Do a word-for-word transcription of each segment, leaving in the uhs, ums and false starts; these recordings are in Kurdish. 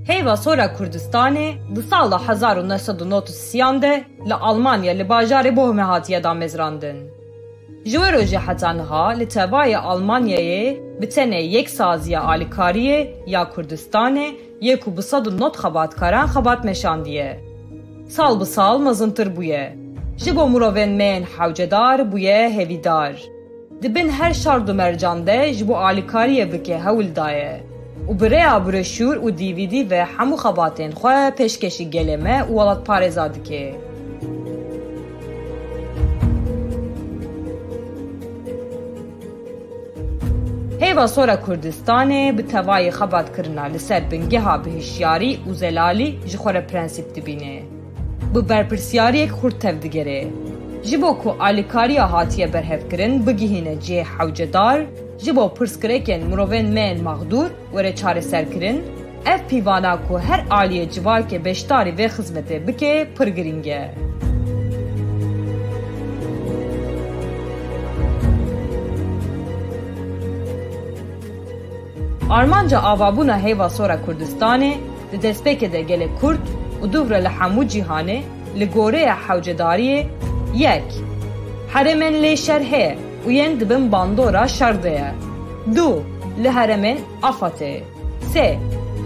Heyva sor a Kurdistanê di sala hezar û neh sed û nod û sêyan de li Almanya li bajarê Bohmê hatiye damezrandin. Ji wê rojê heta niha li tevayê Almanyayê bi tenê yek saziya alîkariyê ya Kurdistanê yê ku bi sed û nod xebatkaran xebat meşandiye, sal bi sal mezintir bûye. Ji bo mirovên me yên hewcedar bûye hêvîdar. Di bin her şard û mercan de ji bo alîkariyê bike hewl daye û bi rêya broşûr û D V D ve hemû xebatên xwe pêşkêşî gelê me û welatparêza dike. Heyva sor a Kurdistanê bi tevayî xebatkirina li ser bingeha bi hişyarî û zelalî ji xwe re prensîp dibîne. Bi berpirsiyariyek xurt tevdigere. Ji bo ku alîkariya hatiye berhevkirin bigihîne cihê hewcedar, ji bo pirsgirêkên mirovên me yên mexdûr were çareserkirin, ev pîvana ku her aliyê civakê beşdarî vê xizmetê bike pir girîng e. Armanca avabûna heyva sor a Kurdistanê di destpêkê de gelek kurt û dûv re li hemû cîhanê li gorî hewcedariyê: yek, herêmên lê şer heye û yên di bin bandora şer de ye. Du, li herêmên AFADê. Sê,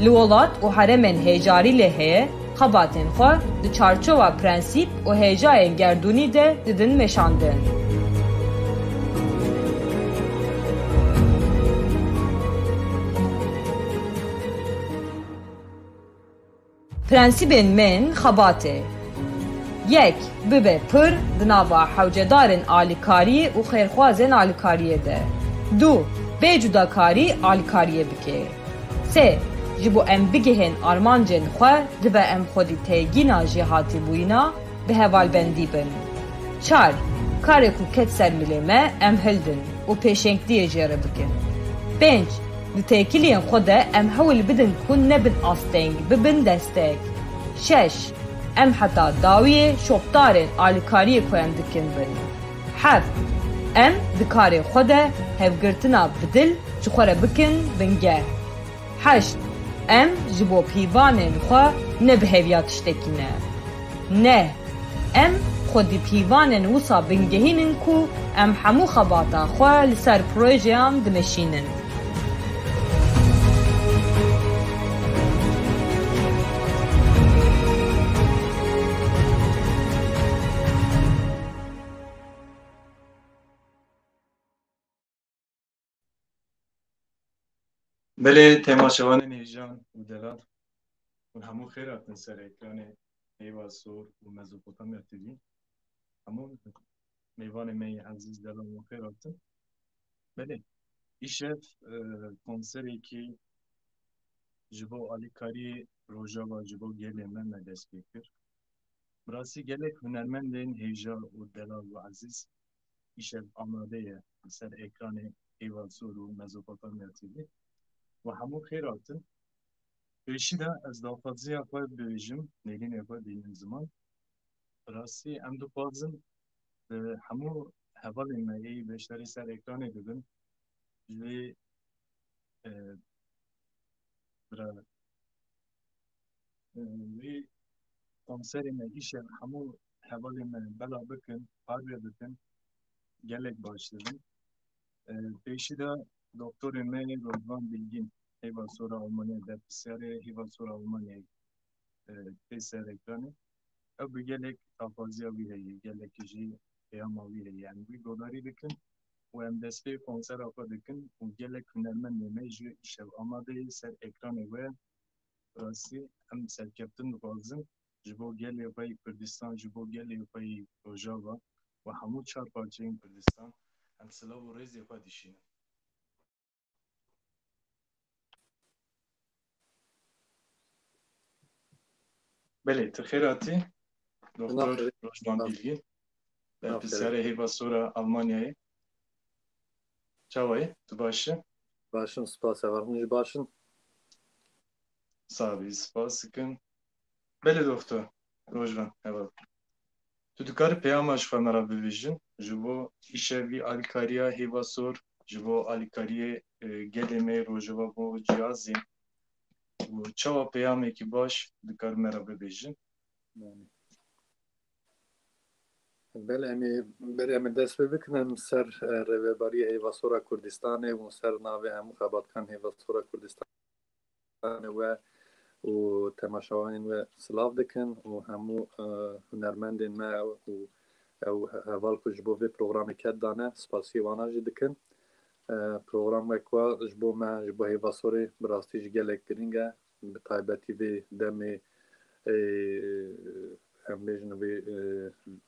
li welat û herêmên hêjarî lê heye, xebatên xwe di çarçowa prensîp û hêjayên gerdûnî de didin meşandin. Prensîbên me yên xebatê: yek, bibe pir di nava hewcedarên alîkariyê û xêrxwazên alîkariyê de. Du, bê cudakarî alîkariyê bike. Sê, ji bo em bigihên armancên xwe, dibe em xwedî têgîna jêhatîbûyîna bi hevalbendî bin. Çar, karê ku ket ser milê me, em hildin û pêşengtiyê jê re bikin. Pênc, di têkiliyên xwe de em hewl bidin ku nebin asteng, bibin destek. Şeş, em heta dawiyê şopdarên alîkariyê ku em dikin bin. Heft, em di karê xwe de hevgirtina bi dil ji xwe re bikin bingeh. Heşt, em ji bo pîvanên xwe ne bi heviya tiştekî ne. Neh, em xwedî pîvanên wisa bingehîn in ku em hemû xebata xwe li ser projeyan dimeşînin. Belê, temaşevanên hêja û delal, hûn hemû xêr hatin ser ekranê Heyva Sor û Mezopotamya T V. Hemû mêvanê me yê ezîz, delal, hûn xêr hatin. Belê, îşev, e, konserekî ji bo alîkariyê Rojava, ji bo gelê me, me dest pê kir. Bi rastî gelek hunermendên hêja û delal û ezîz îşev amade ye li ser ekranê Heyva Sor û Mezopotamya T V. We hemû xêr hatin. Pêşî de ez daxwaziya xwe bibêjim, nêrînê xwe bînim ziman. Bi rastî em dixwazin, e, hemû hevalên me ê beşdarî ser ekranê bibin, ji vê, e, bira, e, vê konserê me îşev hemû hevalên me bela bikin, parve bikin, gelek baş dibin. E, pêşî de doktorê me Rojvan Bilgîn, Heyva Sora Almanya, berpirsyarê Heyva Sora Almanyayê, e, tê ser ekranê. Ew bi gelek daxwaziya wî heye, gelekî jî peyama wî heye. Em wî godarî dikin û em destpê konsera xwe dikin û gelek hunermendê me jî îşev amade ye ser ekranê we. Rastî em serkeftin dixwazin ji bo gelê xwe yê Kurdistan, ji bo gelê xwe yê Rojava û hemû çar parçeyên Kurdistan em silav û rêzê xwe dişînin. Belê, tu xêr hatî, Doktor Rojvan Bilgîn, berpirsyarê Heyva Sora Almanyayê. Çawa yî? Tu baş î? Baş im, spas, heval. Hûn jî baş in? Sax bî, spas dikim. Belê, Doktor Rojvan, heval. Tu dikarî peyama ji xwe me re bibêjin, ji bo îşevî alîkariya Heyva Sor, ji bo alîkariyê, e, gelê me yê Rojava bo cihazê, û çawa peyamekî baş dikar me re bibêjin? Belê, em ê berê em ê dest pê bikin, em ser, e, rêveberiyê Heyvasora Kurdistanê û ser navê hemû xebatkan Heyvasora Kurdistanê we û temaşevanên we silav dikin û hemû, e, hunermendên me û ew heval ku ji bo vê programê ket dane, spasiyê wana jî dikin. E, program wek wa ji bo me, ji bo Heyvasorê bi rastî jî gelek girîng e. Bi taybetî vê demê, e, em bêjin vê, e,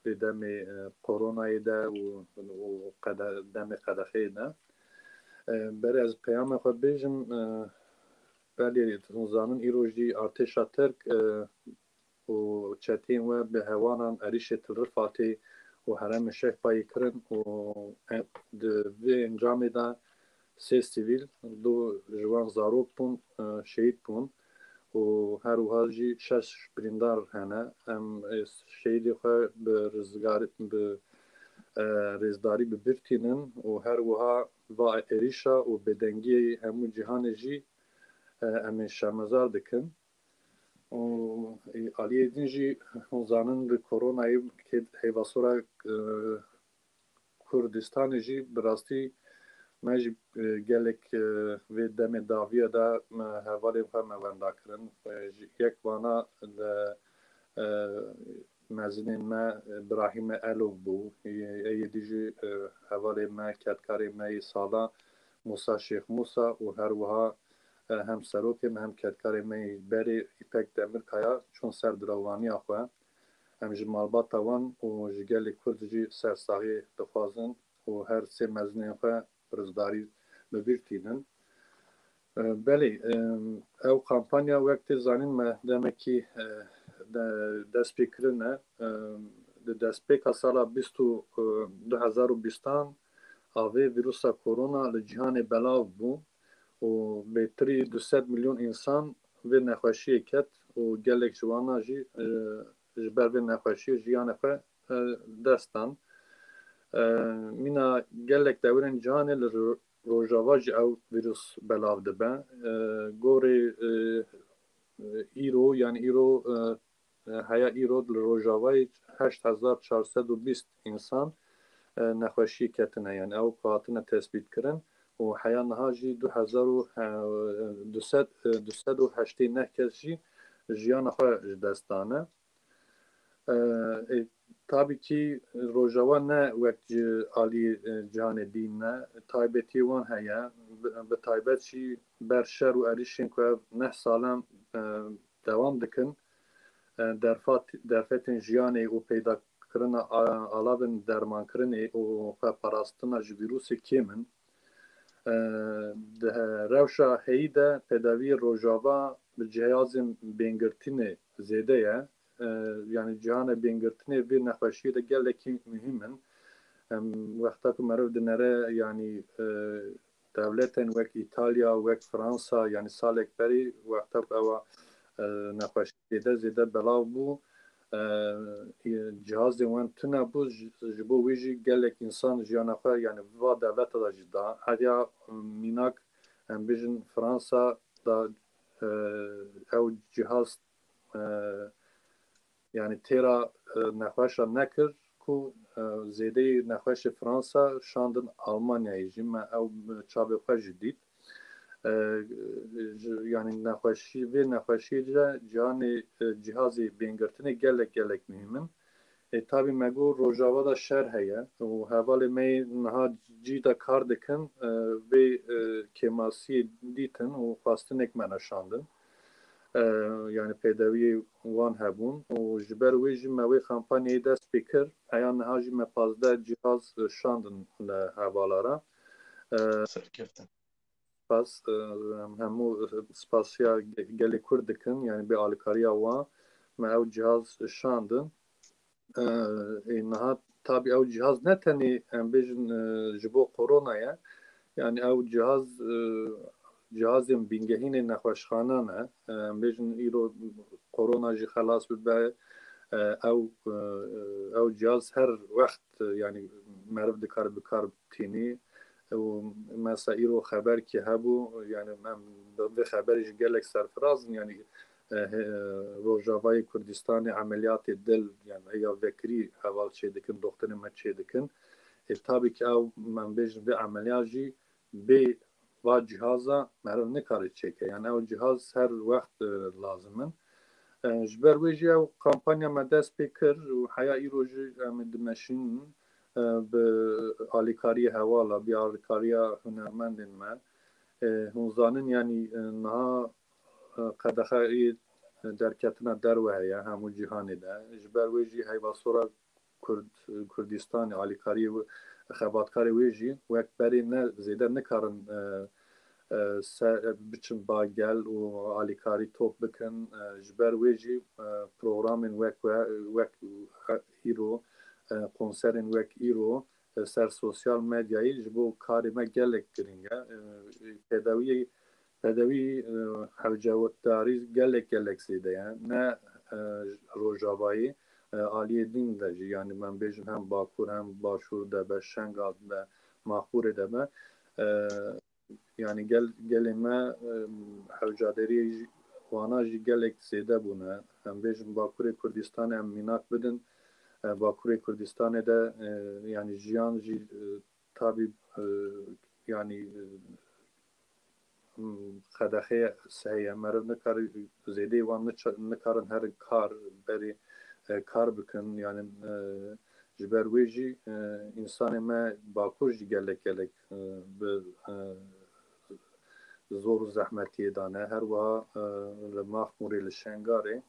vê demê, e, koronayê de û, û qede-, demê qedexeyê de. E, berê ez peyama xwe bêjim, e, belê hûn zanin îro jî artêşa Tirk, e, û çeteyên we bi hewanan êrîşê Til Rifatê û herêmê Şehbayê kirin û, e, di vê encamê de sê sivîl, du ji wan zarok bûn, e, şehîd bûn û her wiha jî şeş birîndar hene. Em, e, şehîdê xwe bi rizgar-, bi, e, rêzdarî bi bîr tînin û her wiha va êrîşa û bêdengiyê hemû cîhanê jî, e, em ê şermezar dikin. Û, e, aliyê din jî hûn zanin li koronayê kê Heyvasora, e, Kurdistanê jî bi rastî me jî, e, gelek, e, vê demê daviya de me hevalên xwe me wenda kirin. E, ji yek vana de, e, mezinên me, e, Birahîme Elov bû. Ê, ê yê dî jî, e, hevalê me, kedkarê me yê sala Musa Şêx Musa û her wiha, e, hem serokê me hem kedkarê me yê berê Îpek Demirkaya çûn ser diravaniya xwe. Em ji malbata wan û ji gelê Kurd jî sersaxiyê dixwazin û her sê mezinên xwe bi rizdarî bi bîr tînin. E, belê, e, ew kampanya wek tê zanîn me demekî, e, de, dest pê kirine. E, di destpêka sala bîst û, e, du hezar û bîstan a vê vîrusa korona li cîhanê belav bû û bêtirî du sed milyon însan vê nexweşiyê ket û gelek ji wana jî, e, ji ber vê nexweşiyê jiyanê xwe, e, dest dan. E, mîna gelek dewirên cîhanê li ro-, Rojava jî ew vîrus belav dibe. E, gorê, e, e, îro, yani îro, e, e, heya îro li Rojavayê heşt hezar çar sed û bîst însan, e, nexweşiyê ketine, yani ew ku hatine tespît kirin û heya niha jî du hezar û, e, du sed, e, du sed û heştê neh kes jî jiyana xwe ji dest dane. E, e, tabî kî Rojava ne wek ci-, alî, e, cîhanê dîn ne, taybetiyê wan heye. Bi, bi taybet jî ber şer û êrîşên ku ev neh sal e, e, dewam dikin, e, derfat-, derfetên jiyanê û peydakirina a-, alavên dermankirinê û xweparastina ji vîrusê kêm in. E, di he-, rewşa heyî de tedaviyê Rojava bi cihazên bêngirtinê zêde ye. E, yani cihana bêngirtinê vê nexweşiyê de gelekî muhîm in. Em, wexta ku meriv dinere, yani, e, dewletên wek Îtalya, wek Fransa, yani salek berî, wexta ku ewa, e, nexweşî zêde, zêde belav bû, e, cihazên wan tune bû, ji, ji bo wî jî gelek însan jiyana xwe, yani va dewleta de jî da. Heriya mînak, em bêjin Fransa da, e, ew cihaz, e, yani têra, e, nexweşa nekir ku, e, zêdeyî nexweşê Fransa şandin Almanyayê jî. Me ew bi çavê xwe jî dît. E, ji, yani nexweşî, vê nexweşiyê de cihanê, e, cihazê bêngirtinê gelek, gelek muhîm in. E, tabî me got Rojava de şer heye û hevalê me yê niha cî de kar dikin, e, vê, e, kêmasiyê dîtin û xwestinek me neşandin. E, yani pêdeviyê wan hebûn û ji ber wê jî me wê kampanyayê dest pê kir. Heya niha jî me pazdeh cihaz şandin li hevala re. E, Serkeftin. Spas, e, em hemû, e, spasiya ge-, gelê Kurd dikin, yani bê alîkariya wan me ew cihaz şandin. E, ê niha tabî ew cihaz ne tenê em bêjin, e, ji bo korona ye. Yani ew cihaz, e, cihazên bîngehînê nexweşxanan e. E, em bêjin îro korona jî xelas bibe, e, ew, e, ew cihaz her wext, e, yani meriv dikare bi kar tînî. û mesela îro xeberkî hebû, yani em bi vê xeberê jî gelek serfiraz in, yani, e, he-, Rojavayê Kurdistanê emeliyatê dil, yani heya vekirî heval çêdikin, doxtorê me çêdikin. E, tabii ki ew, em bêjin vê emeliyat jî bê va cîhaza meriv nikare çêke. Yani ew cîhaz her wext, e, lazim in. E, ji ber wê jî ew kampanya me dest pê kir û heya îro jî em ê dimeşînin, e, bi alîkariyê hevala, bi alîkariya hunermendên me. E, hûn zanin, yanî, e, niha, e, qedexeyê derketina derve heye hemû cîhanê de. Ji ber wê jî heyva sora Kurd, Kurdistanê, alîkariyê wê, xebatkarê wê jî wek berê ne zêde nikarin, e, e, se-, biçin ba gel û alîkarî top bikin. E, ji ber wê jî, e, programên wek we, wek, e, îro, e, konserên wek îro, e, ser sosyal medyayê ji bo karê me gelek girîng e. E, tedawiyê, tedawî, e, hewcedarî gelek, gelek zêde ye. Ne, e, Rojavayê, e, aliyê din de jî, yani, em bêjin hem Bakur hem Başûr de be, Şengal de, Maxmûrê de be. E, yani gel-, gelê me, e, hewcadariyê jî, wana jî gelek zêde bûne. Em bêjin Bakurê Kurdistanê em mînak bidin. E, Bakurê Kurdistanê de, e, yani jiyan jî, e, tabî, e, yani, e, qedexeyê heye, meriv nikare, zêdeyê wan niça-, nikarin herin kar, berê, e, kar bikin, yani, e, ji ber wê jî, e, însanê me Bakur jî gelek, gelek, e, bi, e, zor û zehmetiyê de ne. Her wiha, e, li Maxmûrê, li Şengalê.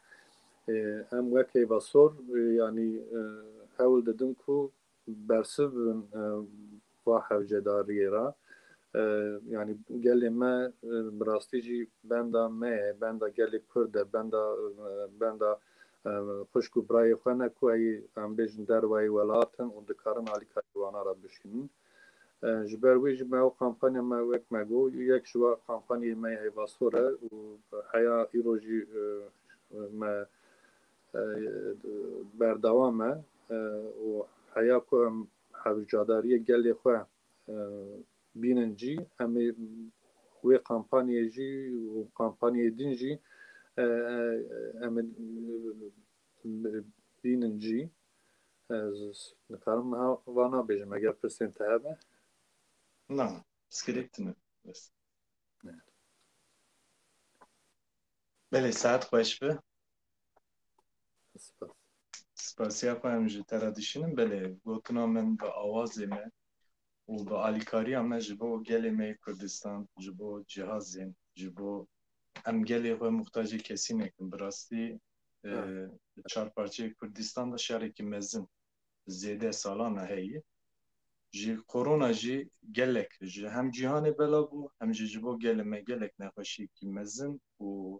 E, em wek Heyva Sor, e, yani, e, hewl didin ku bersiv bibin, e, va hewcedariyê re. E, yani gelê me, e, bi rastî jî benda me ye, benda gelê Kurd e, benda, e, benda, e, xwişk û birayê xwe ne ku ey, em bêjin, dervayê welat in û dikarin alîkarî wana re bişînin. E, ji ber wê jî me ew kampanya me wek me got, yek ji wa kampanyayê me yê Heyva Sor e û heya îro jî, e, me, e, berdewam e, e, û heya ku em hewcadariyê gelê xwe, e, bînin cî, em ê wê kampanyayê jî û kampanyayê din jî, e, e, em ê, e, bînin cî. Ez nikarim niha va nabêjim, eger pirsên te hebe. Na, pirsgirêk tune. Bes. Evet. Belê, saet xweş be. Spas. Spasiya xwe em ji te re dişînin. Belê, gotina min bi awazê me û bi alîkariya me ji bo gelê me yê Kurdistan, ji bo cihazên, ji bo em gelê xwe muhtacê kesî nekin. Bi rastî, e, Ha. Çar parçeyê Kurdistan de şerekî mezin zêde salan e heye. Ji korona jî gelek ji hem cîhanê belav bû, hem jî ji bo gelê me gelek nexweşiyekî mezin û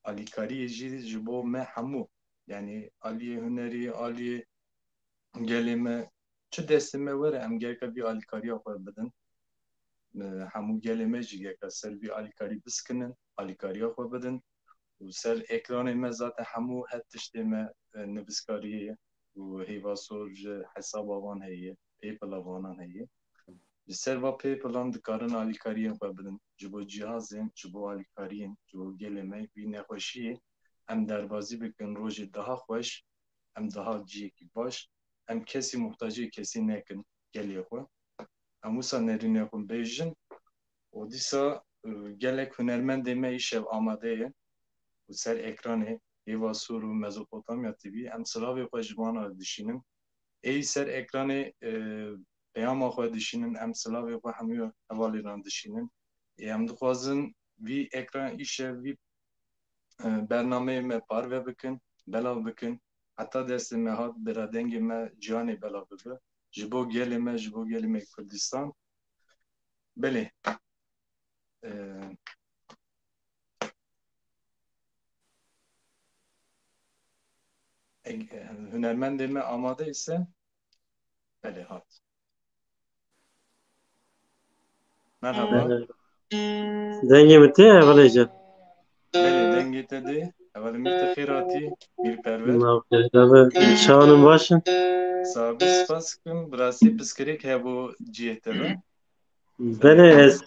alîkariyê jî ji bo me hemû, yani aliyê hunerî, aliyê gelê me, çi destê me were, em gereka vî alîkariya xwe bidin. E, hemû gelê me jî gereka ser vî alîkarî biskinin, alîkariya xwe bidin. Û ser ekranê me zaten hemû her tiştê me, e, nivîskariyê ye û Heyva Sor ji hesaba van heye, PayPal-a vanan heye. Ji ser va PayPal-an dikarin alîkariyên xwe bidin. Ji bo cihazên, ji bo alîkariyên, ji bo gelê me vî nexweşiyê em derbazî bikin rojê daha xweş, em daha ciyekî baş, em kesî muhtacê kesî nekin gelê xwe. Em wisa nerînê xwe bêjin û dîsa, e, gelek hunermendê me îşev amade ye û ser ekranê Hêva Sor û Mezopotamya T V em silavê xwe ji wan re dişînin. Ê ser ekranê, e, peyama xwe dişînin, em silavê xwe hemû hevalêran dişînin. Ê em dixwazin vî ekran îşev, vî, e, bernameyê me parve bikin, belav bikin. Heta destê me hat, bira dengê me ciyanê belav bibe. Ji bo gelê me, ji bo gelê me Kurdistan. Belê. E, eg-, e, hunermendê me amade ise, belê hat. Merhaba. Dengê min tê, hevalê can? Belê, dengê te dê. Hevalê min, te xêr hatî, Mîr Perwer. Nav xêr, abi. Çawanî, baş in? Sax bî, spas dikim. Bi rastî pirsgirêk hebû cihê te ve. Belê, ez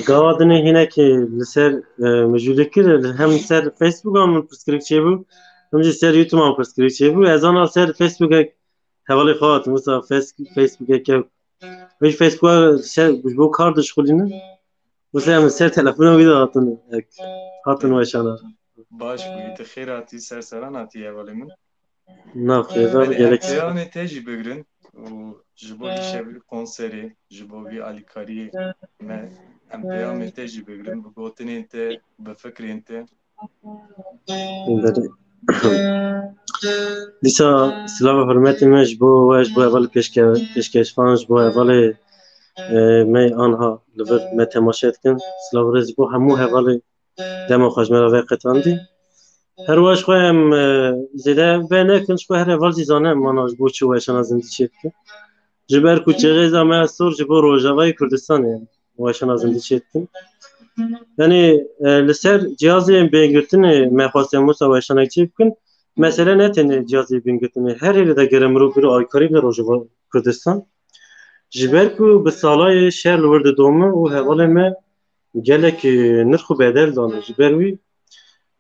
gava dinê hinekî li ser, e, mijûlê kir, hem li ser Facebook-a min pirsgirêk çêbû, hem jî ser YouTube-a min pirsgirêk çêbû. Ez ana li ser Facebook-ek hevalê xwe hatim, wisa Face-, Facebook-ek ew. Wê ji Facebook-a ser, ji bo kar dişixulînin. Wisa em li ser telefona wî de hatin, ek, hatin weşana. Baş bûyî, tu xêr hatî, ser seran hatî hevalê min. Na xêr, em ê gelek peyamê te jî bigirin û ji bo vî şevî konserê, ji bo vî alîkariyê me, em peyamê te jî bigirin, bi gotinên te, bi fikrên te. Belê. Dîsa silav û hurmetê me ji bo we, ji bo hevalê pêşke-, pêşkêşvan, ji bo hevalê, e, me anha li vir me temaşe dikin. Silav û rêz ji bo hemû hevalê dema xwe ji me re veqetandî. Her wiha ji xwe em, e, zêde vê nekin, ji xwe her heval jî zane em mana ji bo çi weşana zindî çêdikin. Ji ber ku çixêza me ya sor ji bo Rojavayê Kurdistanê em weşana zindî çêdikin. Yanî, e, li ser cihazê bingirtinê me xwest em wisa weşanek çêbikin. Mesele ne tenê cihazê bingirtinê. Her êrê de gere mirov biro alîkarî bide Rojava Kurdistan. Ji ber ku bi salayê şer li wir didome û hevalê me gelek, e, nirx û bedel dane. Ji ber wî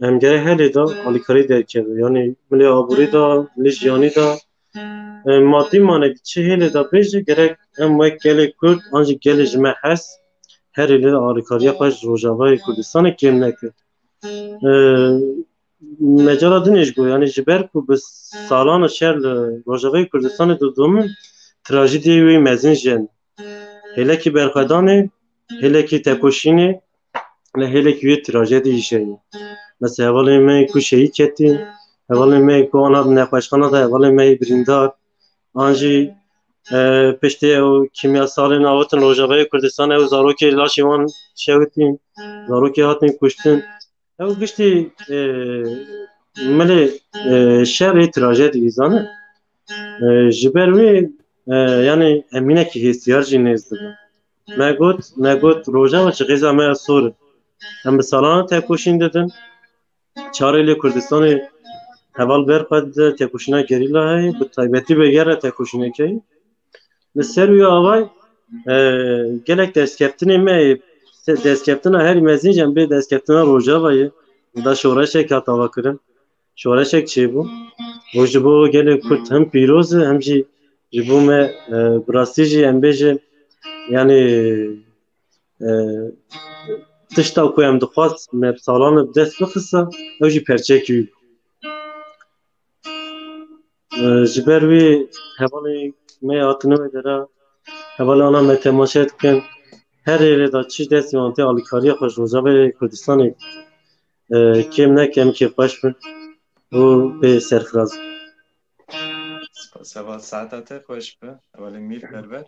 em gerek her êrê de alîkarî derkeve. Yanî milê aborî de, milê jiyanî de, e, madî mane çi hêlê de bêje, gerek em wek gelê Kurd an jî gelê ji me hez her êrê de alîkariya xwe ji Rojavayê Kurdistanê kêm neke. E, mecala din jî got, yanî ji ber ku bi salan e şer li Rojavayê Kurdistanê didome, trajediyê wê mezin jî hene. Hêlekî berxwedanê, hêlekî tekoşînê, lê hêlekî wê trajedî jî heye. Mesela hevalên me ku şehîd ketîn, hevalên me ku ana di nexweşxana de, hevalên me yê birîndar, an jî, e, piştî ew kîmyasalên awêtin Rojavayê Kurdistanê, ew zarokê laşê wan şewitîn, zarokê hatin kuştin. Ew giştî, e, milê, e, şerê trajedî zane. E, ji ber wê, e, yanî em hinekî hêstiyar jî nêz dibin. Me got, me got, Rojava çixêza me ya sor e. Em bi salan e tekoşîn didin. Çarê li Kurdistanê heval ber xwe dide, tekoşîna gerîla heye, bi taybetî bi gere tekoşîneke ye. Li ser wî avay, e, gelek destkeftinê me, se-, destkeftina herî mezin jî em bê destkeftina Rojava ye. Da şoreşek hat avakirin. Şoreşek çêbû. Û ji bo gelê Kurd hem pîroz e, hem jî ji bo me, e, bi rastî jî em bêjin, yanî, e, tişta ku em dixwast me bi salan e bi dest bixista, ew jî perçekî wî bû. E, ji ber wî hevalê me hatine wê dera, hevalê ana me temaşe dikin. Her êrê de çi destê wan tê alîkariya xwe ji Rojavayê Kurdistanê, e, kêm nekin, kêfxweş bin û bê serfiraz bin. Spas, heval, saeta te xweş be. Hevalê Mîr Perwer.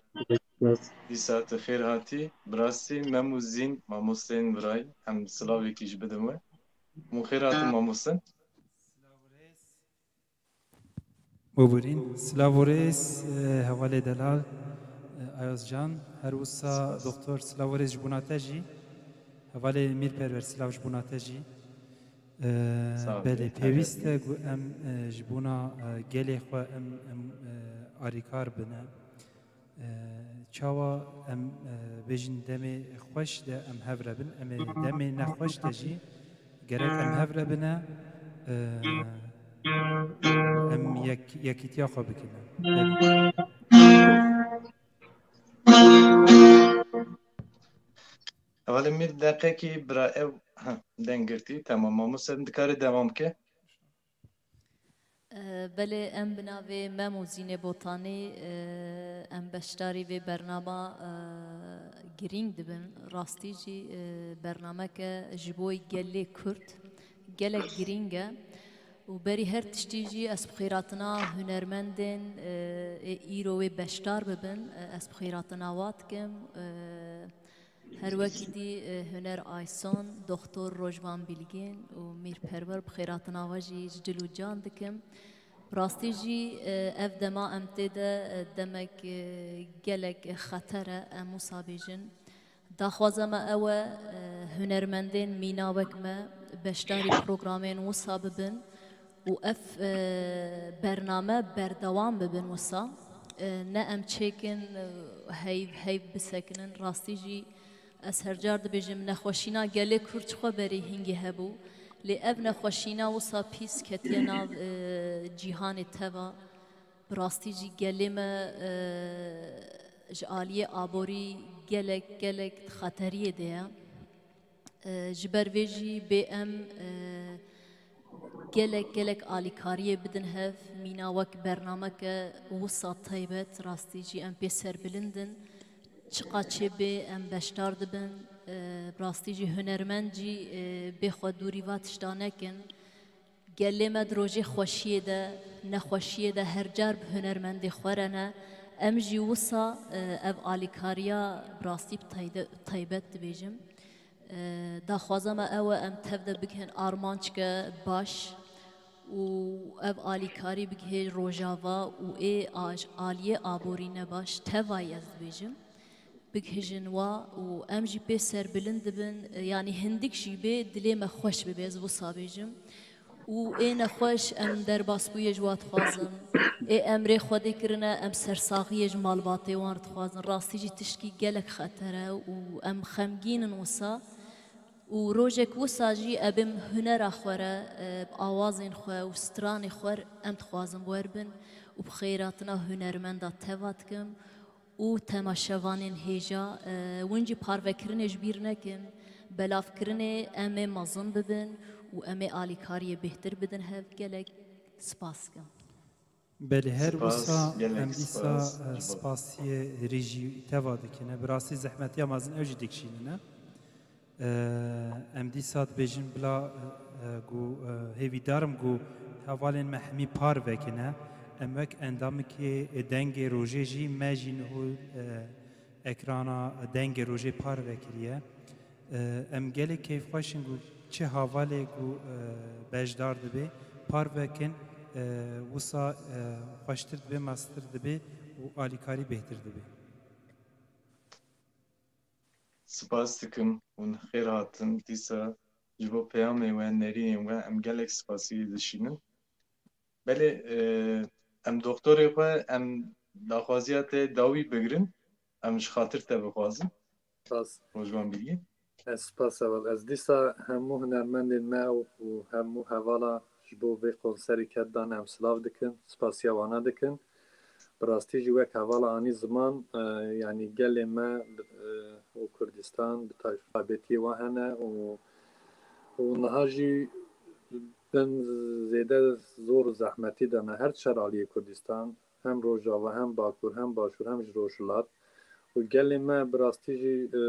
Dîsa tu xêr hatî. Bi rastî Mem û Zîn mamosteyên birayî. Em silavekî jî bidin we. Hûn xêr hatin mamoste. Bûbûrîn. Silav û rêz, e, hevalê delal, e, Ayaz Can, her wisa doktor, silav û rêz ji bona te jî. Hevalê Mîr Perwer, silav ji bona te jî. E, Sağ ol, belê, pêwîst e ku em, e, ji bona, e, gelê xwe em, em, e, arîkar bine. E, çawa em, e, bêjin demê xweş de em hev re bin, em ê demê nexweş de jî gerek em hev re bine, e, em yek, yekîtiya xwe bikine. Belê. Hevalê Mîr, deqekî bira ew, ha, deng girtî, tamam, mamoste, em dikarî devam ke. E, belê, em bi navê Mem û Zînê Botanî, e, em beşdarî vê bernama, e, girîng dibin. Rastî jî, e, bernameke ji bo gelê Kurd gelek girîng e. Û berî her tiştî jî ez bi xêratina hunermendên, e, ê îro wê beşdar bibin, e, ez bi xêratina wa dikim. E, Her wekî dî, e, Huner Ayson, Doktor Rojvan Bilgin û Mîr Perwer bi xêratina we jî ji dil û can dikim. Rastî jî, e, ev dema em tê de, e, demek, e, gelek xeter e, em wisa bêjin. Daxwaza me ew e, e, hunermendên mîna wek me beşdarî programên wisa bibin û ev, e, bername berdewam bibin wisa. E, ne em çêkin, e, heyv, heyv bisekinin. Rastî jî ez her car dibêjim, nexweşîna gelê Kurd ji xwe berê hingê hebû. Lê ev nexweşîna wisa pîs ketiye nav, e, cîhanê teva. Bi rastî jî gelê me, e, ji aliyê aborî gelek, gelek di xeteriyê de ye. E, ji ber vê jî bê em, e, gelek, gelek alîkariyê bidin hev, mîna wek bernameke wisa taybet, rastî jî em pê serbilind in. Çiqa çêbê em beşdar dibin, e, rastî jî hunermend jî, e, bê xwe dûrî va tişta nekin. Gelê me di rojê xweşiyê de, nexweşiyê de her car bi hunermendê xwe re ne. Em jî wisa, e, ev alîkariya bi rastî bi tayde-, taybet dibêjim. E, daxwaza me ew e, em tev de bigihin armançke baş û ev alîkarî bigihê Rojava û ê aj-, aliyê aborî ne baş, tevayî ez dibêjim. Bigihijin wa û em jî pê serbilind dibin, e, yanî hindik jî bê dilê me xweş bibe, ez wisa bêjim. Û ê nexweş em derbasbûyê ji wa dixwazin. Ê em rê Xwedê kirine, em sersaxiyê ji malbatê wan re dixwazin. Rastî jî tiştkî gelek xeter e û em xemgîn in wisa. Û rojek wisa jî ebê em hunera xwe re, e, bi awazên xwe û stranê xwe re em dixwazin werbin û bi xeyratina hunermenda teva dikim. Û temaşevanên hêja, e, win jî parvekirinê ji bîr nekin, belavkirinê em ê mezin bibin û em ê alîkariyê bêhtir bidin hev. Gelek spas dikim. Belê, her wisa em dîsa, e, spasiyê hêrî jî teva dikine. Bi rastî zehmetiya mezin ew jî dikişînine. E, em dîsa dibêjin bila, e, e, ku, e, hêvîdar im ku hevalên me hemî parvekine. Em wek endamekê Dengê Rojê jî me jî niho, e, ekrana Dengê Rojê parve kiriye. E, em gelek keyfxweş in ku çi hevalê ku, e, beşdar dibe, parvekin, e, wisa, e, xweştir dibe, mestir dibe û alîkarî bêhtir dibe. Spas dikim, hûn xêr hatin. Dîsa ji bo peyamê we, nerînên we em gelek spasî dişînin. Belê, e, em doktorê xwe, em daxwaziya te dawî bigirin, em ji xatir te bixwazin. Spas. Rojvan Bilgî. Ez spas heval. Ez dîsa hemû hunermendên me û, û hemû hevala ji bo vê konserê ked dan em silav dikin, spasiya wana dikin. Bi rastî jî wek hevala anî ziman, e, yanî gelê me, e, û Kurdistan bi taybetiyê wan hene û, û niha jî bin zêde zor û zehmetî de ne her çar aliyê Kurdistan, hem Rojava, hem Bakur, hem Başûr, hem jî Rojhilat. Û gelê me bi rastî jî, e,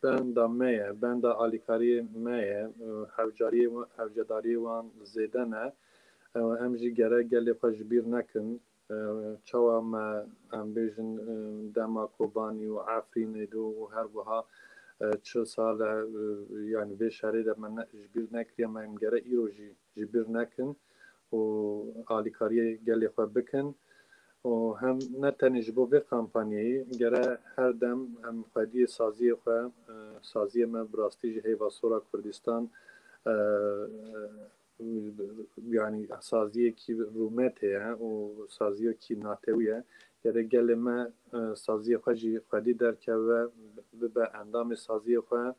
benda me ye, benda alîkariyê me ye, e, hewcariyê wa-, hewcedariyê wan zêde ne. E, em jî gerek gelê xwe ji bîr nekin. E, çawa me, em bêjin, e, dema Kobanî û Efrînê de û her wiha, e, çil sal e, e, yanî vê şerê de me ne, ji bîr nekiriye, me em gere îro jî ji bîr nekin û alîkariyê gelê xwe bikin. Û hem ne tenê ji bo vê kampanyayê, gere her dem em xwediyê saziyê xwe, e, saziyê me bi rastî jî heyva sor a Kurdistan, e, e, yanî saziyekî rûmetê ye û saziyekî natewî ye. Gerek gelê me, e, saziyê xwe jî xwedî derkeve, bibe endamê saziyê xwe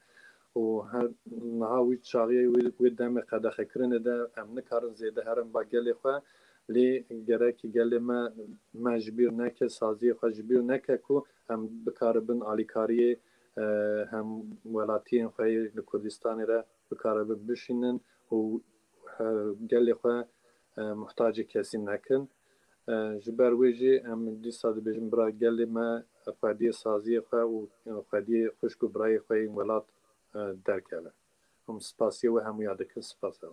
û her niha wî çaxê wê, wê demê qedexekirinê de em nikarin zêde herin ba gelê xwe, lê gerek gelê me, me ji bîr neke, saziyê xwe ji bîr neke ku em bikaribin alîkariyê, e, hem welatiyên xwe yê li Kurdistanê re bikaribin bişînin û he, gelê xwe, e, muhtacê kesî nekin. E, ji ber wê jî em dîsa dibêjin bira gelê me xwediyê saziyê xwe û xwediyê xwişk û birayê xwe yên welat, e, derkeve. Hûn spasiya we hemûya dikin, spas hev.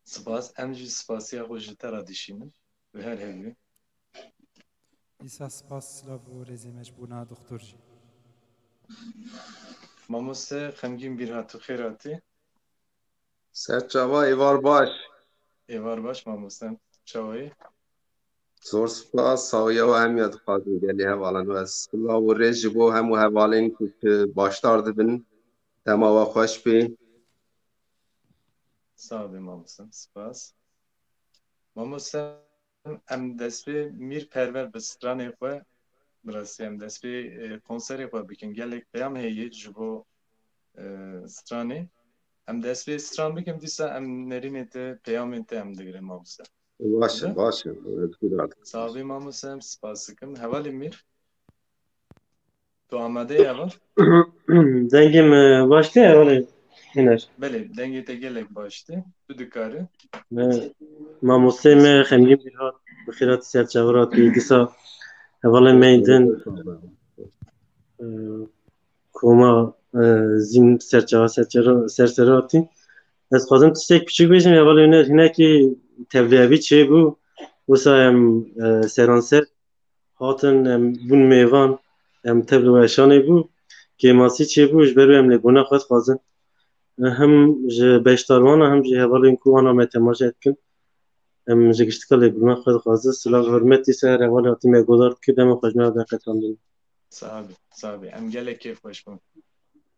Spas, em jî spasiya xwe ji te re dişînin. Bi her hevî. Dîsa spas, silav û rêzê me ji bona doktor jî. Mamoste Xemgîn Bîrhat, tu xêr hatî. Ser çava, êvar baş. Êvar baş mamoste. Çawayî? Zor spas, sawiya we hemiya dixwazim gelê hevalan we. Silav û rêz ji bo hemû hevalên ku tu başdar dibin. Dema we xweş bê. Sağ olun mamoste. Spas. Mamoste em dest pê Mîr Perwer bi stranê xwe, bi rastî em dest pê, e, konserê xwe bikin. Gelek peyam heye ji bo, e, stranê. Em dest pê stran bikin, dîsa em nerînê te, peyamên te em digirin, mamoste. Baş e, Baş e. Sax bî mamoste, em spas dikim. Hevalê Mîr, tu amade yî heval? Dengê me baş tê hevalê Hiner? Belê, dengê te gelek baş tê. Tu dikarî. Me, mamosteyê me Xemgîn Bîrhat, bi xêratî ser çavan hatî, dîsa hevalên me yên din, e, koma, e, Zîn ser çavan ser çera-, ser sera hatî. Ez xwazim tiştek piçûk bêjim, hevalê Hiner, hinekî tevliyevî çêbû, wisa em, e, seranser hatin, em bûn mêvan, em tevli weşanê bû, kêmasî çêbû, ji ber wê em lêbûna xwe dixwazin. Him ji beşdarvana, him jî hevalên ku ana me temaşe dikin, em ji giştika lêbûna xwe dixwazin. Silav, hurmet, dîsa her hevalê hatî me guhdar dikir, dema xwe ji me ve veqetandin. Sax bî, sax bî. Em gelek kêfxweş bûn.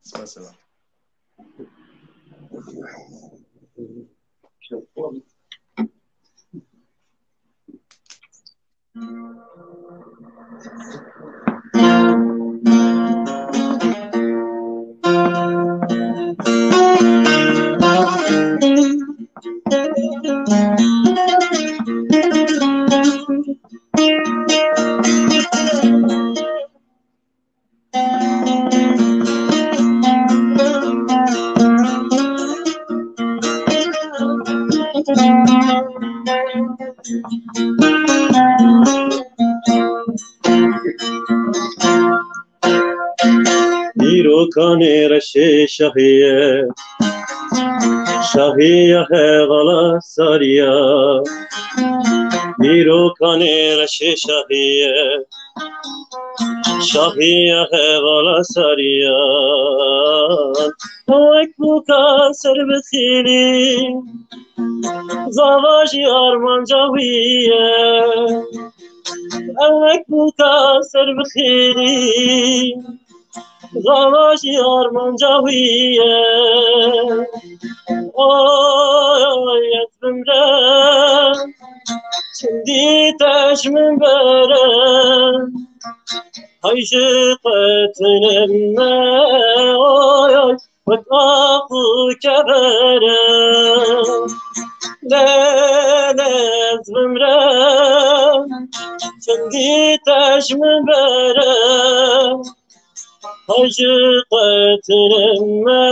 Spas heval. Dîrokanê reşê şahî ye, şahî ya hevala sarî ya. Dîrokanê reşê şahî ye, şahî ya hevala sarî ya. Wek bûka ser bi xêlî, zava jî armanca wî ye. Ew wek bûka ser bi xêlî, zava jî armanca wî ye. Oy, oy, ez bimre, çendî te ji min bere. Hay ji qetine me, oy, oy, wek ax û kevere. Lê, lê, ez bimre, çendî te ji min bere. Hay ji qetine me,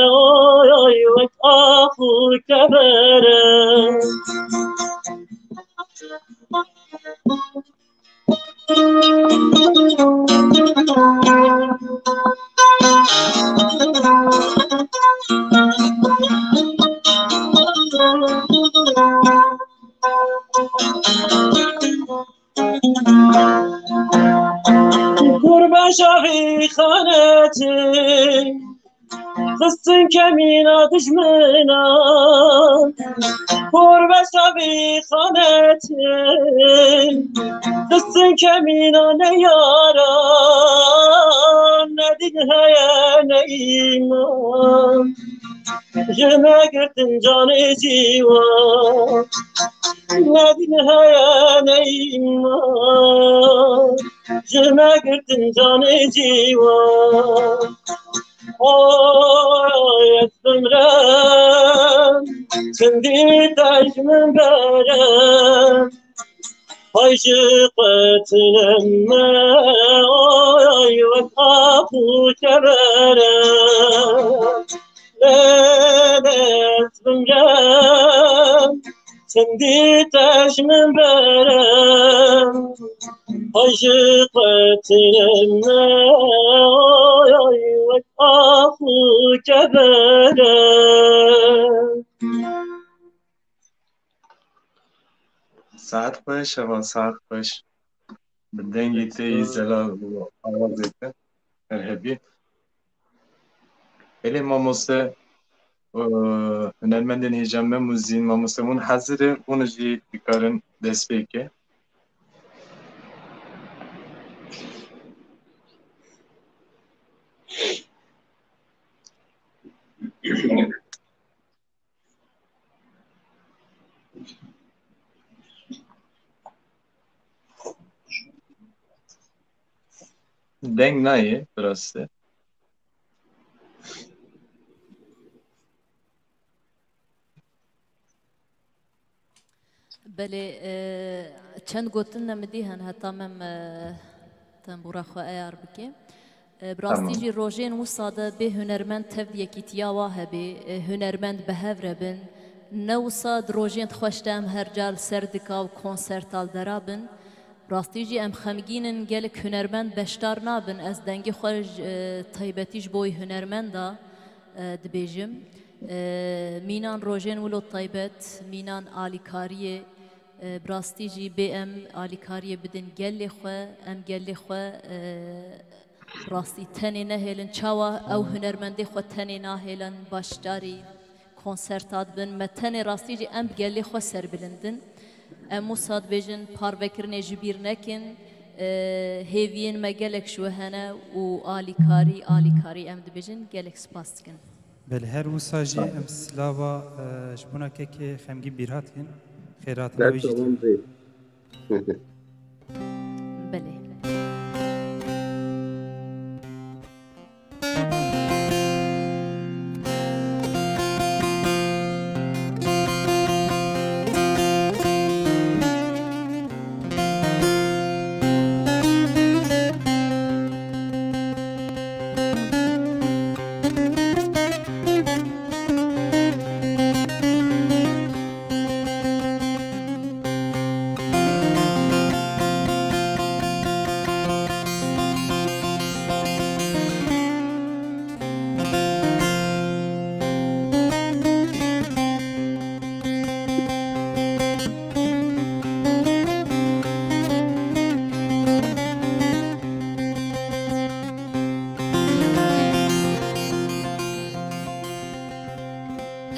oy, oy, wek ax û kevere. Kurbaşa vî xanetê, xistin kemîna dijminan. Kurbaşa vî xanetê, xistin kemîna ne yaran, ne din heye ne îman. Ji me girtin canê ciwan, ne din heye ne îman. Ji me girtin canê ciwan. Oy, ez bimrem, çendî te ji min berem. Hay ji qetine me, oy, wek ax û kevere. Lê, lê, ez bimrem, çendî te ji min berem. Hay ji qetine me, oy, oy, wek ax û kevere. Saet xweş, heval, saet xweş. Bi dengê te yî zelal û awazê te her hebî. Belê mamoste, e, hunermendên hêja Mem û Zîn, mamoste hûn hezir e, hûn jî dikarin dest pê ke. Deng nayê, bi rastî. Belê, e, çend gotin ne min dî hen, heta me, e, tembûra xwe eyar bike. E, bi rastî Tamam. jî rojên wisa de bê hunermend tev yekîtiya wa hebê, e, hunermend bi hev re bin. Ne wisa di rojên xweş de em her ca li ser dika û konserta li dera bin. Rastî jî em xemgîn in, gelek hunermend beşdar nabin. Ez dengê xwe ji, e, taybetî ji bo wî hunermenda, e, dibêjim. E, mînan rojên wilo taybet, mînan alîkariyê, e, bi rastî jî bê em alîkariyê bidin gelê xwe, em gelê xwe, e, bi rastî tenê nehêlin. Çawa ew hunermendê xwe tenê nahêlin, başdarî konserta dibin. Me tenê rastî jî em bi gelê xwe serbilind in. Em wisa dibêjin parvekirinê ji bîr nekin. E, hêviyên me gelek ji we hene û alîkarî, alîkarî em dibêjin. Gelek spas dikin. Belê, her wisa jî em silava, e, ji bona kekê Xemgîn Bîrhat hîn. Xêr hatina wî jî. Belê.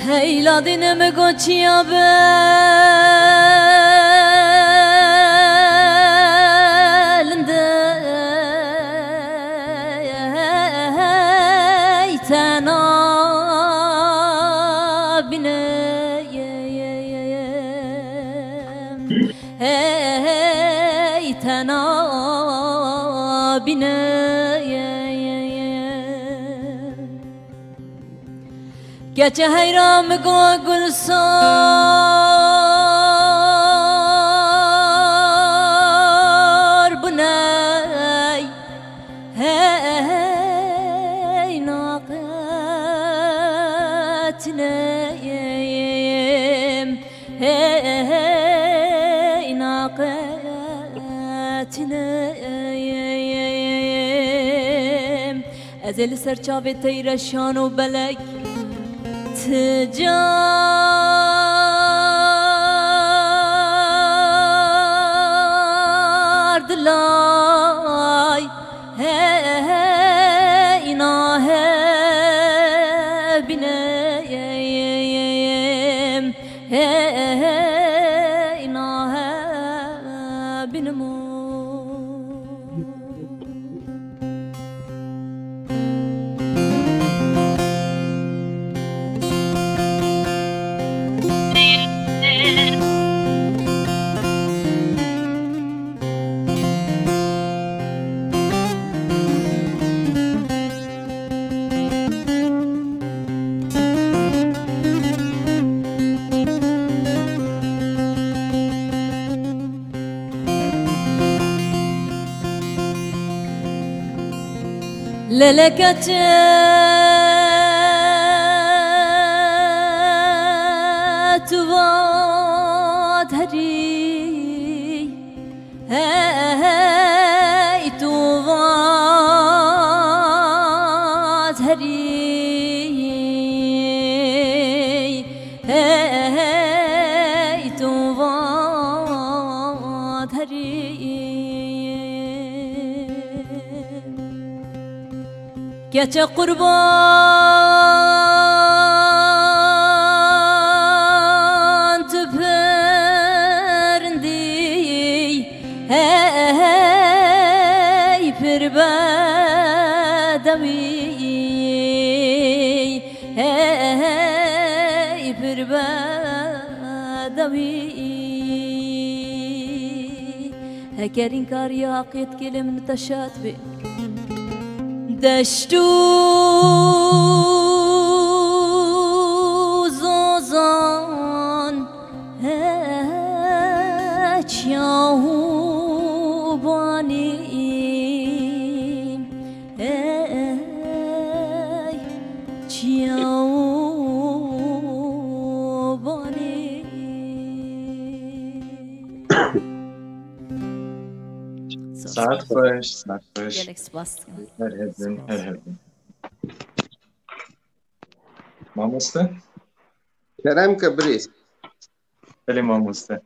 Heyla dinim goçiya belinde, hey tena bine. Hey tena bine. Keçe heyra min go gulsar bûne. Hey naqetine. Hey naqetine. Ez ê li ser çavê te yî reşan û belek ti car dilay. Hey na he bine. Hey na he binimo. Leleke çi tu vat herî. Hey tu vat herî, hey tu vat herî. Keçe qurban tu pirindî, hey pir bedewî, hey pir bedewî. Hegerîn kariya haqî dikê lê min te şad bê. Deşt û zozan, hey çaw û banî, hey çaw û banî. Saet xweş, saet xweş. Gelek spas dikim. Her hebin, her hebin. Mamoste? Kerem ke birêz. Belê mamoste.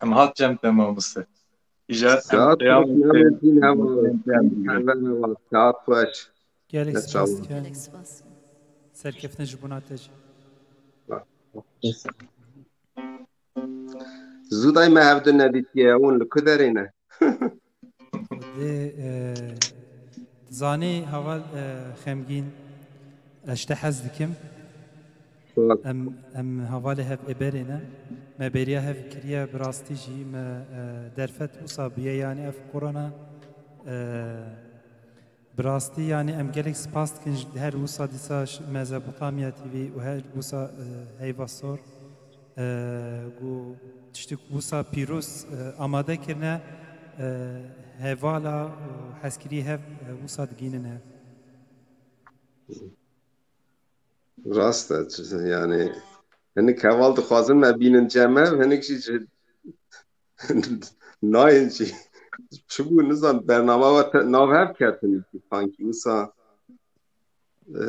Em hat cem te mamoste. Îcar em Saat peyam xweş, te Mehmet Dîn Heval. Saat xweş. Gelek Ne spas çawa. dikim. Gelek spas. Serkeftin ji bona te jî. Zûdayî me hevdu nedîtiye, hûn li ku derê ne? Dê, e, dizanî heval, e, xemgîn, ez ji te hez dikim. Em, em hevalê hev ê berê ne. Me bêriya hev kiriye, bi rastî jî me, e, derfet wisa bûye, yanî ev korona, e, Bi rastî, yanî em gelek spas dikin ji her wisa dîsa ji Mezopotamya T V û her wisa, e, heyva sor, e, ku tiştik wisa pîroz, e, amade kirine, e, hevala û hezkirî hev, e, wisa digînin hev. Rast e, çi-, yani hinik heval dixwazin me bînin cem me, hinik jî ji nayên jî. Çi bû, nizam, bernama we te-, nav hev ketin, sanki wisa, e,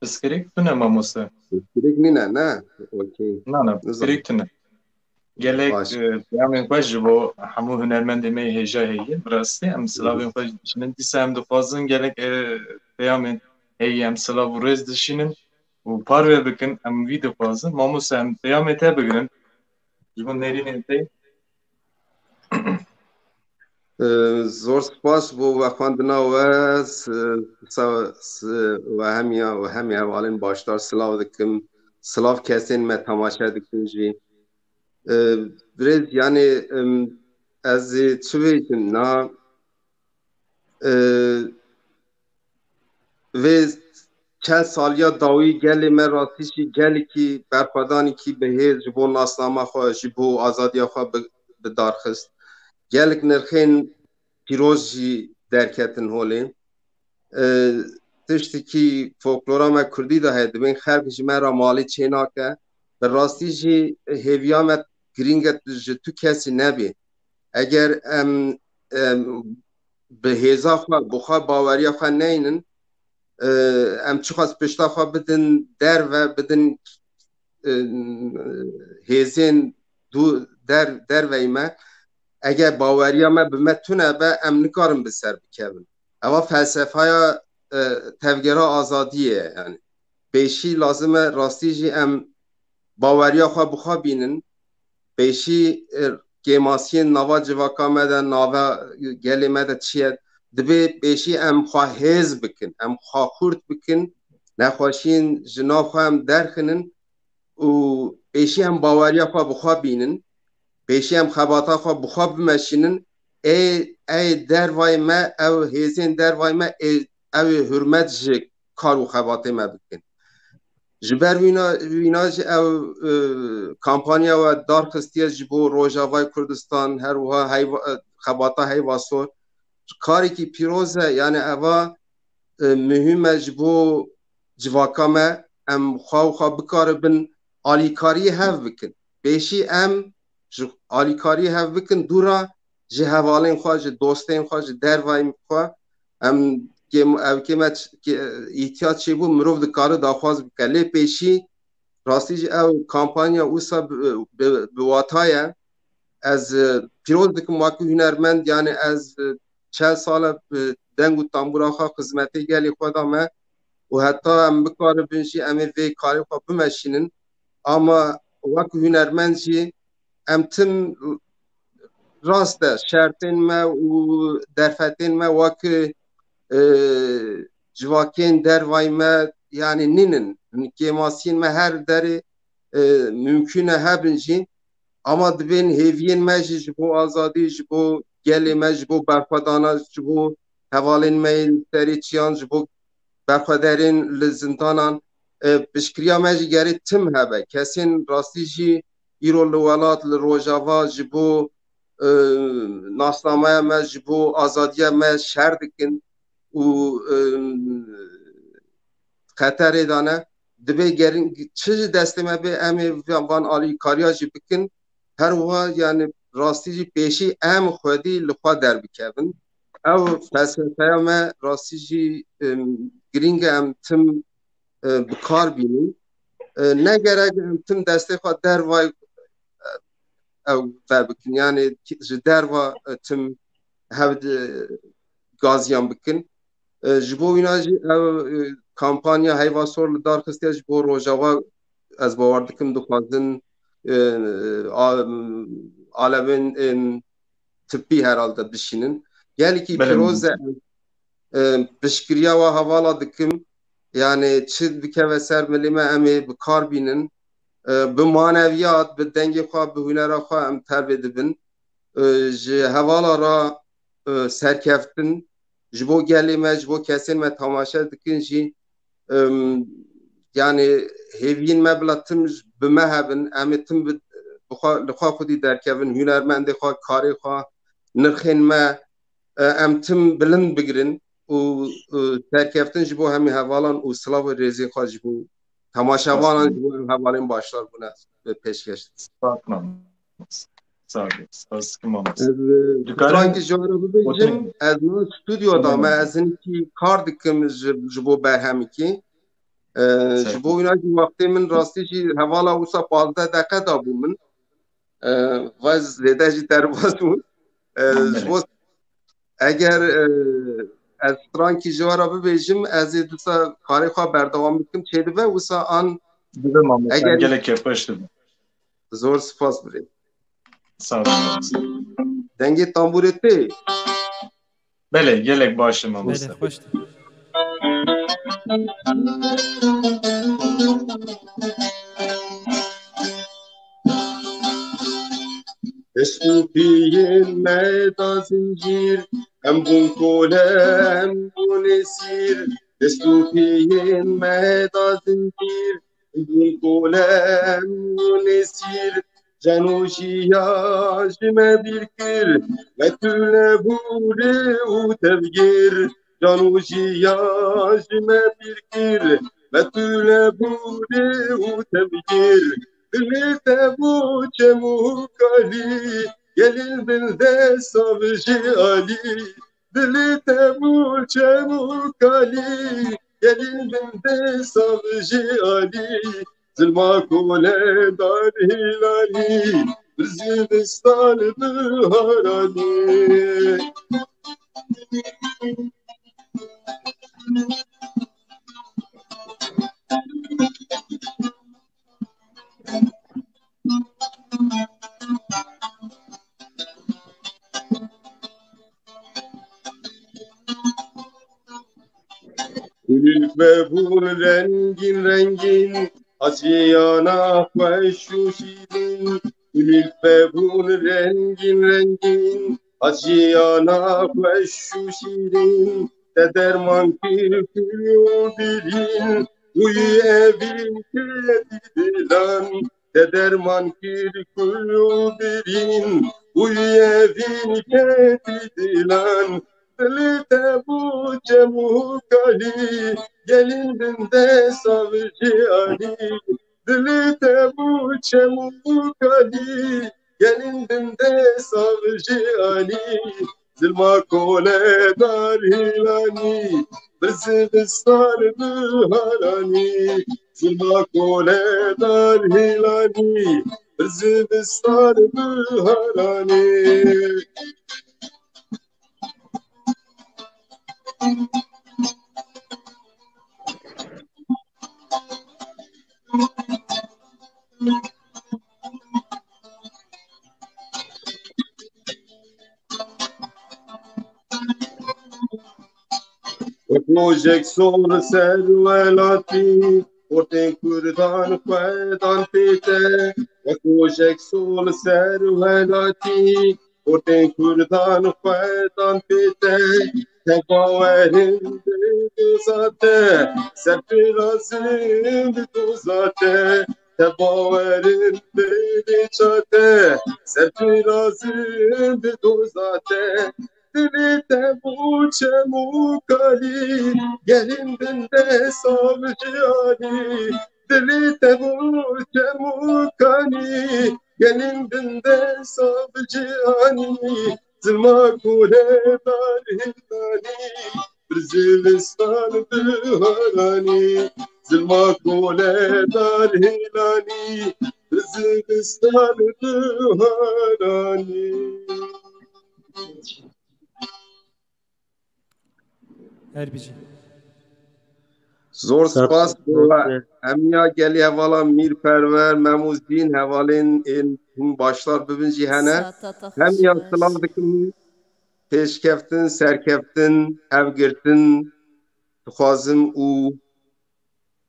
Pirsgirêk tune mamoste. Pirsgirêk nîne, ne? Okey. Na, na, Nizam. pirsgirêk tune. Gelek, Baş. e, peyamên xweş ji bo hemû hunermendê me yê hêja heye. Bi rastî em silavên xwe jî dişînin. Dîsa em dixwazin gelek, e, peyamên heye em silav û rêz dişînin û parve bikin. Em vî dixwazin. Mamoste, em peyamê te bigirin. Ji bo nêrînên te. E, zor spas bo vexwendina we. S-, sa-, s-, we hemiya, we hemî hevalên başdar silav dikim. Silav kesên me temaşe dikin jî. E, birêz, yani, em, ez ê çi bêjim, na, e, vê çend saliya dawî gelê me rastî jî gelekî berxwedanekî bi hêz ji bo nasnama xwe, ji bo azadiya xwe bi, bi dar xist. Gelek nirxên pîroz jî derketin holê. E, tiştekî folklora me kurdî de heye, dibên xelk ji me re malê çênake. Bi rastî jî hêviya me girîng e ji tu kesî nebê. Eger em, em bi hêza xwe, bi xwe baweriya xwe neynin, e, em çiqas pişta xwe bidin derve, bidin, e, hêzên dû-, der-, derveyî me, eger baweriya me bi me tune be, em nikarin bi ser bikevin. Eva felsefaya, e, tevgera azadiyê ye, yani. Pêşî lazim e rastî jî em baweriya xwe bi xwe bînin. Pêşî, e, kêmasiyên nava civaka me de, nava gelê me de çi ye? Divê pêşî em xwe hêz bikin, em xwe xurt bikin, nexweşiyên ji nav xwe em derxinin û pêşî em baweriya xwe bi xwe bînin, pêşî em xebata xwe bi xwe bimeşînin, ê, ê dervayê me, ew hêzên dervayê me, ê, ew ê hurmet ji kar û xebatê me bikin. Ji ber wîna, wîna jî ew, e, kampanya we dar xistiye ji bo Rojavayê Kurdistan, her wiha heyva-, e, xebata Heyva Sor. Karekî pîroz e, yani eva, e, muhîm e ji bo civaka me, em xwe û xwe bikaribin alîkariyê hev bikin. Pêşî em ji alîkariyê hev bikin, dûra ji hevalên xwe, ji dostên xwe, ji dervayên xwe, em kêm-, ev kême ç-, kê-, îhtiyac çêbû, mirov dikare daxwaz bike. Lê pêşî rastî jî ew kampanya wisa bi, bi, bi wata ye. Ez, e, pîroz dikim wekî hunermend, yani ez, e, çel sal e, e, deng û tambûra xwe xizmetê gelê xwe da me û heta em bikaribin jî em ê vê karê xwe bimeşînin. Ama wekî hunermend jî em tim rast e, şertên me û derfetên me wekî, e, civakên dervayî me, yani nînin. Kêmasiyên me her derê, e, mumkûn e hebin jî. Ama dibên hêviyên me jî ji bo azadî, ji bo gelê me, ji bo berxwedana, ji bo hevalên me yên serê çiyan, ji bo berxwederên li zindanan, e, piştgiriya me jî gerê tim hebe. Kesên rastî jî îro li welat, li Rojava ji bo, e, nasnameya me, ji bo azadiya me şer dikin û, e, xeterê de ne. Dibê gerin çi ji destê me bê, em ê van alîkariya jî bikin. Her wiha, yani, rastî jî pêşî em xwedî li xwe derbikevin. Ew felsefeya me rastî jî, em, girîng e em tim, e, bi kar bînin. E, ne gerek em tim destê xwe dervay, e, ew vebikin. Yani, ki-, ji derva, e, tim hev di gaziyan bikin. E, ji bo wîna jî ev, e, kampanya Heyva Sor li dar xistiye ji bo Rojava, ez bawer dikim dixwazin, e, a-, alevên, e, tipî herhalde bişînin. Gelekî Belê. Pîroz e, e, piştgiriya we hevala dikim. Yani çi bikeve ser milê me em ê bi kar bînin. E, bi maneviyat, bi dengê xwe, bi hunera xwe em tevlê dibin. E, ji hevala re, e, serkeftin, ji bo gelê me, ji bo kesên me temaşe dikin jî, em, yani hêviyên me bila tim ji, bi me hebin, em ê tim bi, bi xwe, li xwe xwedî derkevin, hunermendê xwe, karê xwe, nirxên me, e, em tim bilind bigirin û, û serkeftin ji bo hemî hevalan û silav û rêzê xwe ji bo temaşevanan, ji bo em hevalên başdar bûne pêşkeş dikim. Spas, Mamoste. Sağ ol. Spas dikim, Mamoste. Ez, e, Dikare strankî ji we re bibêjim, oturun. Ez niha stûdyoda me, Tamam. Ez hinekî kar dikim ji, ji bo berhemekî. E, Sağ ol. Ji bo wîna jî wextê min rastî jî hevala wisa pazdeh deqe dabû min. E, va zêde jî derbas bû. E, Tamam, ji bo belê. Eger, e, ez strankî ji we re bibêjim, ez ê dîsa karê xwe berdewam bikim, çêdibe wisa an Dibe Mamoste, eger gelek kêfxweş dibe. Zor spas birê. Sağ ol, Mamoste. Dengê tambûrê tê? Belê, gelek baş e, Mamoste. Belê, xweş e. Dest û piyên me da zincîr, em bûn kole, em bûn esîr. Dest û piyên me da zincîr, em bûn kole, em bûn esîr. Can û jiya ji me bîr kir, me tune bûrê û tevgir. Can û jiya ji me bîr kir, me tune bûrê û tevgir. Dilê te bû çem û kalî, gelên bin de sav ji alî. Dilê te bû çem û kalî, gelên bin de sav ji alî. Zilma kole dar hêlanî, bir zivistan biharanî. Kulîlk vebûn rengîn rengîn, a jiyana xweş û şîrîn. Kulîlk vebûn rengîn rengîn, a jiyana xweş û şîrîn. Te derman kir kul û birîn, û yî evîn ketî dilan. Te derman kir kul û birîn, û yî evîn ketî dilan. Dilê te bû çem û kalî, gelên bin de sav ji alî. Dilê te bû çem û kalî, gelên bin de sav ji alî. Zilma kole dar hêlanî, bir zivistan biharanî. Zilma kole dar hêlanî, bir zivistan biharanî. Wek rojek sol ser welatî, ortên Kurdan xwe dan pê te. Wek rojek sol ser welatî, ortên Kurdan xwe dan pê te. Te bawerin bê doza te, ser pê lazim bi doza te. Te bawerin bê dê ça te, ser pê lazim bi doza te. Dilê te bû çem û kalî, gelên din de sav ciyanî. Dilê te bû çem û kalî, gelên din de sav ciyanî. Zilma kole dar hêlanî, bir zivistan biharanî. Zilma kole dar hêlanî, bir zivistan biharanî. Her bijî. Zor spas bo hemiya gelî hevala Mîr Perwer, Memûzdîn, hevalên ên hûn başlar bibin jî hene. Hemiya silav dikim, pêşkeftin, serkeftin, evgirtin dixwazim û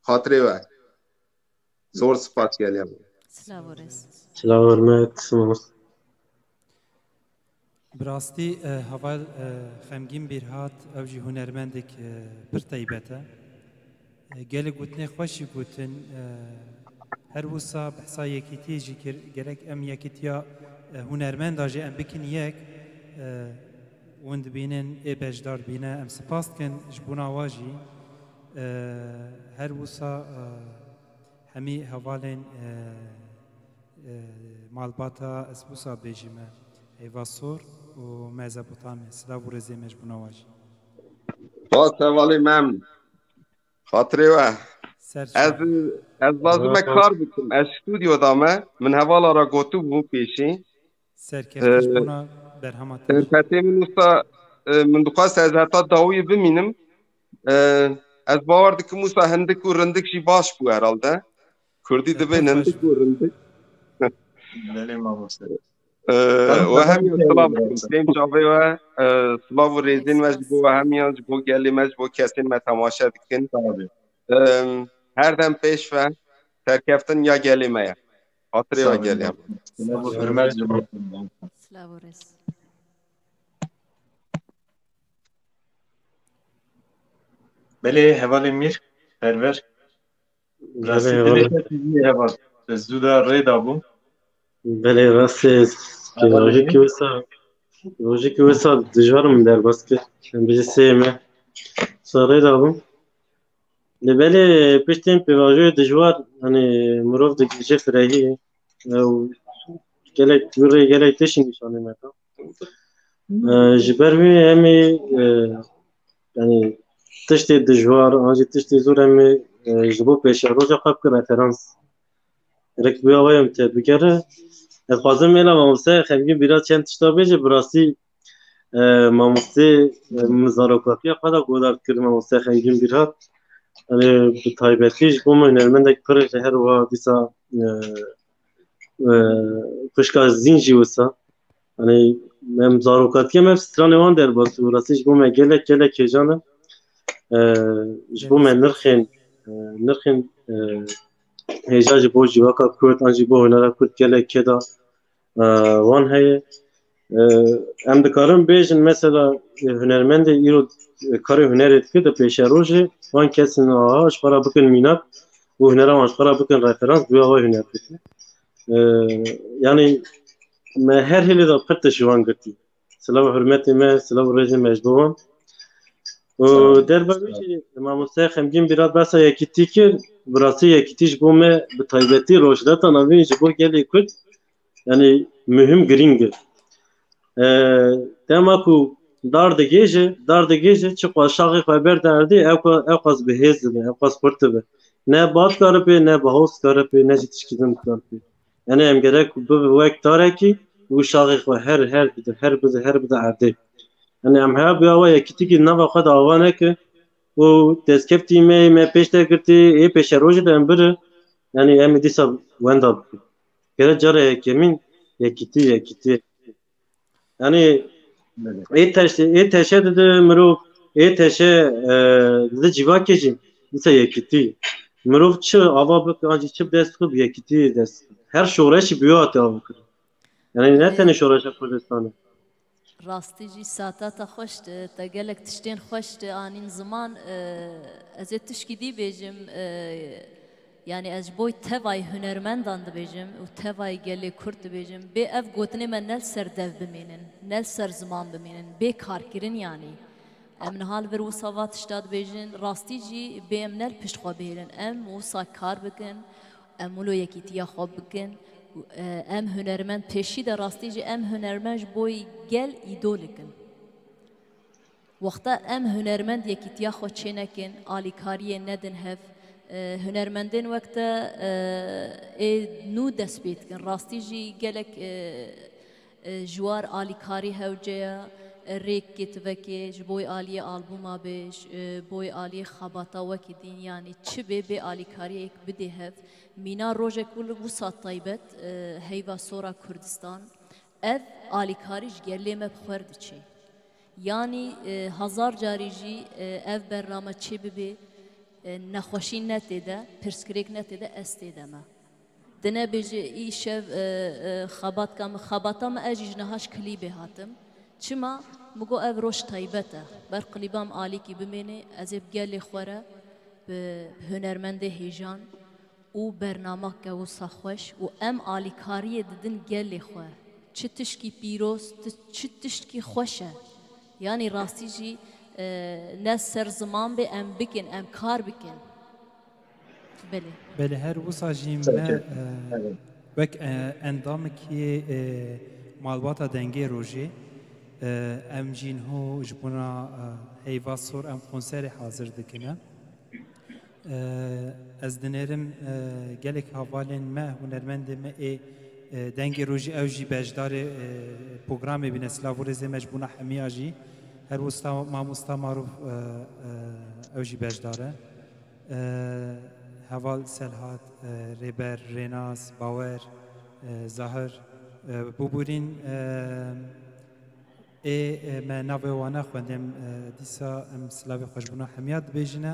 xatirê we. Zor spas gelî hevala. Silav û rêz. Silav hurmet, mamoste. Bi rastî, e, heval, e, Xemgîn Bîrhat, ew jî hunermendek, e, pir teybet e. E, gelek gotinê xweş jî gotin, e, her wisa behsa yekîtiyê jî kir, gerek em yekîtiya, e, hunermenda jî em bikin yek, e, hûn dibînin ê beşdar bîne, em spas dikin ji bona wa jî. E, her wisa, e, hemî hevalên, e, e, malbata ez wisa bêjime, Heyva Sor û Mezopotamya. Silav û rêzê me ji bona we jî. Spas hevalê Mem. Xatirê we. Ser çav. Ez, ez lazim me kar bikim. Ez stûdyo da me. Min hevala re gotibû pêşî. Serkeftin ji, e, bona berhema te jî. Serketê min wisa, e, min dixwest ez heta dawiyê bimînim. E, ez bawer dikim wisa hindik û rindik jî baş bû herhalde. Kurdî, e, dibên hindik û rindik. Belê mamoste. E, we hemiyan silav dikim. Sêm çavê we, e, silav û rêzên me ji bo we hemiyan, ji bo gelê me, ji bo kesên me temaşe dikin. Sağ olun. E, her dem pêş ve serkeftin ya gelê me ye. Xatirê we gelê me. Silav û hurmet ji bo. Silav û rêz. Belê, hevalê Mîr Perwer. Belê, rastî heval. Dilê te tijî heval. Te zû da rê dabû. Belê, rastî, hevalê rojekî Mîr. Wisa, rojekî wisa dijwar min derbas kir. Em bijî sê me. Wisa rê dabû. Lê belê piştên pêvajoyê dijwar, hani mirov digihîje firehiyê. Ew gelek, wî rê gelek tiştî nîşanî me da. E, ji ber wî em ê, e, yanî tiştê dijwar, an jî tiştê zor em ê, e, ji bo pêşeroja xwe bikin referans. Gerek bi awayê em tê bigere. Ez xwazim mêla mamoste Xemgîn Bîrhat çend tişta bêje, bi rastî, e, mamoste, e, min zarokatiya xwe de godar kir mamoste Xemgîn Bîrhat. Yanî bi taybetî ji bo me hunermendek pir e, her wiha dîsa, e, e, xwişka Zîn jî wisa. Yanî em zarokatiya me stranê wan derbas û rastî ji bo me gelek, gelek hêjan e. E, ji bo me nirxên, e, nirxên, e, hêja ji bo civaka Kurd an jî bo hunera Kurd gelek kê da, e, wan heye. E, em dikarin bêjin mesela, e, hunermendê îro, e, karê hunerê dike di pêşerojê wan kesên aha ji xwe re bikin mînak û hunera wan ji xwe re bikin referans, guya wa huner dike. E, yanî me her hêlê de pir tişt ji wan girtî. Silav û hurmetê me, silav û rêzê me ji bo wan. Û derba wî jî mamoste Xemgîn Bîrhat behsa yekîtî kir, bi rastî yekîtî ji bo me bi taybetî rojhilata navîn ji bo gelê Kurd, yanî muhim girîng e. E, dema ku dar digêje, dar digêje, çiqas şaxê xwe berde erdê, ew, ew qas bi hêz dibe, ew qas xurt dibe. Ne bad karibe, ne bi hoz karibe, ne jî tişkî din karibe. Yanî em gerek bibe wek tarekî û şaxê xwe her, her bide, her bide, her bide erdê. Yanî em heya bi awa yekîtîkî nava xwe de ava neke û destkeftî me, me pêş de girtî, ê pêşerojê de em biri. Yanî em ê dîsa wenda bikin. Gerek cara yekemîn yekîtî, yekîtî. Yanî ê teşe, ê teşe dide mirov, ê teşe, e, dide civakê jî, dîsa yekîtî. Mirov çi ava bike, an jî çi bi dest xwe bi yekîtî dest xwe. Her şoreşî bi wê hatî ava kirin. Yanî ne tenê şoreşa Kurdistanê. Rastî jî saeta te xweş, te gelek tiştên xweş anîn ziman. E, ez ê tişkî dî bêjim, e, yanî ez ji bo tevayê hunermendan dibêjim û tevayê gelê Kurd dibêjim, bê ev gotinê me ne li ser dev bimînin, ne li ser ziman bimînin, bê karkirin yanî. Em niha li vir wisa va tişta dibêjin, rastî jî bê em ne li pişt xwe bihêlin, em wisa kar bikin, em wilo yekîtiya xwe bikin. Û, e, em hunermend pêşî de rastî jî em hunermend ji bo gel îdol dikin. Wexta em hunermend yekîtiya xwe çênekin, alîkariyê nedin hev, e, hunermendên wek te, e, ê nû dest pê dikin. Rastî jî gelek, e, e, ji war alîkarî hewce ye, e, rêkê tivekê ji bo aliyê albûma bê, ji, e, bo aliyê xebata wekî din, yanî çi bê, bê alîkariyek bidê hev. Mîna rojek wil-, wisa taybet, e, heyva sora Kurdistan. Ev alîkarî ji gelê me bi xwe re diçe. Yanî, e, hezar carî jî, e, ev bername çê bibe, e, nexweşî ne tê de, pirsgirêk ne tê de, ez tê de me. Dine bêje, îşev, e, e, xebatka min, xebata min, ez jî ji niha ji klîbê hatim. Çima? Min got ev roj taybet e. Ber klîba min alîkî bimêne, ez ê bi gelê xwe re, bi, bi hunermendê hêjan û bernameke wisa xweş û em alîkariyê didin gelê xwe. Çi tişkî pîroz, ti-, çi tişkî xweş e. Yanî rastî jî, e, ne ser ziman bê, em bikin, em kar bikin. Belê. Belê, her wisa jî me, Serkeftin. E, Evet. wek, e, endamekî, e, malbata Dengê Rojê, e, em jî niho ji bona, e, heyva sor em konserê hazir dikine. E, ez dinêrim, e, gelek hevalên me, hunermendê me ê, e, Dengê Rojê ew jî beşdarê, e, programê bîne. Silav û rêzê me ji bona hemiya jî. Her wisa mamosta Maruf, e, e, ew jî beşdar e. E, heval Selhat, e, Rêber, Rênas, Bawer, e, Zahir, e, Bûbûrîn, e, ê, e, me navê wana xwendin, e, dîsa em silavê xwe ji bona hemiya dibêjine.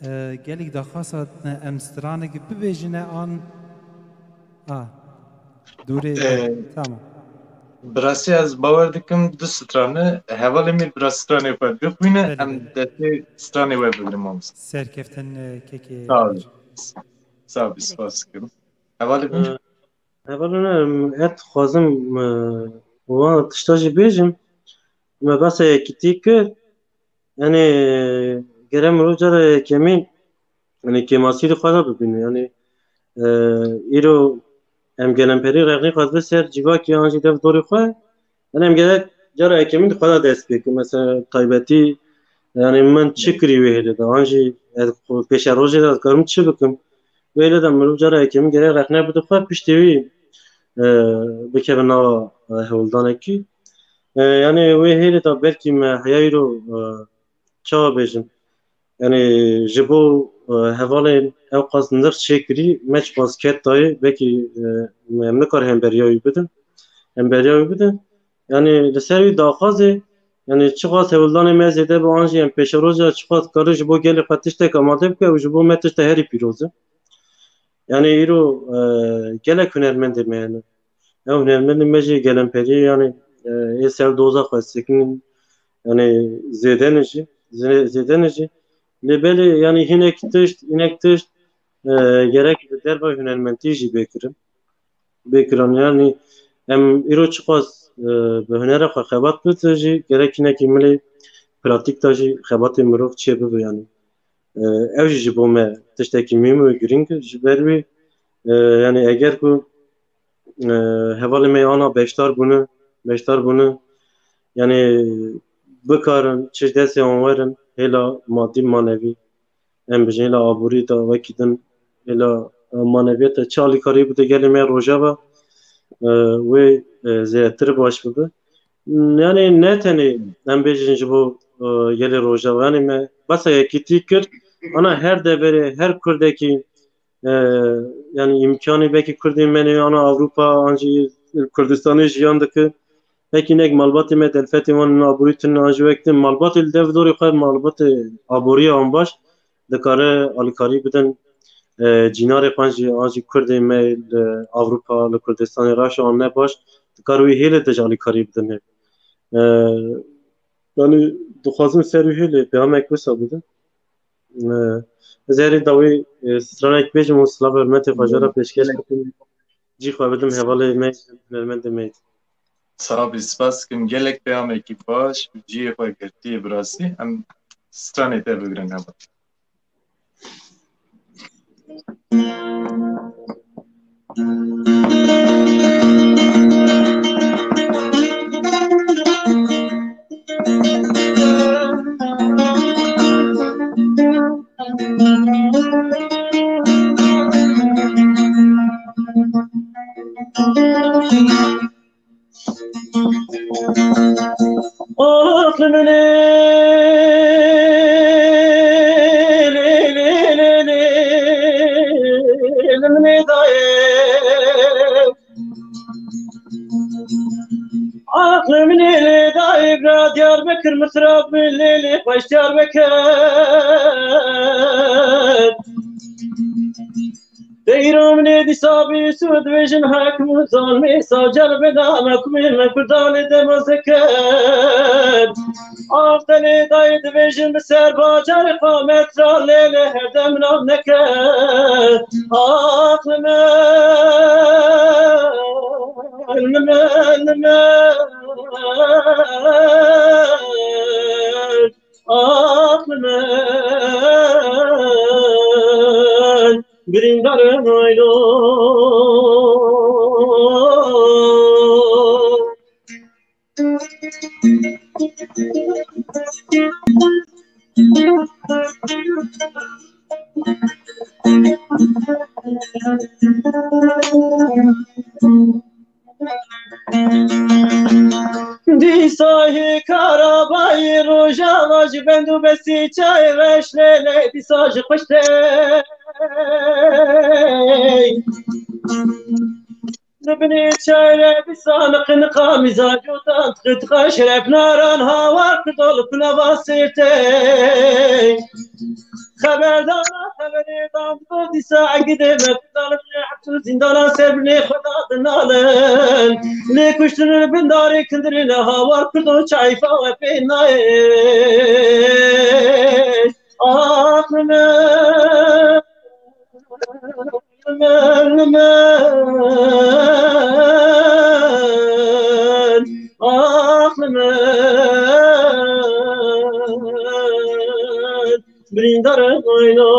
E, gelek daxwasa em stranek bibêjine an, a, dûrê, Ee, tamam. Bi rastî ez bawer dikim du strane, hevalê min bi rastî stranê xwe bixwîne, Belê, em belê. destê stranê we bigrin mamoste. Serkeftin, e, kekê Sağ ol. Bekir. Sağ ol, spas dikim. Hevalê min. Ee, hevalê min, em, ez dixwazim, e, wan tişta jî bêjim. Me behsa yekîtî kir. Yanî, gere mirov cara yekemîn, yanî, kêmasî li xwe de bibîne. Yanî, e, îro em gelemperî rexnê xwe dibe ser civakê an jî dev dorê xwe. Yanî, em gerek cara yekemîn di xwe de dest pê bikin. Mesela, taybetî, yanî, min çi kirî wê hêlê de? An jî ez xwe pêşerojê de dikarim çi bikim? Wê hêlê de mirov cara yekemîn gerek rexne bide xwe, piştî wî, e, bikeve nava, e, hewldanekî. E, yanî wê hêlê de belkî me heya îro, e, çawa bêjim? Yanî ji bo, e, hevalên ewqas nirx çêkirî me çiqas ket dayê, belkî, e, em nikar hemberiya wî bidin. Hemberiya wî bidin. Yanî li ser wî daxwazê, yanî çiqas hewldanê me zêde bi an jî em pêşeroja çiqas kare ji bo gelê xwe tiştek amade bike û ji bo me tiştek herî pîroz e. Yanî îro, e, gelek hunermendê me hene. Ew hunermendê me jî gelemperî, yanî, e, ê ser doza xwe sekinin, yanî zêde ne jî, zê-, zêde ne jî. Lê belê, yanî hinek tişt, hinek tişt, e, gerek li derva hunermendî jî bê kirin. Bê kiran, yanî em îro çiqas, e, bi hunera xwe xebat bide jî, gerek hinekî milê pratîk de jî xebatê mirov çê bibe, yanî. E, ew jî ji bo me tiştekî muhîm û girîng e. Ji ber wî, e, yanî eger ku, e, hevalê me ana beşdar bûne, beşdar bûne, yanî bikarin çi ji destê wan werin, hêla madî manevî, em bijin hêla aborî de wekî din, hêla, e, maneviyete çi alîkarî bide gelê me Rojava, e, wê, e, zêdetir baş bibe. Yanî ne tenê em bêjin ji bo, e, gelê Rojava, yanî me behsa yekîtî kir, ana her deverê, her Kurdekî, e, yanî îmkanî belkî Kurdên me nê ana Ewropa an jî Kurdistanê jiyan dike, belkî nek malbatê me delfetê wan aborî tune an jî wek din malbatê li dev dorê xwe malbatê aboriya an baş dikare alîkarî bidin, e, cînarê xwe jî an jî Kurdên me li Ewropa, li Kurdistanê reş an ne baş, dikare wî hêlê de jî alîkarî bidin. E, yani dixwazim ser wî hêlê peyamek wisa bidim. E, ez herî dawî, e, stranek bêjim û silav hurmetê xwe jê re pêşkeş bikim. Cî xwe bidim hevalê me, hunermendê me. Sabî, spas dikim. Gelek peyamekî baş û cihê xwe girtiye bi rastî. Em stranê te bigirin heval. Aklımın eli, eli, eli, eli, eli, eli, Aklım nêlê dayê bira Diyarbekir, misrab min lêlê xweş Diyarbekir. Deyra min ê dîsa bîst û dibêjin hekim û zanmê sacar beda me kumê me kurdanê dema zeker. Axtelê dayê dibêjin bi ser bajarê qamet ra lêlê her dem nav neke. Aklım el, el, el, aklım el, birindar el, aylo. Dîsa hê karabayî rojava ji bend û besî çayê reş lê lê dîsa ji xweş tê. Li binê çayre dîsa niqiniqa mîzacotan, tiqitiqa şeref naran hawar kirdo li kunava sêrtê. Xeberdana xeberê dan dido dîsa egidê me, kuda li binê heps û zîndana ser binê xwe da dinalin. Lê kuştin li bin darê kindirê ne hawar kirdo çayfa we pê nayê. Aklım el, aklım el, birindar oyno.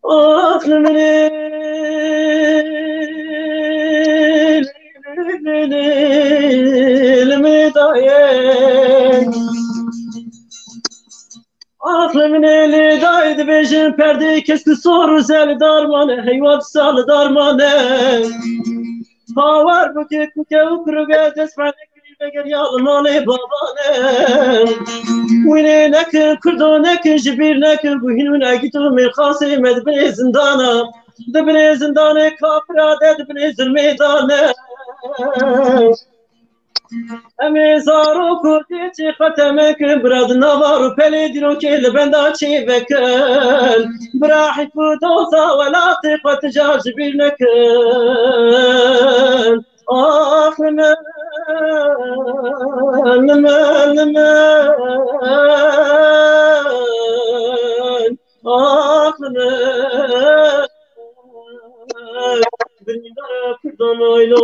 Aklım Aklım nêlê dayê dibêjin perdê kesk û sor û zel darmane, heywa dîsa li darmane. Hawar bûke kuke û kurûge dest perdê kirî veger ya li malê babane. Wînê nekin kurdo nekin ji bîr nekin ku hîn wî negît û mêrxasê me di binê zindana. Di binê zindanê kafira de di binê zilmê dane. Em ê zarok û dê çê xwe temekin, bira di nava rûpelê dîrokê li benda çê vekin. Bira hîf û doza welatê xwe ti car ji bîr nekin. Ax li min, li min, li min. Aklım el, birindar kurdan oylo.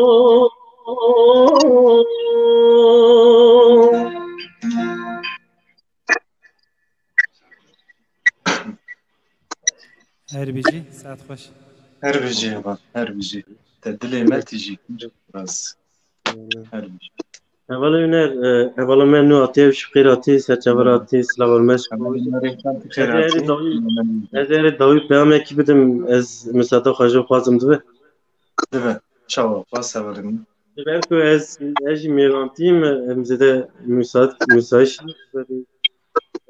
Her bijî, saet xweş. Her bijî, her bijî. Te dilê me tijî kir, rast. Her bijî. Hevalê Huner, e, hevala me nû hatî, ev ji xêr hatî, serçevan hatî, silav û rehmet. Hevalê Huner, xêr hatî. Ez ê dawî, ez ê dawî peyamekî bidim, ez misada xwe ji xwazim dibe. Dibe, çawa, xwaz hevalê min. Dibe ku ez, ez jî mêvantiyim, em zêde müsait, müsait,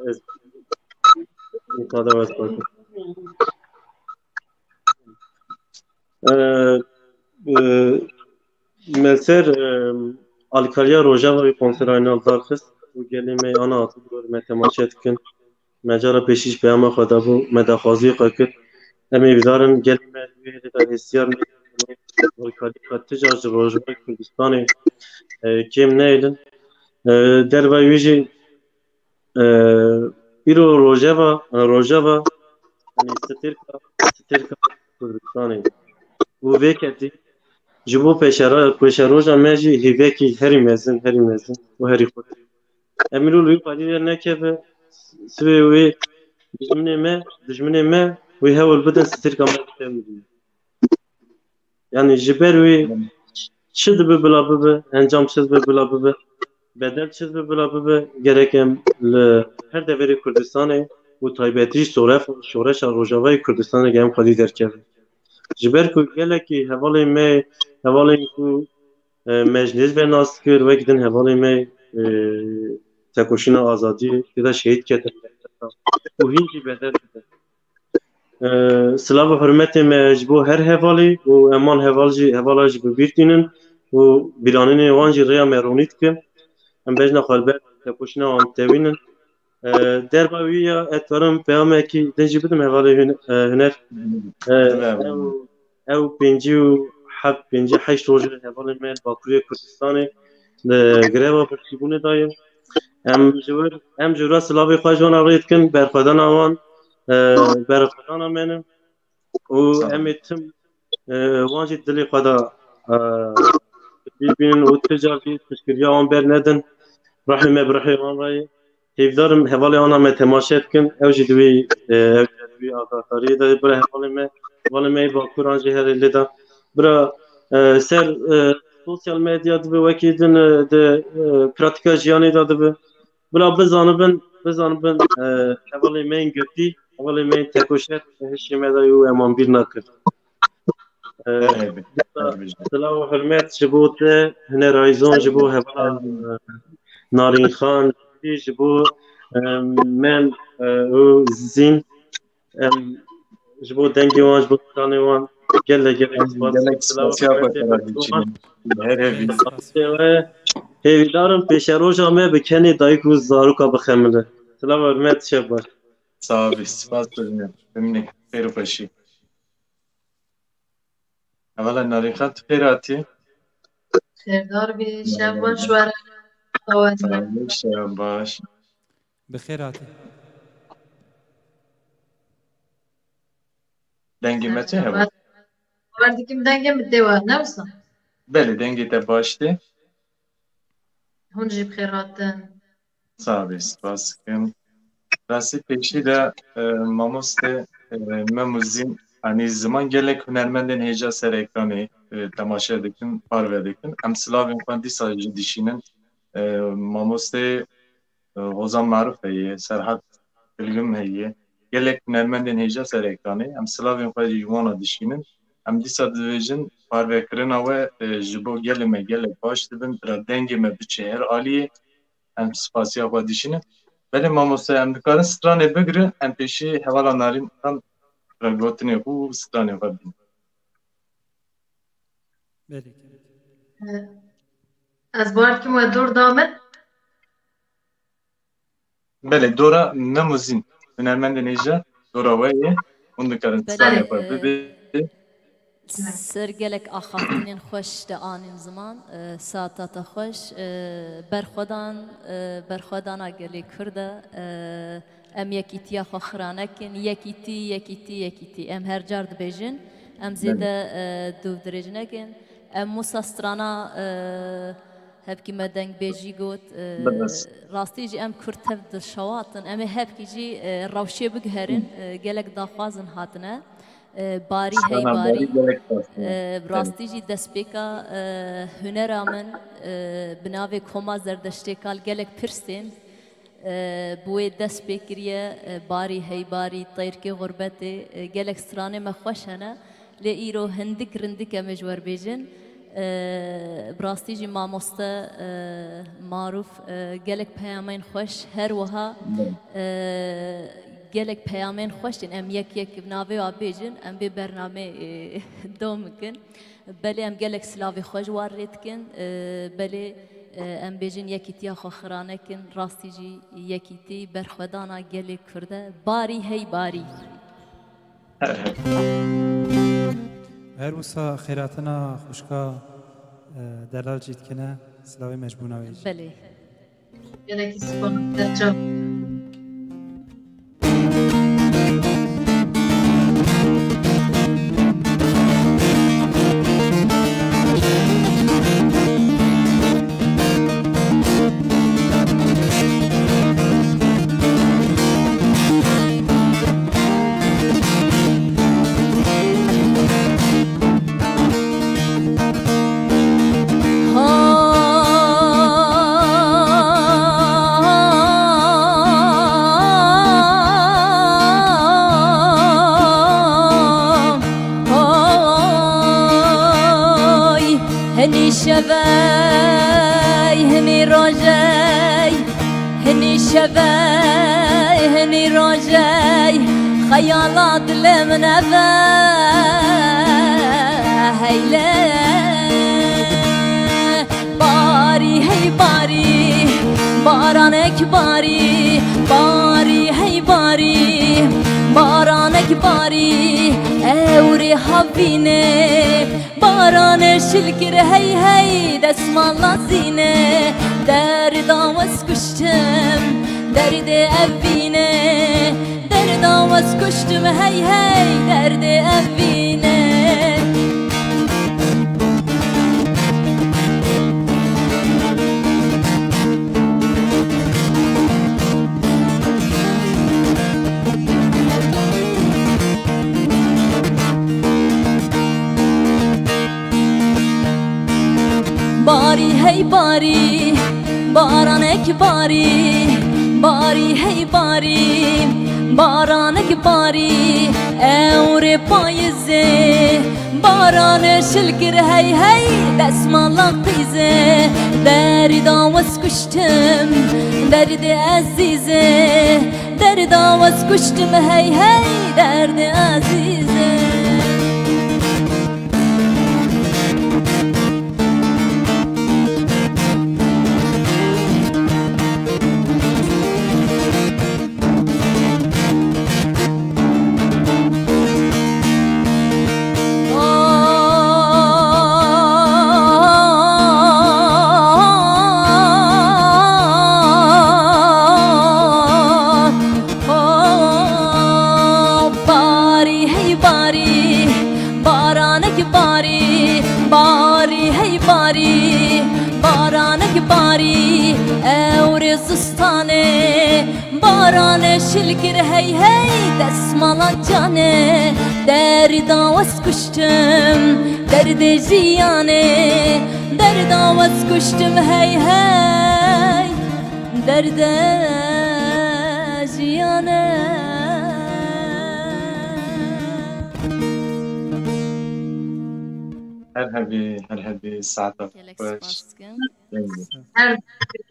ez, misada xwe ez xwazim. E, e, Me li ser, e, alîkariya Rojava wî konsera Înal darxist û Gelê me ana hatî gor me temaşe dikin. Me cara pêşî ji peyama xwe dabû, me daxwaziyê xwe kir. Em ê bizarin gelê me di wê hêlê de hêsiyar nebin, alîkarî xwe ti car ji Rojavayê Kurdistanê, e, kêm neyêlin. E, dervayî wî jî, e, îro rojeva, rojeva, yanî stêrka, stêrka Kurdistanê. Û vê ketî ji bo pêşera-, pêşeroja me jî hêvekî herî mezin, herî mezin û herî xurt. Em îro li wî xwedî dernekeve, sibê wê dijminê me, dijminê me wê hewl bidin stêrka me bikevin. Yanî ji ber wê çi dibe bila bibe, encam çi dibe bila bibe, bedel çi dibe bila bibe, gerek em li her deverê Kurdistanê û taybetî şore-, şoreşa Rojavayê Kurdistanê em xwedî derkevin. Ji ber ku gelekî hevalên me, hevalên ku, e, me ji nêz ve nas dikir, wek din hevalên me, e, tekoşîna azadiyê tê de şehîd ketin û hîn jî bedel didin. E, silav û hurmetê me ji bo her hevalî û em wan heval jî, hevala jî bi bîr tînin û bîranînê wan jî rêya me ronî dikin. Em bejna xwe li ber tekoşîna wan tewînin. E, derva wî ya ez dikarim peyamekî din jî bidim hevalê Hün-, e, Huner. E, ew, ew pêncî û heft, pêncî heşt roj e hevalên me li Bakurê Kurdistanê li greva birçîbûnê de ye. Em ji wir, em ji wir re silavê xwe ji wan re rê dikin, berxwedana wan, e, berxwedana me ne. Û Sağ ol. Em ê tim, e, wan jî dilê xwe de, e, bîr bînin û tu car jî piştgiriya wan bernedin. Ruhê me bi ruhê wan re ye. Hêvdar im hevalê wana me temaşe dikin. Ew jî di wî, e, ew jî di wî agadariyê de bira hevalê me, hevalê me yê Bakuran jî herê lê de. Bira, e, ser, e, sosyal medya dibe wekî din, e, di, e, pratika jiyanê de dibe. Bila bizanibin, bizanibin, e, hevalê me yên girtî, hevalê me yên tekoşer, hişê me de û eman bîr nakin. E, Erê bi, erê bi. Silav û hurmet ji bo te, Huner Ayzon, ji bo hevala, e, Narîn Xan, ji bo, e, Mem, e, û Zîn. Em ji bo dengê wan, ji bo stranê wan gelek, gelek spas. Gelek spasiya xwe te re diçînim. Her hevî. Hêvîdar im pêşeroja me bi kenê dayik û zaroka bixemile. Silav û hurmet, şev baş. Sağ ol, spas dikim. Bimînin, xêr û xweşî. Hevala Narîn Xan, tu xêr hatî. Xêrdar bî, şev baş were. Sağ ol, şev baş. Bi xêr hatî. Dengê me çi hebû? Bawer dikim dengê min tê we, ne wisa? Belê, dengê te baş tê. Hûn jî bi xêr hatin. Sağ bî, spas dikim. Rastî pêşî de, e, mamoste, e, Mem û Zîn, anî ziman gelek hunermendên hêja ser ekranê, e, temaşe dikin, parve dikin. Em silavên xwe dîsa jî dişînin. E, mamoste, e, Hozan Maruf heye, Serhat Bilgim heye. Gelek hunermendên hêja ser ekranê. Em silavên xwe jî ji wan re dişînin. Em dîsa dibêjin, parvekirina we, e, ji bo gelê me gelek baş dibin. Bira dengê me biçe her aliyê. Em spasiya xwe dişînin. Belê mamoste, em dikarin stranê bigirin, em pêşî hevala Narîn Xan re gotinê xwe û stranê xwe bînin. Belê. Ez bawer dikim we dor da min. Belê, dora Mem û Zîn. Hunermendên hêja, dora we ye. Hûn dikarin Belê, stranê xwe e, bibê. Ser gelek axaftinên xweş te anîn ziman, e, saeta te xweş, e, berxwedan, e, berxwedana gelê Kurd e, e, em yekîtiya xwe xira nekin, yekîtî, yekîtî, yekîtî. Em her car dibêjin, em Belê. zêde, e, dûv dirêj nekin. Em wisa strana, e, hevkî me dengbêjî got, e, Bi rast. rastî jî em Kurd tev dişewatin. Em ê hevkî jî, e, rewşê biguherin, Hı. e, gelek daxwazin hatine. E, barî hey Strana barî. barî gelek xweş e. E, bi rastî jî destpêka, e, hunera min, e, bi navê Koma Zerdeştê Kal gelek pirsên, e, bi wê dest pê kiriye, e, barî hey barî, teyrkê xurbetê, e, gelek stranê me xweş hene. Lê îro hindik rindik em ê ji we re bêjin. E, bi rastî jî mamoste, e, Maruf, e, gelek peyamên xweş, her wiha, Belê. e, gelek peyamên xweş tên. Em yek yek bi navê wa bêjin, em bê bernamê, e, dom bikin. Belê em gelek silavê xwe ji wan rê dikin. E, belê E, em bêjin yekîtiya xwe xira nekin, rastî jî yekîtî berxwedana gelê Kurd e. Barî hey barî. Her wisa xêratina xwişka, e, delal jî dikine, silavê me ji bona wê jî. Belê. Gelekî spas. Ser çav. Oy, hinî şevey, hinî rojey, hinî şevey, hinî rojey, xeyala dilê min eve heyle. Barî hey barî, baranek barî, barî hey barî, baranek barî, ewrê havîne. Baranê şilkir hey hey, desmala zîne, derda wez kuştim, derdê evîne. Derda wez kuştim hey hey, derdê evîne. Barî hey barî, baranek barî, barî hey barî, baranek barî, ewrê payizê, baranê şilkir hey hey, desmala qîzê, derda wez kuştim, derdê ezîzê, derda wez kuştim hey hey, derdê ezîzê. Oh, barî hey barî, baranek barî, barî hey barî, baranek barî, ewrê zistanê, baranê şilkir hey hey, desmala canê, derda wez kuştim, derdê jiyanê, derda wez kuştim hey hey. Derde jiyane. Her hebî, her hebî, saeta Gelek xweş. Spas dikim. Her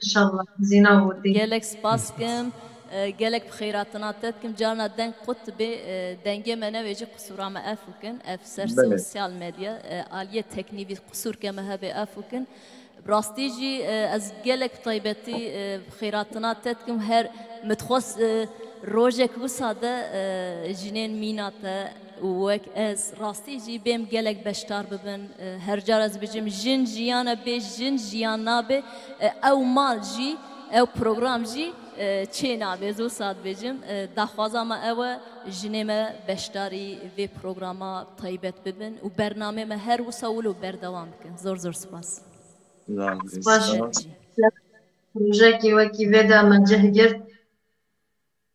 inşallah zîna hotî. Gelek spas dikim. E, gelek bi xeyratina te dikim. Carna deng qut dibe, e, dengê me nevêjî, qisûra me efû kin. Ev ser Belê. Sosyal medya, e, aliyê teknîvî qisûrke me hebe efû kin. Bi rastî jî, e, ez gelek bi taybetî, e, bi xêratina te dikim. Her min dixwest, e, rojek wisa de, e, jinên mîna te û wek ez rastî jî bêm gelek beşdar bibin. E, her car ez bêjim, jin jiyan e, bê jin jiyan nabe. E, ew mal jî, ew program jî, e, çê nabe. Ez wisa dibêjim, e, daxwaza me ew e, jinê me beşdarî vê programa taybet bibin û bernamê me her wisa wilo berdewam bikin. Zor zor spas. Spas. Spas. Projeyekî wekî vê de me cih girt.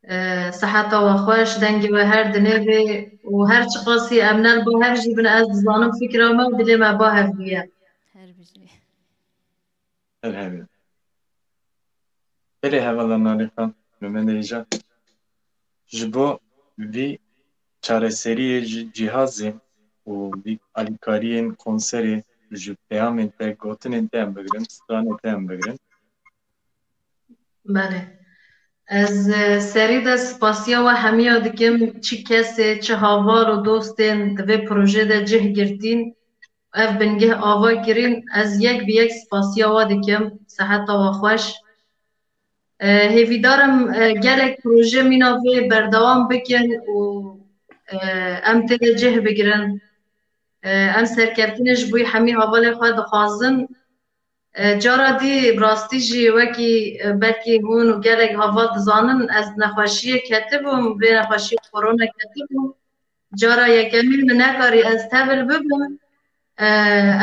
E, siheta we xweş, dengê we her dinêvê û her çiqasî em ne li ba hev jî bin, ez dizanim fikra me û dilê me ba hev bûye. Her bijî. Her hebî. Belê hevala Nalîkan, Mehmet Hêja. Ji bo vî çareseriyê ji cîhazê û vî alîkariyên konserê ji peyamên te, gotinên te em bigirin, stranê te em bigirin. Belê. Ez, e, serî de spasiya we hemiya dikim, çi kesê, çi haval û dostên di vê projê de cih girtîn. ev bingeh ava kirin. Ez yek bi yek spasiya we dikim. Seheta we xweş. E, hêvîdar im, e, gelek proje mîna vê berdewam bikin û, e, em tê de cih bigirin. E, em serkeftinê ji bo hemî hevalê xwe dixwazin. E, cara dî bi rastî jî wekî, e, belkî hûn û gelek heval dizanin, ez nexweşiyê ketibûm, vê nexweşiyê korona ketibûm. Cara yekemîn min nekarî ez tevil bibim. E,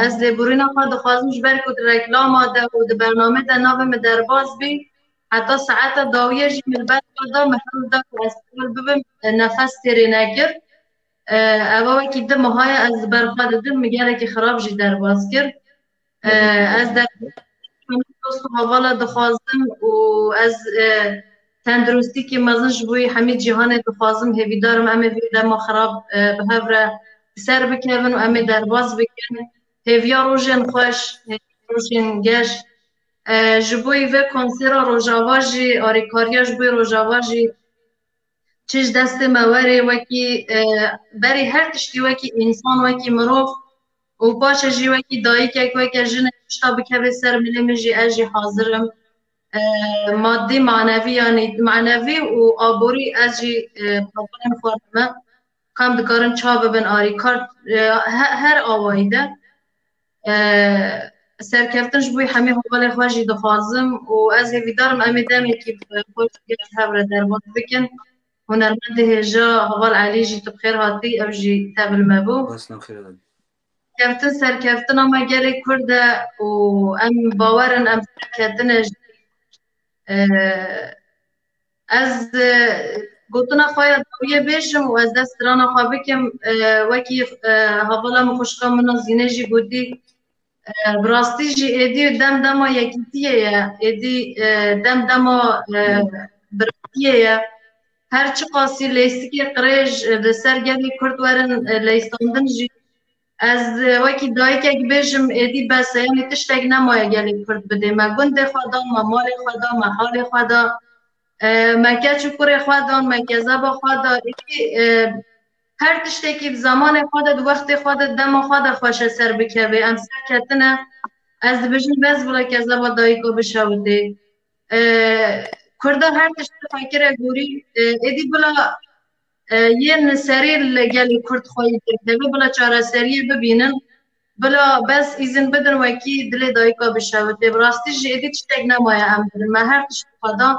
ez lêborîna xwe dixwazim ji ber ku di reklama de û di bernamê de navê min derbas bî. Heta saeta dawiyê jî min li ber xwe da, min hewl da ku ez tevil bibim, e, nefes têrê nekir. E, eva wekî di meha ye ez li ber xwe didim, min gelekî xirab jî derbas kir. E, ez der hemî dost û hevala dixwazim û ez, e, tenduristîkî mezin ji bo hemî cîhanê dixwazim. Hêvîdar im em ê vê dema xirab, e, bi hev re bi ser bikevin û em ê derbas bikin. Hêviya rojên xweş, hêviya rojên geş. E, ji bo vê konsera Rojava jî, arîkariya ji bo Rojava jî çi ji destê me werê wekî, e, berî her tiştî wekî însan, wekî mirov û paşê jî wekî dayikek, weke jinek tişta bikeve ser milê min jî ez jî hazir im. E, madî, manevî, yanî manevî û aborî ez jî, e, hevalên xwe dime. Kam dikarin çawa bibin arîkar, e, he-, her awayî de. E, serkeftin ji bo hemî hevalê xwe jî dixwazim û ez hêvîdar im em ê demekî xweş geş hev re derbas bikin. Hunermendê hêja Heval Elî jî tu bi xêr hatî, ew jî tevil me bû. Keftin serkeftina me gelê Kurd e û em bawer in em serketine jî. E, Ez, e, gotina xwe ya dawiyê bêjim û ez dest strana xwe bikim, e, wekî, e, hevala min, xwişka min a Zînê jî gotî, e, bi rastî jî êdî dem dema yekîtiyê ye, êdî, e, dem dema, e, biratiyê ye. Her çiqasî leysikê qirêj, e, li ser gelê Kurd werin, e, leysandin jî, ez, e, wekî dayikek bêjim, êdî bes e, yanî tiştek nemaye gelê Kurd bidê me. Gundê xwe da me, malê xwe da me, halê xwe da, e, me keç û kurê xwe dan, me kezeba xwe da. Êdî, e, her tiştekî di zemanê xwe de, di wextê xwe de, di dema xwe de xweş e ser bikevê. Em serketine, ez dibêjim bes bila kezeba dayika bişewitê. E, Kurda her tiştê xwe kire gorî. E, êdî bila, e, yên serê li gelê Kurd xweyî derkeve, bila çareseriyê bibînin, bila bes îzin bidin wekî dilê dayika bişewitê. Bi rastî jî êdî tiştek nemaye em bidin. Me her tişt xwe da.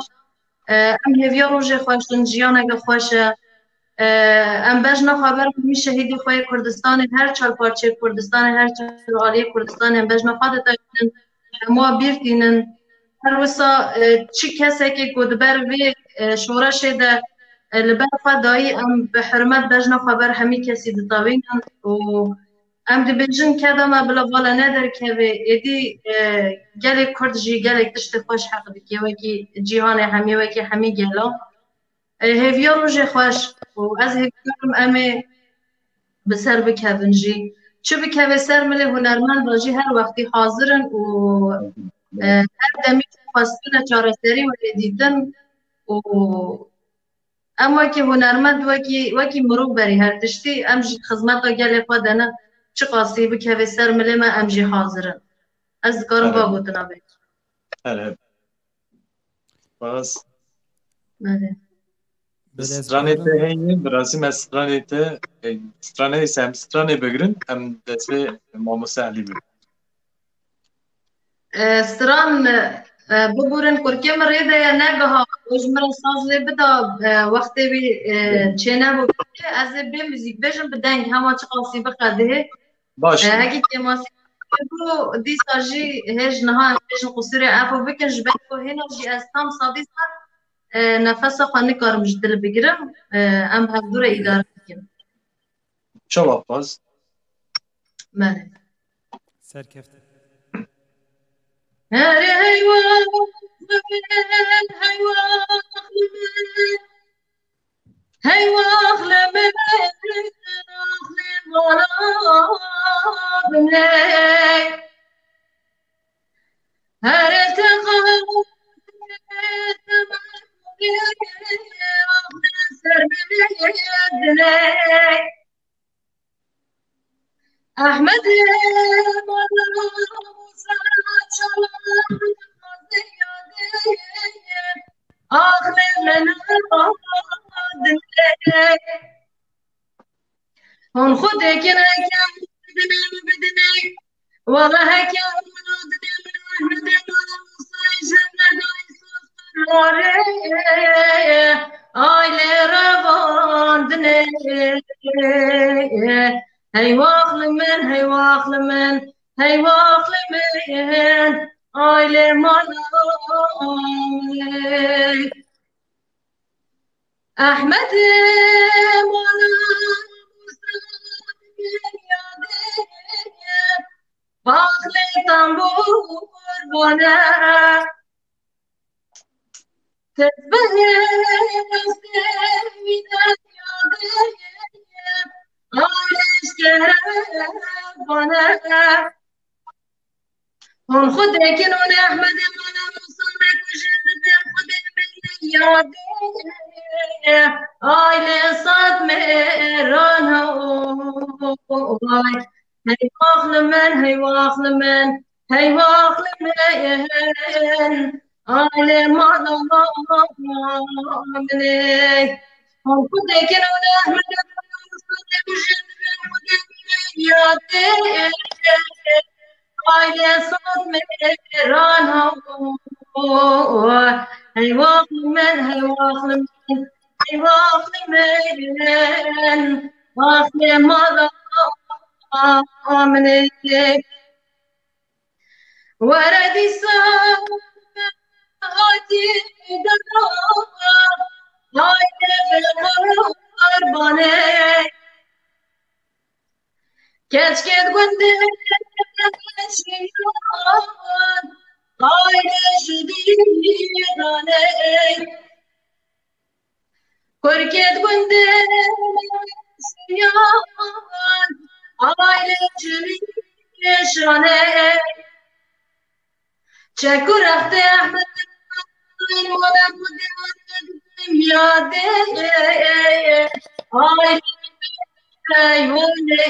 E, em hêviya rojê xweş in, jiyaneke xweş e. E, em bejna xwe ber hemî şehîdê xwe yê Kurdistanê, her çar parçeyê Kurdistanê, her çar aliyê Kurdistanê em bejna xwe ditewînin. Em wa bîr tînin. Her wisa, e, çi kesekê ku di ber vê, e, şoreşê de, e, li ber xwe dayî, em bi hurmet bejna xwe ber hemî kesî ditewînin û em dibêjin keda me bila vala nederkeve. Êdî, e, gelê Kurd jî gelek tiştê xweş heq dike, wekî cîhanê hemî, wekî hemî gela. E, hêviya rojê xweş û ez hêvîdar im em ê bi ser bikevin jî. Çi bikeve ser milê hunermenda jî her wextî hazir in û, e, her demî xwestine çareserî were dîtin û em wekî hunermend, wekî, wekî mirov berî her tiştî, em jî xizmeta gelê xwe de ne, çiqasî bikeve ser milê me, em jî hazir in. Ez dikarim va gotina bêjim. Erê. Spas. Belê. Bi stranê te heye, bi rastî me stranê te, e, stranê, se em stranê bigirin, em dest pê mamoste Elî bikin. E, stran, e, biborin kurkê min rê de ye, negiha, û ji min re saz lê bida, e, wextê wî, e, çênebû. Ez ê bê muzîk bêjim, bi deng hema çiqasî biqedihê. Baş. E, hekî kêmasî bû, dîsa jî hêj niha em bêjin qusûrê efû bikin, ji ber ku hêna jî ez tam sedî sed, e, nefesa xwe nikarim ji dil bigirim. E, em hevdû re îdare bikin. Çawa xwest? Belê. Serkeftin. Herê heywa, heywa, Hey, waxle min, axlê mala binê. Her iltiqa axlê ser binê dinê. Ehmedê bana bu sana çalar. Axlê min dinê. Hon xudê kin heke bidinê min bidinê. Wala heke min bidinê min bidinê. Aile revandinê. Hey waxli min, hey waxli min, hey waxli min. Aile mala. Ahmet mala. Baxlê tambur bone. Tesbihê sevîne yade. Arişkere bone. Hon xudê kin hon Ehmedê mala Musa me kujin dibên xudê me yade. Aile sat me rana oy. Hey waxli min, hey waxli min, hey waxli min. Aile mala minê. Hon xudê kin hon Ehmedê mala Musa me kujin dibên xudê me yade. Aile sat me rana. Hey waxli min, hey waxli min, hey waxli min. Waxli mala minê. Were dîsa hatî dera. Aile ve qurbanê. Keçkê di gundê şiyan, aile ji dîranê. Kurkê di gundê şiyan, aile ji nîşanê. Çek û rextê Ehmed mala xwe de yadê. Ay, hey, wanê.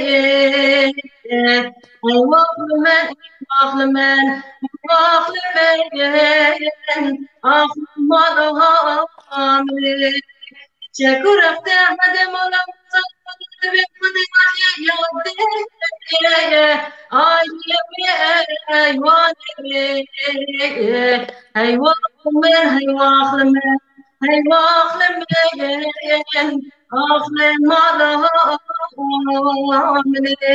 Ay, waxli min, waxli min, waxli min. Ax, mala min. Çek û rextê Ehmedê mala Musa, divê xwedê yadê. Ay, ay, wanê. Hey waxli min, hey waxli min, hey waxli min. Axli mala minê.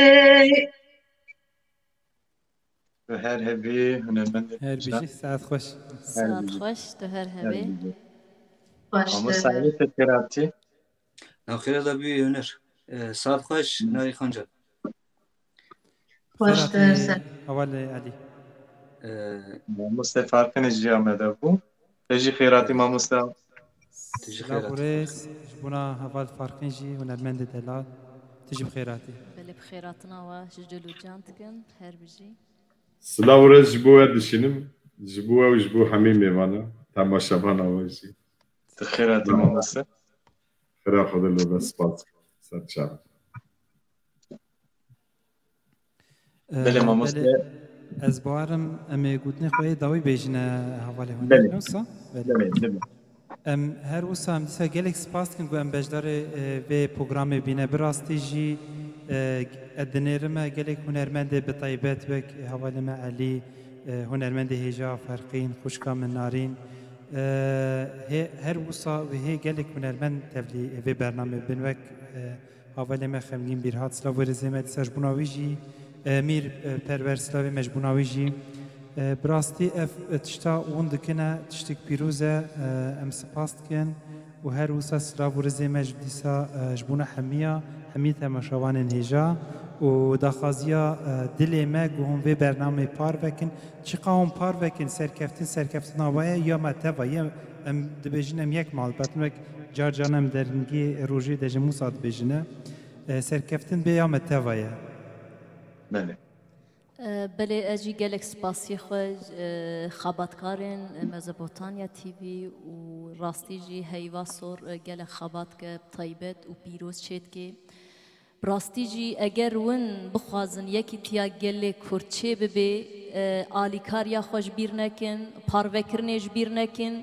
Tu her hebî, hunermendê Her dîsa. Bijî, saet xweş. Her Saet bijî. Xweş, tu her Her hebî. Bijî. Baş Ama te. Saet xêratî. Navxêra da bî Huner. Ee, saet xweş, Hı. Narî Xanca. Baş te Xêratî ser. Hevalê Elî. Ee, Mamoste Farqinê jî amede bû. Te jî xêratî mamoste. Tu jî Silav xêratî. Û rêz ji bona heval Farqîn jî hunermendê delal. Tu jî bi xêratî. Belê bi xêratina we ji dil û can dikin. Her bijî. Silav û rêz ji bo we dişînim, ji bo we û ji bo hemî mêvana, temaşevana we jî. Tu xêr hatî mamoste. Xêra Xwedê li we spas. Ser çav. Belê, Ee, mamoste. Belê, ez bawerim em ê gotinê xwe yê dawî bêjine hevalê hûn. Belê. Ne wisa? Belê. Belê, belê. Em her wisa em dîsa gelek spas dikin ku em beşdarê, e, vê programê bîne. Bi rastî jî, e, e, dinêrime gelek hunermendê bi taybet wek hevalê me Elî, e, hunermendê hêja Ferqîn, xwişka min Narîn. E, hê, her wisa wê hê gelek hunermend tevlî vê bernamê bin wek, e, Havalê me Xemgîn Bîrhat, silav û rêzê me dîsa ji bona wî jî, e, Mîr, e, Perwer, silavê me ji bona wî jî. E, bi rastî ev, e, tişta hûn dikine tiştek pîroz e, e, em spas dikin û her wisa silav û rêzê me ji dîsa, e, ji bona hemiya, hemî temaşevanên hêja û daxwaziya, e, dilê me ku hûn vê bernamê parve kin. Çiqa hûn parve kin, serkeftin, serkeftina we ye ya me teva ye, em dibêjin em yek malbat in, wek car caran em derngê rojê de ji Mûsa dibêjine. E, serkeftin bê ya me teva ye. Belê. E, belê, ez jî gelek spasiyê xwe, e, xebatkarên, e, Mezopotamya T V û rastî jî Heyva Sor, e, gelek xebat ke taybet û pîroz çêdikê. Bi rastî jî eger win bixwazin yekîtiya gelê Kurd çêbibe, e, alîkariya xwe ji bîr nekin, parvekirinê ji bîr nekin.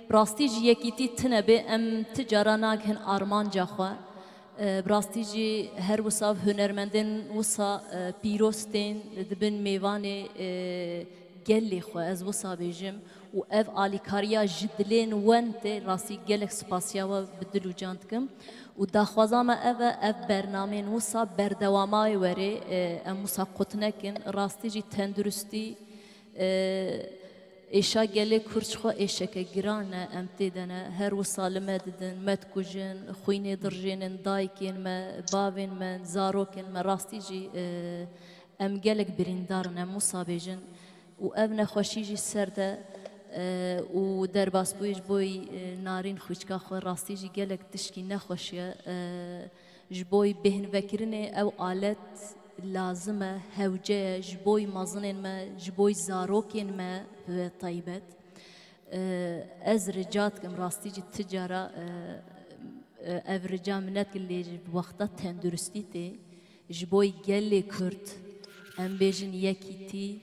Bi rastî jî yekîtî tune be, em ti cara nagihin armanca xwe. E, bi rastî jî her wisa hunermendên wisa, e, pîroz tên, dibin mêvanê, e, gelê xwe, ez wisa bêjim. Û ev alîkariya ji dilên wen tê, rastî gelek spasiya we bi dil û can dikim. Û daxwaza me ev e, ev bernameyên wisa berdewamay werê, e, em wisa qut nekin. Rastî jî tenduristî, e, êşa gelê Kurd ji xwe êşeke giran e, em tê de ne. Her wisa li me didin, me dikujin, xwînê dirjênin, dayikên me, bavên me, zarokên me, rastî jî, e, em gelek birîndar in, em wisa bêjin. Û ev nexweşî jî ser de, e, û derbasbûyê ji bo, e, Narîn xwîçka xwe rastî jî gelek tişkî nexweş e, e, ji bo bêhnvekirinê ew alet lazim e, hewce ye, ji bo mezinên me, ji bo zarokên me bi taybet. E, ez rica dikim, rastî jî ti cara, e, e, ev rica min nedikin, lê ji wexta tenduristî tê, ji bo gelê Kurd, em bêjin yekîtî,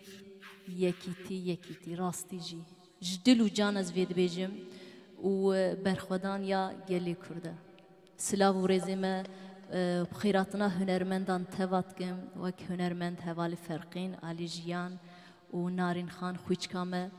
yekîtî, yekîtî, rastî jî. Ji dil û can ez vê dibêjim û, e, berxwedan ya gelê Kurd e. Silav û rêzê me, e, bi xêratina hunermendan teva dikim, wek hunermend hevalê Ferqîn, Alî Jiyan û Narîn Xan xwîçka me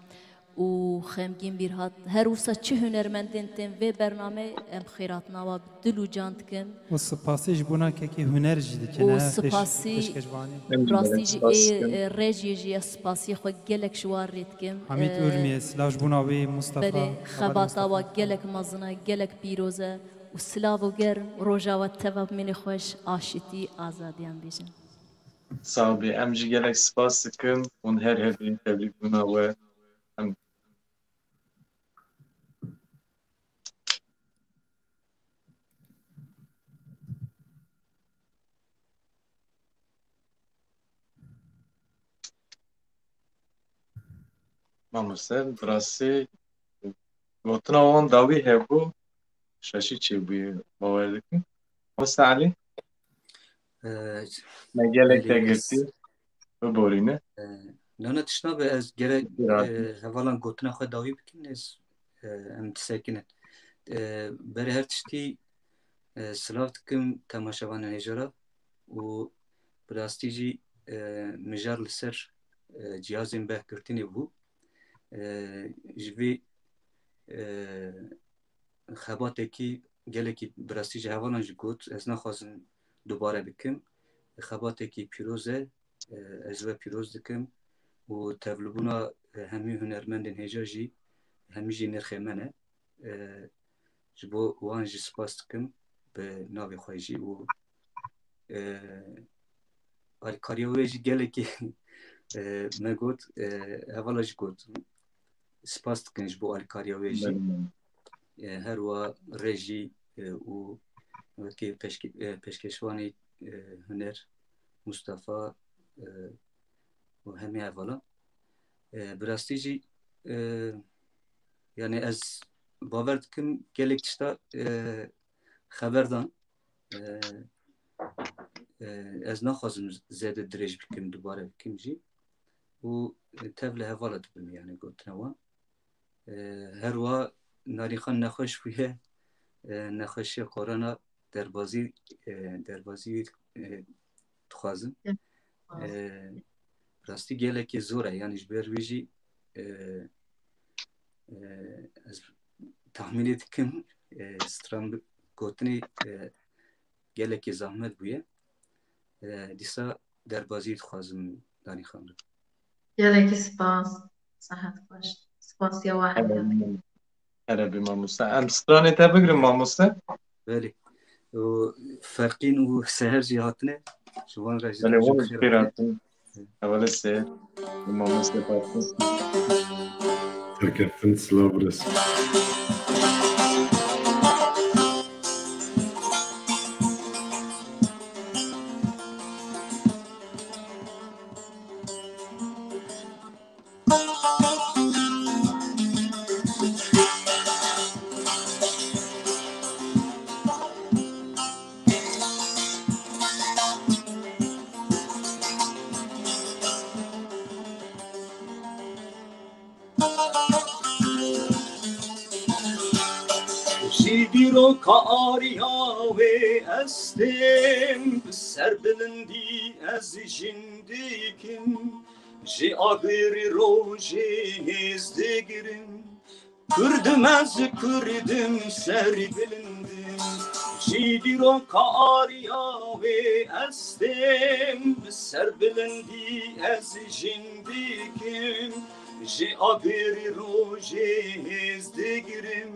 û Xemgîn Bîrhat. Her wisa çi hunermendên tên vê bernameyê, em xêratina wa bi dil û can dikin. Û spasî ji bona kekê huner jî dikin, Û he, pêş-, spasî pêşkêşvanê. Em jî rastî gelek jî spas ê, dikin. E, rejiyê jî ez spasiyê xwe gelek ji wan rê dikim. Hamîd E, Urmiyê, silav ji bona wê, Mustafa, Belê, hevalê xebata Mustafa. Wa gelek mezin e, gelek pîroz e û silav û germ, roja we teva bimîne xweş, aşitî, azadiyan bêjin. Sax bî, em jî gelek spas dikin, hûn her hebî tevlîbûna we. Em Mamoste, bi rastî gotina wan dawî hebû, şaşî çêbûye, bawer dikim. Mamoste Elî? Ee, Me gelek Elî, te ez girtî. Biborîne. Ee, na, na, tişt nabe, ez gerek, Birazî. Ee, hevalan gotina xwe dawî bikin, ez, ee, em disekinin. Ee, berê her tiştî, ee, silav dikim temaşevanên hêja re û bi rastî jî, ee, mijar li ser, ee, cihazên bergirtinê bû. Ee, ji vî, ee, xebatekî gelekî bi rastî ji hevalan jî got, ez naxwazim dubare bikim. Xebatekî pîroz e, e, ez we pîroz dikim û tevlibûna, e, hemî hunermendên hêja jî hemî jî nirxê me ne. E, ji bo wan jî spas dikim bi navê xwe jî û, e, alîkariya wê jî gelekî, e, me got, e, hevala jî got. Spas dikin ji bo alîkariya wê jî. Belê. E, her wa rejî, e, û wekî peşke-, e, pêşkêşvanê, e, huner Mustafa, e, û hemî hevala. E, bi rastî jî, e, yani ez bawer dikim gelek tişta, e, xeber dan. E, e, ez naxwazim zêde dirêj bikim, dubare bikim jî. Û, e, tev li hevala dibim, yani gotina wan. E, her wa Narîxan nexweş bûye, e, nexweşiya korona derbazî, e, derbazî wî, e, dixwazim. E, rastî gelekî zor e, yani ji ber wî jî, e, e, ez tahmînê dikim, e, stran bi-, gotinê, e, gelekî zahmet bûye. E, dîsa derbazî dixwazim Narîxan re. Gelekî spas. Sehet xweş. Spasiya we hemû. Here bî mamoste. Em stranê te bigrin mamoste. Belê. Û Ferqîn û Seher jî hatine. Ji wan re jî Belê, wan xêr hatin. Hevalê Seher. Û mamoste Ferqîn. Serkeftin, silav, birêz. Dîroka ariya wê estêm, bi serbilindî ez jindikim, ji agirî rojê hêz digirim. Kurdim ez, kurdim serbilindim, ji dîroka ariya wê estêm, bi serbilindî ez jindikim, ji agirî rojê hêz digirim.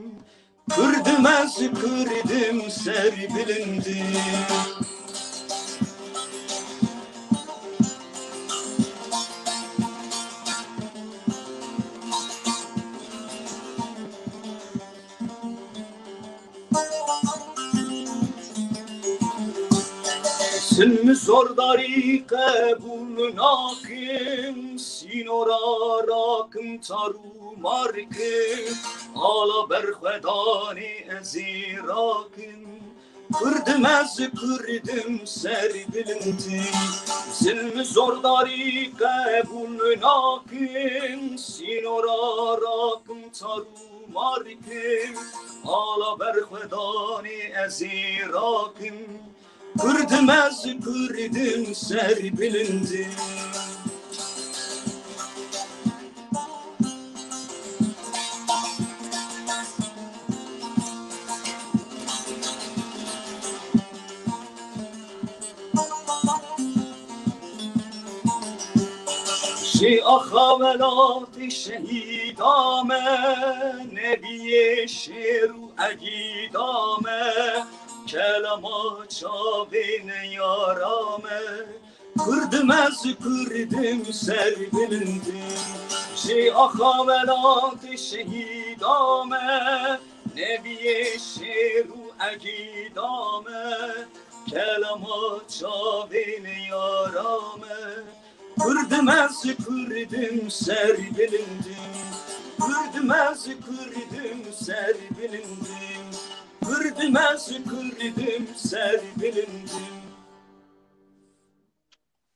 Kurdim ez, kurdim serbilindim. Zilm zordarî qebûl nakim, sînora rakim, tar û mar kim, ala berxwedanê ez ê rakim. Kurdim ez, kurdim serbilindim, zilm zordarî qebûl nakim, sînora rakim, tar û mar kim, ala berxwedanê ez ê rakim. Kurdim ez, kurdim serbilindim. Ji axa welatê şehîda me, nebiyê şêr û egîda me, kelama çavê neyara me. Kurdim ez, kurdim serbilindim, ji axa welatê şehîda me, nebiyê şêr û egîda me, kelama çavê neyara me. Kurdim ez, kurdim serbilindim, kurdim ez, kurdim serbilindim, kurdim ez, kurdim serbilindim.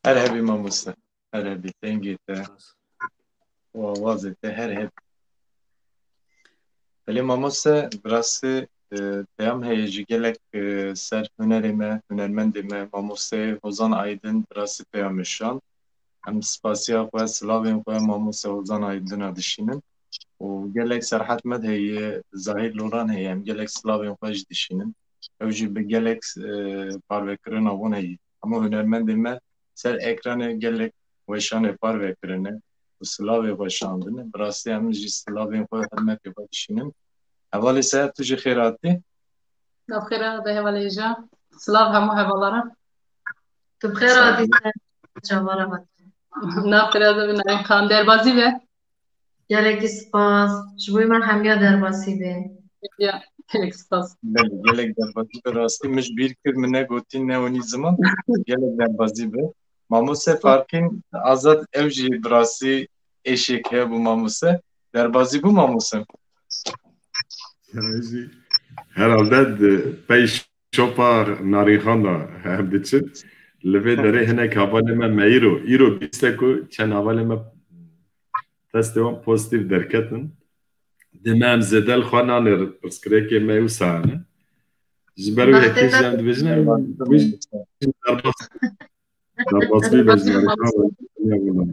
Her hebî mamoste, her hebî, dengê te û awazê te her hebî. Belê mamoste, bi rastî, e, peyam heye ji gelek, e, ser hunerê me, hunermendê me, mamoste Hozan Aydin, bi rastî peyamê şand. Em spasiya xwe, silavên xwe mamoste Hozan Aydin a dişînin. Û gelek Serhat Med heye, Zahîr Loran heye, em gelek silavên xwe jî dişînin. Ew jî bi gelek, e, parvekirina wan heye. Hemû hunermendên me ser ekranê gelek weşanê parve kirine û silavê xwe şandine. Bi rastî em jî silavên xwe, hurmetê xwe dişînin. Hevalê Seher, tu jî xêr hatî. Nav xêra be hevalê Êja. Silav hemû hevalara. Tu bi xêr hatî, Seher. Çavara hatî. Nav xêra be, Narîn Xan. Derbazî be. Gelekî spas. Ji bo me hemiya derbasî be. Ya, gelek spas. Belê, gelek derbazî be rastî. Min ji bîr kir, min negotî, newenî ziman. Gelek derbazî be. Mamoste Farqîn Azad, ew jî bi rastî êşek hebû mamoste. Derbazî bû mamoste? Ew jî herhalde di pey şopa Narînxan de hev diçin. Li vê derê hinek hevalê me me îro, îro bîste ku çend hevalê me testê wan pozîtîf derketin. Dê me em zêde li xwe nanê, pirsgirêkê me wisa hene. Ji ber wê Bextê yekê te jî em dibêjin, em derbas, derbas bî be ji Narînxan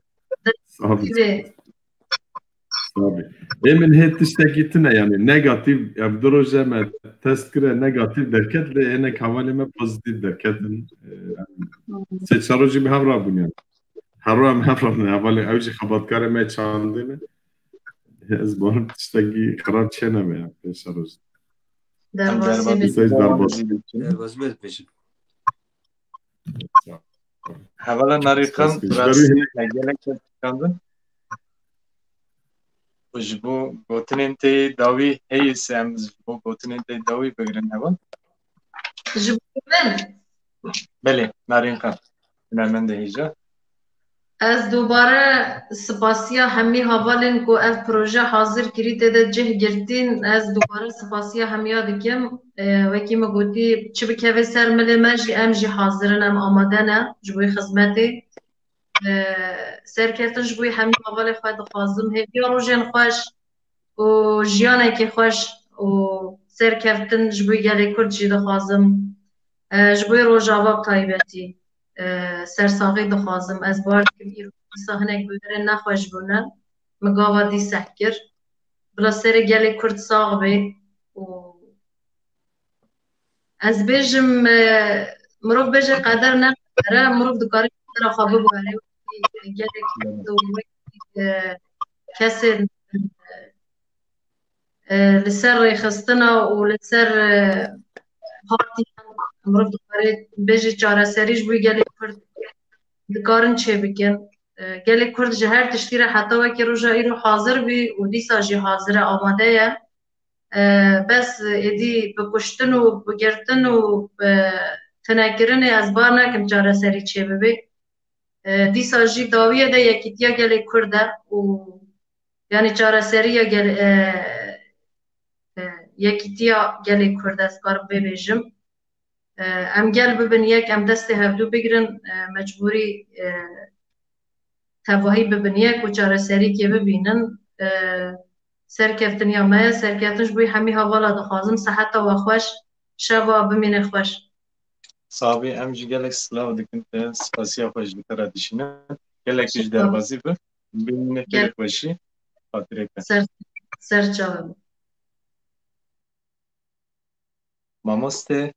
re. Sabî. Sabî. Ê min hê tiştekî tune, yanî negatîf, ev du roje me test kire, negatîf derket, lê hinek hevalê me pozîtîf derketin. Ee, sê çar rojî bi hev rabûn yani. Her ro em hev rabûn, hevalê ew jî xebatkarê me çandê ne. Ez barim tiştekî xirab çênebe ya, pêşeroj. Em derbasî bê. Derbasî bê. Derbasî bê dibêjin. Hevala Narîkan, Spas, rastî gelek şikandin. Û ji bo gotinên te yê dawî heye se em ji bo gotinên te yê dawî bigirin heval? Ji bo min? Belê, Narîn Xan. Hunermendê hêja. Ez dubare spasiya hemî hevalên ku ev proje hazir kirî tê de cih girtîn, ez dubare spasiya hemiya dikim. E, wekî min gotî, çi bikeve ser milê me jî, em jî hazir in, em amade ne ji bo xizmetê. E, serkeftin ji bo hemî hevalê xwe dixwazim. Hêviya rojên xweş û jiyanekî xweş û serkeftin ji bo gelê Kurd jî dixwazim. E, ji bo Rojava bi taybetî, e, sersaxî dixwazim. Ez bawer dikim îro dîsa hinek biberên nexweş bûne. Min gava dîseh kir. Bila serê gelê Kurd sax bê û ez bêjim, e, mirov bêje qeder ne qeder e, mirov dikare qedera xwe biguhere. Wekî gelek Kurd û wekî, e, kesên, e, li ser rêxistina û li ser, e, partiyan mirov dikare bêje çareserî ji bo gelê Kurd dikarin çêbikin. E, gelê Kurd ji her tiştî re heta wekî roja îro hazir bî û dîsa jî hazir e, amade ye. E, bes êdî bi kuştin û bi girtin û bi tunekirinê ez bar nakim çareserî çêbibe. E, dîsa jî dawiyê de yekîtiya gelê Kurd e û, yanî çareseriya gel-, e, e, yekîtiya gelê Kurd, ez karim vê bêjim. E, em gel bibin yek, em destê hevdû bigrin, e, mecbûrî, e, tevahî bibin yek û çareserîkê bibînin. E, serkeftin ya me ye, serkeftin ji bo hemî hevala dixwazim. Seheta we xweş, şeva bimîne xweş. Sabî, em jî gelek silav dikin te, spasiya xwe ji te re dişînin. Gelek tu jî derbazî bi. Bimîne gelek xweşî, xatirê te. Ser, ser çavê min. Mamoste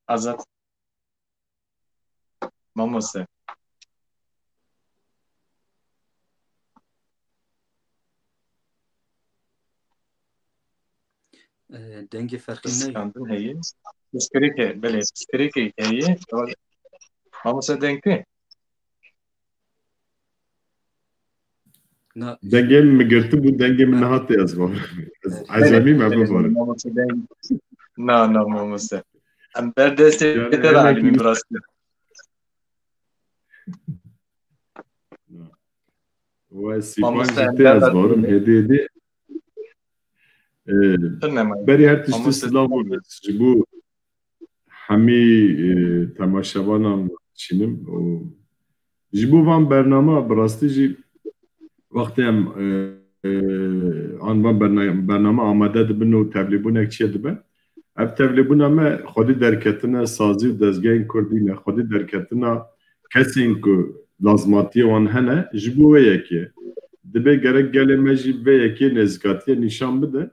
Azad. Mamoste. E, dengê Ferqîn neyê. Piskandin heye. Piskirêkê, belê, piskirêkê heye. Mamoste deng tê? Na, dengê min girtibû, dengê min na, nehatê ez var. Ez, belê, ecemî me, belê, bibarim. Mamoste deng. Na, na, mamoste. Em ber destê te de elîmî bi rastî. We sîpan jî tê ez barim, hêdî hêdî. Ee, berî her tiştî silav û rêz ji bo hemî, e, temaşevanan çînim û ji bo van bernama bi rastî jî wextê em, e, e, an van berna-, bername amade dibin û tevlîbûnek çê dibe, ev tevlîbûna me xwedî derketine sazî û dezgehên Kurdî ne, xwedî derketina kesên ku lazmatiyê wan hene ji bo wê yekê. Dibe gerek gelê me jî vê yekê nêzîkatiye nîşan bide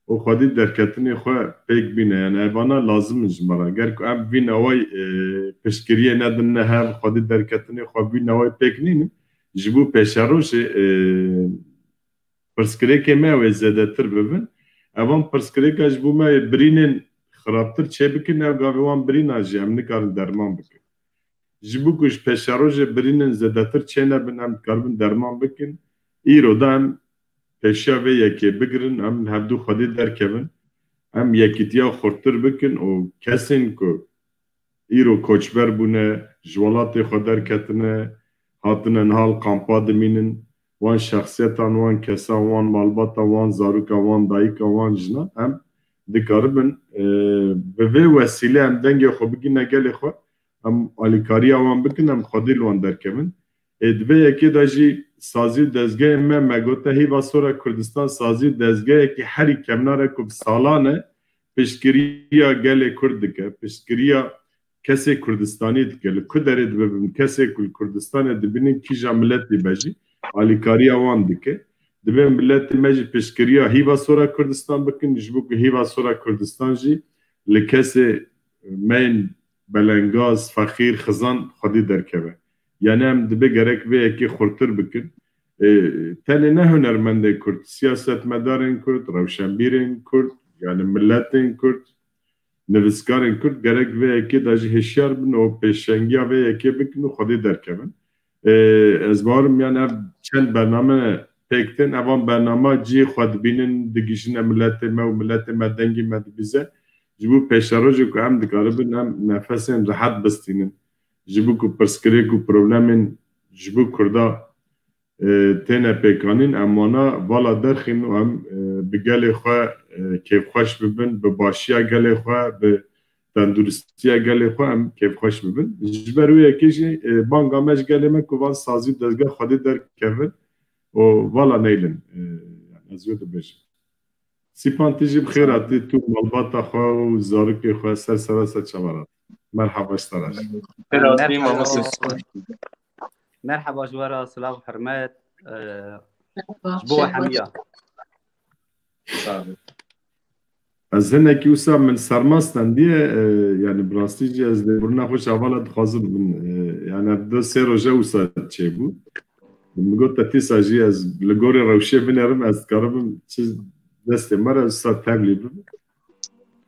û xwedî derketinê xwe pêk bîne. Yani evana lazim in ji me re. Ger ku em vî neway, e, piştgiriyê nedine hev, xwedî derketinê xwe vî neway pêk nînin, ji bo pêşerojê, e, pirsgirêkê me ew ê zêdetir bibin. Evan pirsgirêka ji bo me yê birînên xirabtir çêbikin, ev gavê wan birînan jî em nikarin derman bikin. Ji bo ku ji pêşerojê birînên zêdetir çênebin, em dikaribin derman bikin. Îro de em pêşiya vê yekê bigirin, em li hevdû xwedî derkevin, em yekîtiya xurttir bikin û kesên ku îro koçber bûne, ji welatê xwe derketine, hatine niha li kampa dimînin, wan şexsiyetan, wan kesan, wan malbatan, wan zarokan, wan dayikan, wan jinan, em dikaribin, e, bi vê wesîlê em dengê xwe bigîne gelê xwe, em alîkariya wan bikin, em xwedî li wan derkevin. Ê, di vê yekê de jî sazî û dezgehên me, me gote hîva sora Kurdistan sazî û dezgehekî herî kevnar e ku bi salan e piştgiriya gelê Kurd dike, piştgiriya kesê Kurdistanî dike. Li ku derê dibe bin kesê ku li Kurdistanê dibînin kîja miletî be jî alîkariya wan dike. Divê miletê me jî piştgiriya hîva sora Kurdistan bikin, ji bo ku hîva sora Kurdistan jî li kesê me yên belengaz, feqîr, xizan xwedî derkeve. Yani em dibe gerek vê yekê xurtir bikin. E, tenê ne hunermendên Kurd, siyasetmedarên Kurd, rewşenbîrên Kurd, yani miletên Kurd, nivîskarên Kurd gerek vê yekê de jî hişyar bin û pêşengiya vê yekê bikin û xwedî derkevin. E, ez bawerim yani ev çend bername pêk tên, evan bernama cihê xwe dibînin, digihîjine miletê me û miletê me dengê me dibîze. Ji bo pêşerojê ku em dikaribin em nefesên rehet bistînin. Ji bo ku pirsgirêk û problemên ji bo Kurda, e, têne pêkanîn, em wana vala derxîn û em, e, bi gelê xwe, e, kêfxweş bibin, bi başiya gelê xwe, bi tenduristiya gelê xwe em kêfxweş bibin. Ji ber wê yekê jî, e, banga me ji gelê me ku van sazî û dezgeh xwedî derkevin û vala neylin. E, yani ez wê dibêjim. Sîpan, tu jî bi xêr hatî, tu malbata xwe û zarokê xwe. Ser sera, ser çava re. Merhaba ji te re. Xêr hatî, mamoste. Merhaba ji we re, silav, hurmet, e, ji bo we hemiya. Sağ olun. Ez hinekî wisa min serma stendiye, e, yani bi rastî jî ez lêborîna xwe ji hevala dixwazim bin, e, yani ev du sê roje wisa çêbû. Min got te tîsa jî ez li gorî rewşê binêrim, ez dikaribim çi destê me re wisa tevlî bibim.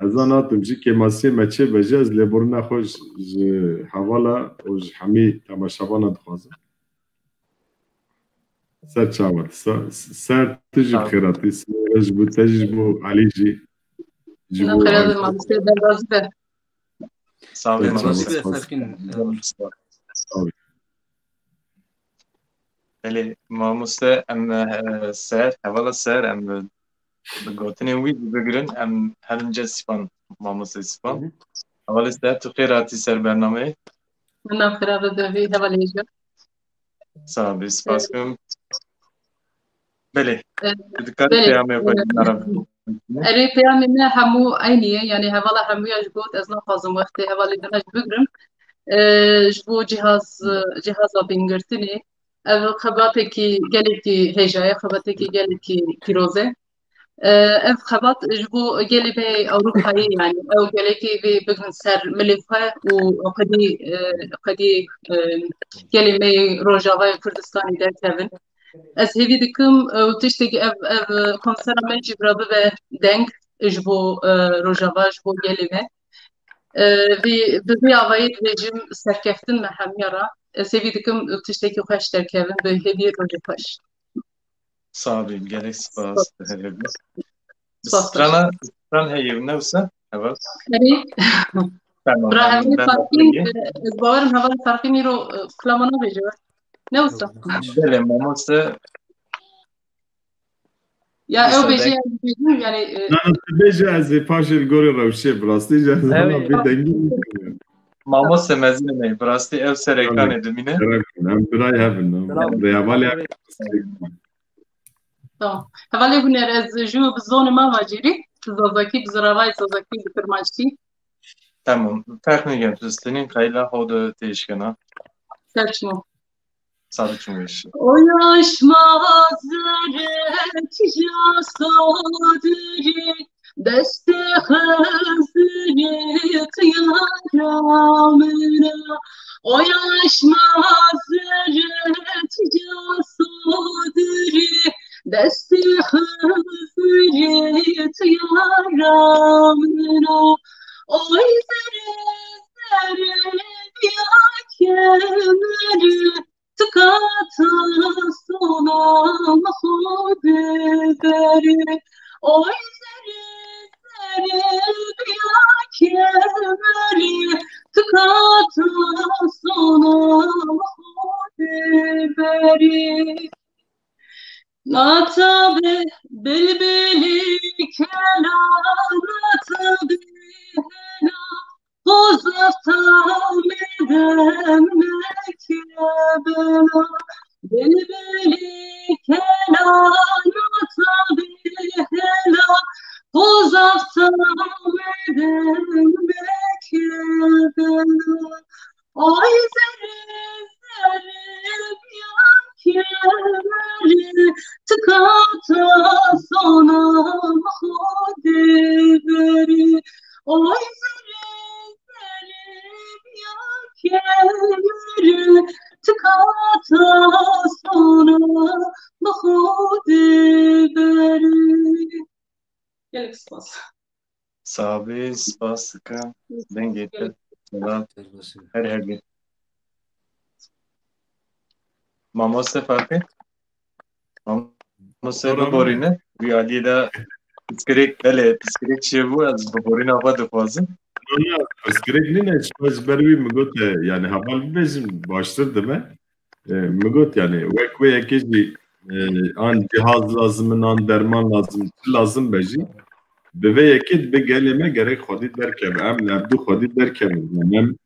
Ez zan hatim jî kêmasiyê me çêbe jî ez lêborîna xwe ji, ji hevala û ji hemî temaşevana dixwazim. Ser çava, sa-, ser tu jî bi xêr hatî, ser ji bo te jî, ji bo Elî jî, ji bo Elî. Mamoste, ben razî be. Sağ olun, mamoste. Belê, mamoste, em, e, ser, hevala ser, em, e, bi gotinên wî bigirin, em herin cem Sîpan, mamoste Sîpan. Hevalê ser, tu xêr hatî ser bernameyê. Min xêra bi devî, hevalê jî. Sağ ol, spas kim. Belê, e, tu dikarî peyamê xwe ji me re bidî? Erê, peyamê me hemû eynî ye, yani hevala hemûya ji got, ez naxwazim wextê hevalê din ji bigrim. E, ji bo cihaz, cihaza bingirtinê, ev xebatekî gelekî hêja ye, xebatekî gelekî pîroz e. E, ev xebat ji bo gelê me yê Ewropayê, yani ew gelekî vê bigrin ser milê xwe û xwedî, e, xwedî, e, gelê me yê Rojavayê Kurdistanê derkevin. Ez hêvî dikim, e, û tiştekî ev, ev konsera me jî bira bibe deng ji bo, e, Rojava, ji bo gelê me. E, vî, bi vî avayî dibêjim serkeftin me hemiya re. Ez hêvî dikim, e, tiştekî xweş derkevin, bi hêvî rojê xweş. Sağ olun, gelek spas. Spas. Her hevî. Spas. Strana, stran heye, ne wisa? Evet. Erê. Tamam, bira, hevalê Ferqîn, e, ez bawerim hevalê Ferqîn îro, e, klama nabêje. Ne wisa? Belê, mamoste. Ya, ew bêje, yani, e, na, na, tu bêje, ez ê paşê li gorî rewşê, bi rastî jî ez hema bê dengî. Mamoste mezin me, bi rastî ev ser ekranê dimîne. Em birayê hev in, em rêhevalê hev in. Tamam. Hevalê Huner, ez ji we bi zonê me vacîrî, bi zazakî, bi ziravayê zazakî, bi kirmanckî. Tamam. Ferq nîgem, tu stinîn qayla xwe de têşkena. Ser çimo. Sağ olun, çimo iş. O yaşma zerre tija sodiri, destê Xizirî tu yara min e. O yaşma zerre tija sodiri, destê Xizirî tu yara min e. Oy zerê zerê biya kemeri, tu kata sona xwe diberi. Oy zerê zerê biya kemeri, tu kata sona xwe diberi. Nata bi bilbilî kela, nata bi hela, Xozaf tamê dem meke bela, bilbilî kela, nata bihela, xozaf tamê dem meke bela. Ay zerê zerê biya kemeri, tu kata sona xwe diberi. Ay zerê zerê biya kemeri, tu kata sona xwe diberi. Gelek spas. Sabî, spas dikim. Dengê te. Her hebî. Mamoste Fatih? Mamoste biborîne. Wî aliyê de pirsgirêk, belê, pirsgirêk çêbû, ez biborîna xwe dixwazim. Na, na, pirsgirêk nîne, ji ber wî min got, e, yani heval bibêjin baştir dibe. E, min got, yani, wek wê yekê jî, e, an cihaz lazim in, an derman lazim, çi lazim be jî, bi vê yekê dibe gelê me gerek xwedî derkeve. Em li hevdû xwedî derkevin. Yani em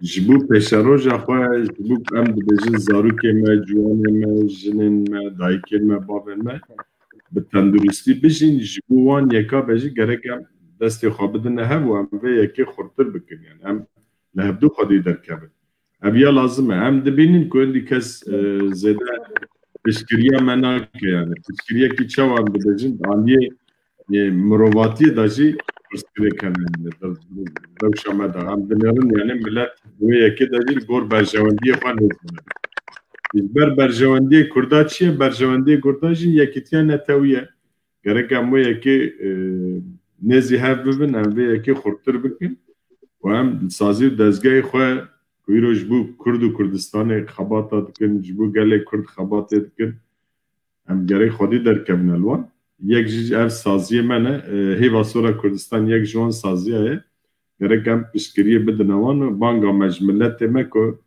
ji bo pêşeroja xwe, ji bo em dibêjin zarokê me, ciwanê me, jinên me, dayikên me, bavên me, bi tenduristî bijîn, ji bo wan yeka be jî gerek em destê xwe bidine hev û em vê yekê xurtir bikin. Yani em li hevdû xwedî derkevin. Ev ya lazim e. Em dibînin ku hindî kes, e, zêde piştgiriya me nake yani. Piştgiriyekî çawa em dibêjin? Aliyê, e, mirovatiyê de jî pirsgirêk hene yani. Dev-, dev-, rewşa me de. Em dinêrin yani millet wê yekê de jî li gor berjewendiyê xwe nêzîne. Ji ber berjewendiyê Kurda çi ye? Berjewendiyê Kurda jî yekîtiya netewî ye. Gerek em wê yekê, e, nêzî hev bibin, em vê yekê xurtir bikin û em sazî û dezgehê xwe ku îro ji bo Kurd û Kurdistanê xebata dikin, ji bo gelê Kurd xebatê dikin, em gerek xwedî derkevine li wan. Yek jî ev saziyê me ne, e, Hêva Sora Kurdistan yek ji wan saziya ye. Gerek em piştgiriyê bidine wan û banga me ji miletê me ku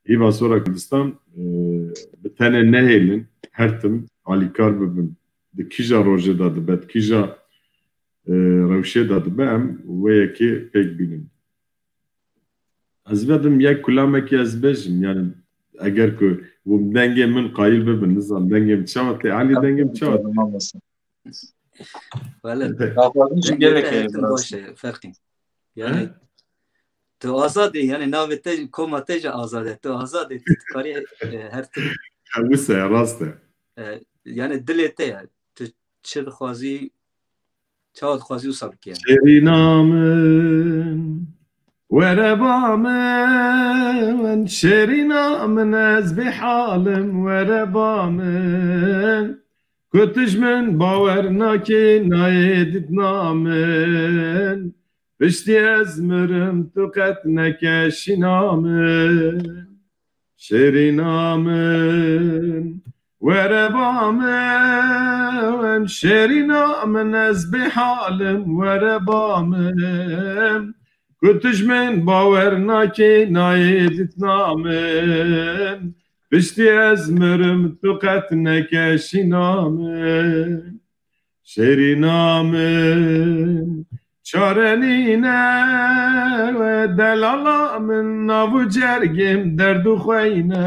Hêva Sora Kurdistan, e, bi tenê nehêlin, her tim alîkar bibin. Di kîja rojê de dibe, di kîja, e, rewşê de dibe, em wê yekê pêk bînin. Ez vedim yek kulamekî ez bêjim, yani eger ku hûn dengê min qayîl bibin, nizam dengê min çawa tê, Elî dengê min çawa tê? Wele, Daxwazin jî dengê gelek te heye, her tim baş e, Ferqîn. Yani He? Tu azad î, yani navê te, koma te jî azad e. Tu azad î, tu dikarî, e, her tim. Wisa ye, rast e. E, yani dilê te ye. Tu çi dixwazî, çawa dixwazî wisa bikî yani. Şêrîna min, were ba min, şêrîna min, ez bêhal im, were ba min. Ku tu ji min bawer nakî, nayê dîtina min. Piştî ez mirim, tu qet neke şîna min. Şêrîna min, were ba min, şêrîna min, ez bêhal im, were ba min. Ku tu ji min bawer nakî, nayê dîtina min. Piştî ez mirim, tu qet neke şîna min. Şêrîna min, çare nîne, delala min, nav û cergê min derd û xweyne.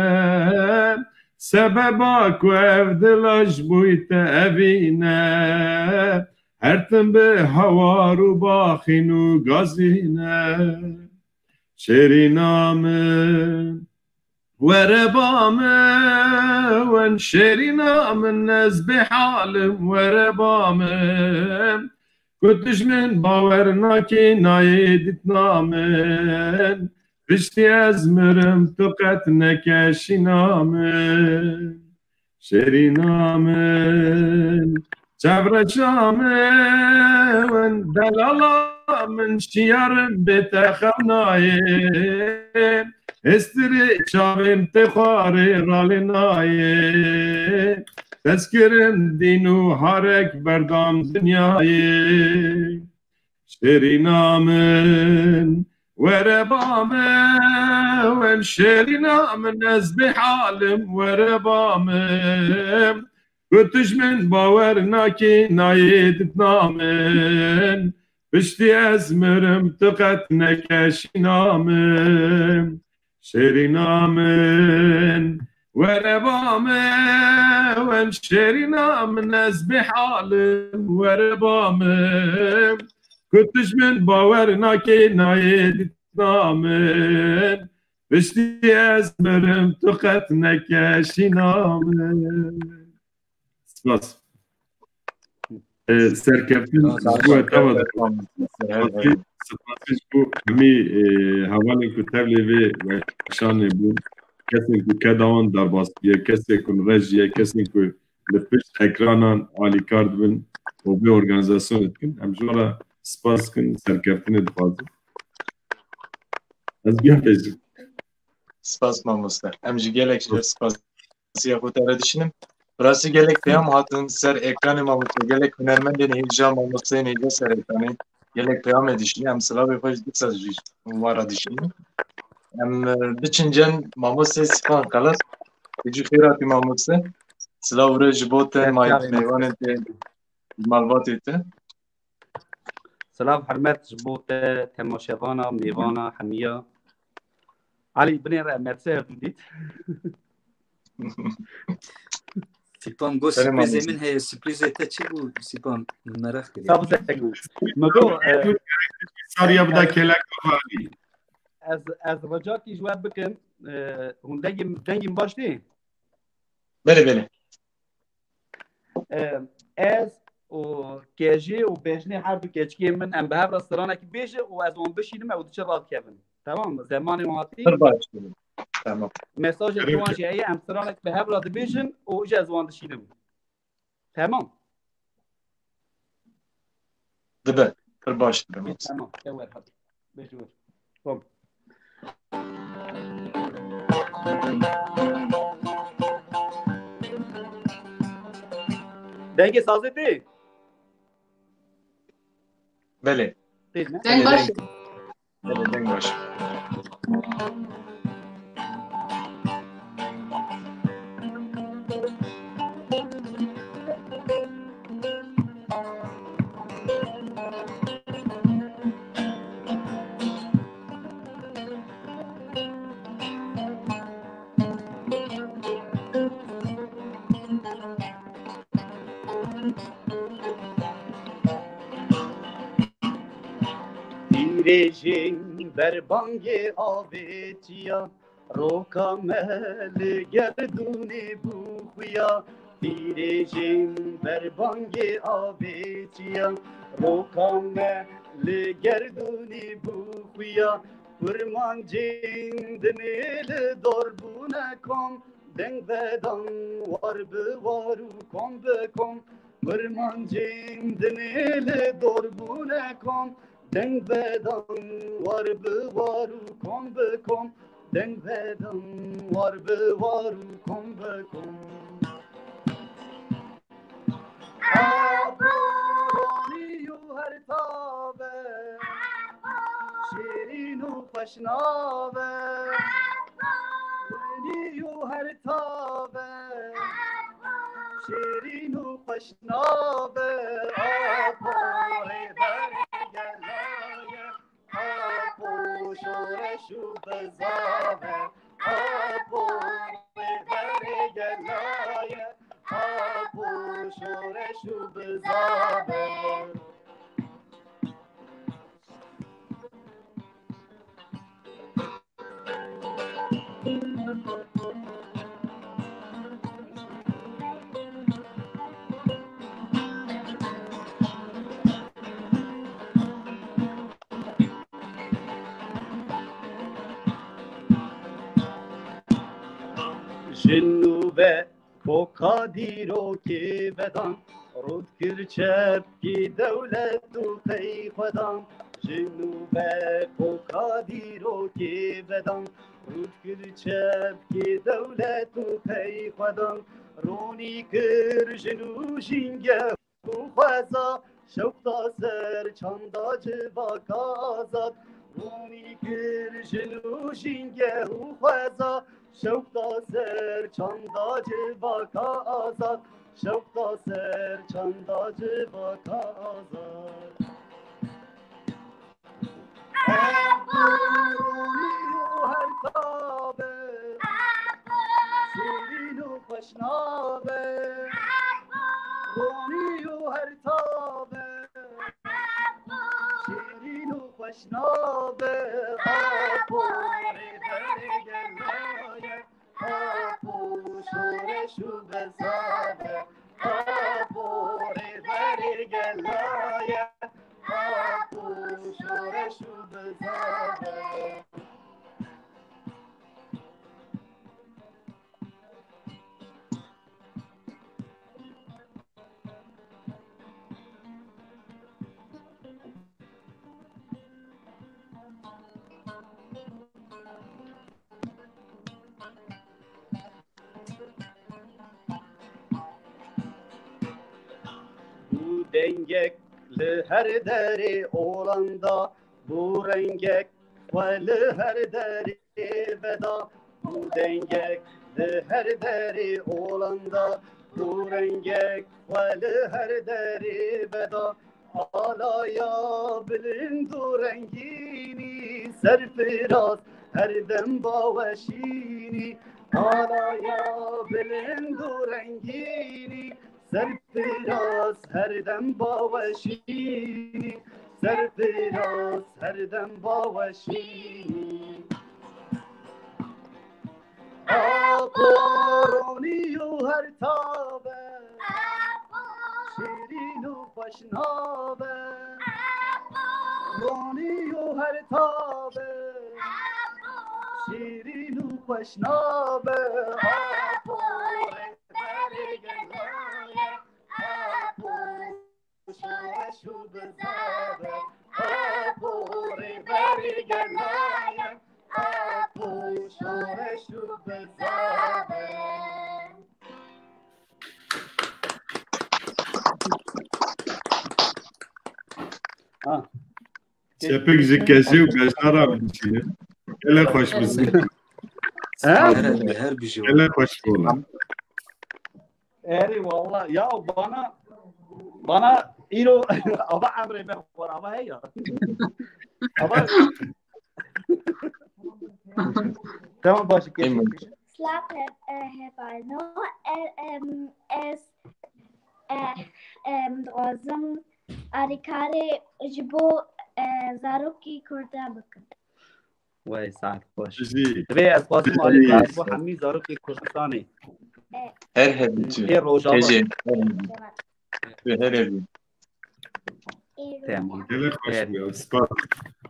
Sebeba ku ev dila ji bo te evîne, her tim bi hawar û baxîn û gazîne. Şêrîna min, were ba min, şêrîna min, ez bêhal im, were ba min. Ku tu ji min bawer nakî, nayê dîtina min. Piştî ez mirim, tu qet neke şîna min. Şêrîna min, çavreça min, delala min, şiyar im, bê te xew nayê. Hêstirê çavên te xwarê ralê nayê. Tezkirim dîn û harek berdam dinyayê. Şêrîna min, were ba min, şêrîna min, ez bêhal im, were ba min. Ku tu ji min bawer nakî, nayê dîtina min. Piştî ez mirim, tu qet neke şîna min. Şêrîna min, were ba min, şêrîna min, ez bêhal im, were ba min. Ku tu ji min bawer nakî, nayê dîtina min. Piştî ez mirim, tu qet neke şîna min. Spas. E, serkeftin ji bo etaba dikim. Spasî, spasî ji bo hemî, e, hevalên ku tevlê vê weşanê bûn. Kesên ku keda wan derbas bûye, kesên ku rejiye, kesên ku li pişt ekranan alîkar dibin û vê organîzasyonê dikin. Em ji wan re spas dikin, serkeftinê dixwazin. Ez biya bêjim. Spas mamoste. Em jî gelek ji spasiya xwe te re dişînim. Bi rastî gelek peyam hatin ser ekranê mamoste. Gelek hunermendên hêja, mamosteyên hêja ser ekranê. Gelek peyamê dişînin. Em silavê xwe ji dîsa jî wan re dişînin. Em, e, biçin cem mamoste Sîfan Xelef. Tu jî xêr hatî mamoste. Silav û rêz ji bo te, may-, mêvanên te, malbatê te. Silav, hurmet ji bo te, temaşevana, mêvana, hemiya. Elî, binêre, me ti ser dû dît. Sîpan got, Selam sürprizê aleyküm. Min heye, sürprizê te çi bû Sîpan? Min meraq kiriye. Sağ ol, teşekkür. Min got, e, Sarıya bir da kelek var. ez, ez ricakî ji we bikim. E, hûn dengê, dengê min baş tê? Belê, belê. E, ez û Kejê û Bejnê her du keçikê min em bi hev re stranek bêje û ez wan bişînim ew diçe radikevin. Tamam mı? Zemanê wan hatî. Pir baş. Tamam. Mesajê wan jî heye, em stranek bi hev re dibêjin û ji ez wan dişînim. Tamam. Dibe. Pir baş dibe. Tamam. Te wer hadi. Bêjin wer. Tamam. Dengê sazê tê? Belê. Tê ne? Deng baş. Belê, deng baş. Tîrêjên berbangê avêtiya, roka me li gerdûnê bû xuya. Tîrêjên berbangê avêtiya, roka me li gerdûnê bû xuya. Kurmancên dinê li dor bûne kom, deng vedan war bi war û kom bi kom. Kurmancên dinê li dor bûne kom, deng vedan war bi war û kom bi kom. Deng vedan war bi war û kom bi kom. Apo ronî û her tabe, şêrîn û xweşnav e. Ronî û her tabe, şêrîn û xweşnav e. Apo rêberê gela ye. Apo şoreş û bizav e. Apo rêberê gela ye. Apo şoreş û bizav e. Ji nû ve koka dîrokê vedan, rût kir çepkî dewlet û qey xwedan. Ji nû ve koka dîrokê vedan, rût kir çepkî dewlet û qey xwedan. Ronî kir jin û jîngeh û xweza, şewqta ser çanda civaka azad. Ronî kir jin û jîngeh û xweza, şewqta ser çanda civaka azad. Şewqta ser çanda civaka azad. Apo ronî û her tabe, şêrîn û xweşnav e. Ronî û her tabe, şêrîn û xweşnav e. Apo rêberê gela ye. Apo şoreş û bizav e. Apo rêberê gela ye. Apo şoreş û bizav e. Bû dengek li her derê olan da, bû rengek xwe li her derê veda. Bû dengek li her derê olan da, bû rengek xwe li her derê veda. Alaya bilind û rengînî, serfiraz her dem baweşînî. Alaya bilind û rengînî, serfiraz herdem baweşînî, serfiraz herdem baweşînî. Apo ronî û her tabe, şîrîn û xweş nabe. Ronî û her tabe, şîrîn û xweş nabe. Apo rêberê gelaye, apo şoreş û bizabe. Apo rêberê gelaye, apo şoreş û bizabe. Ha. Çepik ji keşê û beşdaran bişîne. Gelek xweş bisin. He? Her, her bijî. Gelek xweş bûn. Erê wallah. Ya bana, bana îro ava emrê me xwe ava heya. Ava. Tamam, baş, geç. Silav he-, e, hevalno. E, em, ez, e, em, dixwazim alîkarê ji bo, e, zarokî Kurda bikim. Wey, saet xweş. Jî. Divê ez xwazim alîkar ji bo hemî zarokê Kurdistanê. Her hebî tu. Ê Rojava. Hejê. Her hebî. Her hebî. Tamam. Gelek xweş Evet. bû, spas.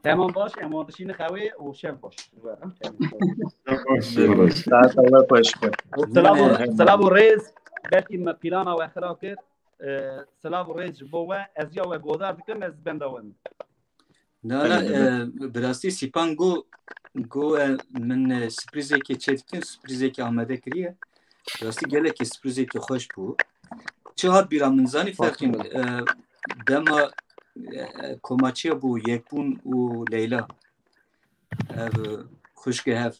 Tamam, baş, em wan dişîne xewê û şev baş. Şev baş, şev baş. Saeta we xweş be. Û silav û, Evet. silav û rêz, belkî me plana we xira kir. Ee, silav û rêz ji bo we, ez ya we godar dikim, ez benda we me. Na, na, Elbette. E, bi rastî Sîpan got, got, e, min, e, sürprizekê çêdikin, sürprizekê amade kiriye. Bi rastî gelekî sürprizekî xweş bû. Çi hat bîra min zanî Ferqîn, e, dema, e, komaçiya bû Yekbûn û Leyla. Ev, e, xwişkê hev.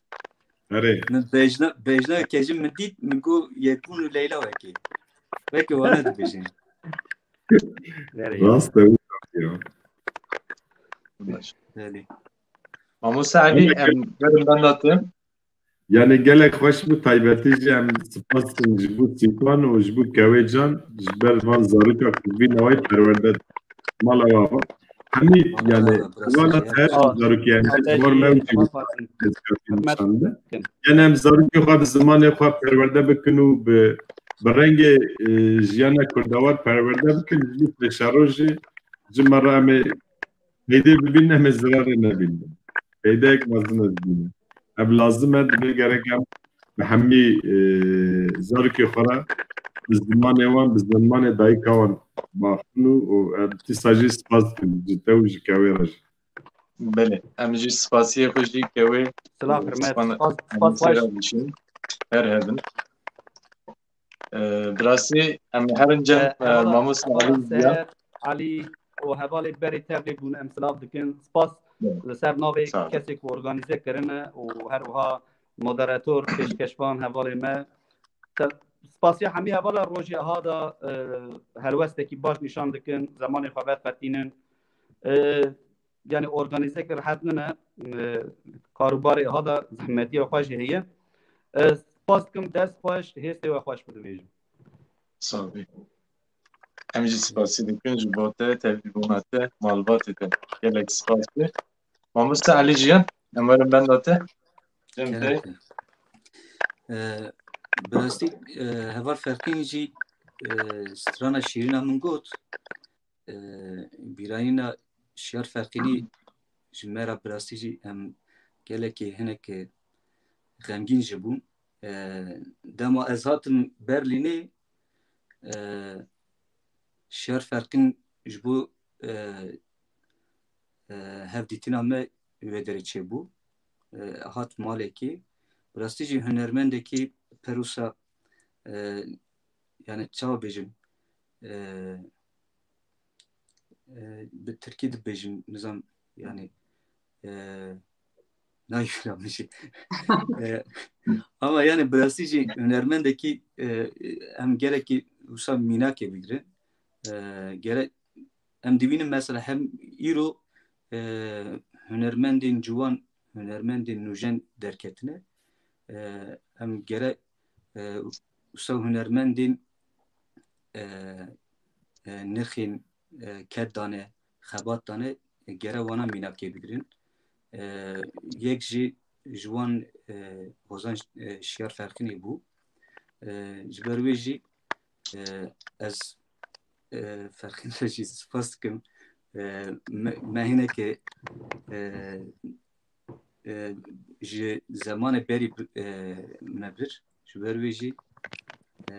Erê. Min bejna, bejna kejim min dît, min got Yekbûn û Leyla wekî. Wekî wane dibêjin. Erê. Rast e, wisa ya. Baş. Belê. Mamoste Elî, Gelek em berin benda te. Yani gelek xweş bû, taybetî jî em spas dikin ji bo Sîpan û ji bo Kewê Can, ji ber van zaroka ku vî navayî perwerde mala wa va. Hemî, yani, wala her zarokê, yani, ji bar me û jî nişande. Yani em zarokê xwe bi zimanê xwe perwerde bikin û bi, bi rengê, e, jiyana kurdawar perwerde bikin, ji bo pêşerojê ji me re em ê Peydê bibînin, em ê zirarê nebînin. Peydeyek mezin ez bînim. Ev lazim e, divê gerek em bi hemî, e, zarokê xwe re bi zimanê wan, bi zimanê dayika wan baxin û, û, e, dîsa jî spas dikim ji te û ji Kewê re jî. Belê, em jî spasiyê xwe jî Kewê Silav, hurmet. Spas, spas xweş. Her hebin. Ee, bi rastî em herin cem, e, hevala, mamoste hevala Alî Ziya. Ser, Alî û hevalê berê tevlê bûn em silav dikin. Spas Evet. li ser navê Sağ ol. kesê ku organîze kirine û her wiha moderator, pêşkeşvan hevalê me. Te-, spasiya hemî hevala rojê ha da, e, helwestekî baş nîşan dikin, zemanê xwe veqetînin. E, yani organîze kir rehet nine, e, karûbarê ha da zehmetiya xwe jî heye. E, spas dikim, dest xweş, hêstê we xweş bidibêjim. Sağ ol. Em jî spasî dikin ji bo te, tevlîbûna te, malbatê te. Gelek spas be. Mamoste Elî Jiyan, em werin benda te. Cem te. Gelek. E, bi rastî, e, heval Ferqîn jî, e, strana şîrîna min got. E, bîranîna Şiyar Ferqînî ji me re bi rastî jî em gelekî hinek, e, xemgîn jî bûn. E, dema ez hatim Berlînê, e, Şiyar Ferqîn ji bo, e, e, hevdîtina me wê derê çêbû. E, hat malekî. Bi rastî jî hunermendekî perosa, e, yani çawa bêjim, e, e, bi tirkî dibêjim, nizam, yani, e, nayê min jî. E, ama yani bi rastî jî hunermendekî, e, em gelekî wisa mînakê bigirin. E, gerek em dibînin mesela hem îro, e, hunermendên ciwan, hunermendên nûjen derketine. e, em gere, e, wisa hunermendên, e, e, nirxên, e, ked dane, xebat dane, e, gere wana mînakê bigirin. E, yek jî ji wan, e, Hozan, e, Şiyar Ferqînê bû. E, ji ber wê jî, e, ez, e, Ferqîn re jî spas dikim. E, me, me hinekê, e, e, ji zemanê berî bi-, e, me bir. Ji ber wê jî, e,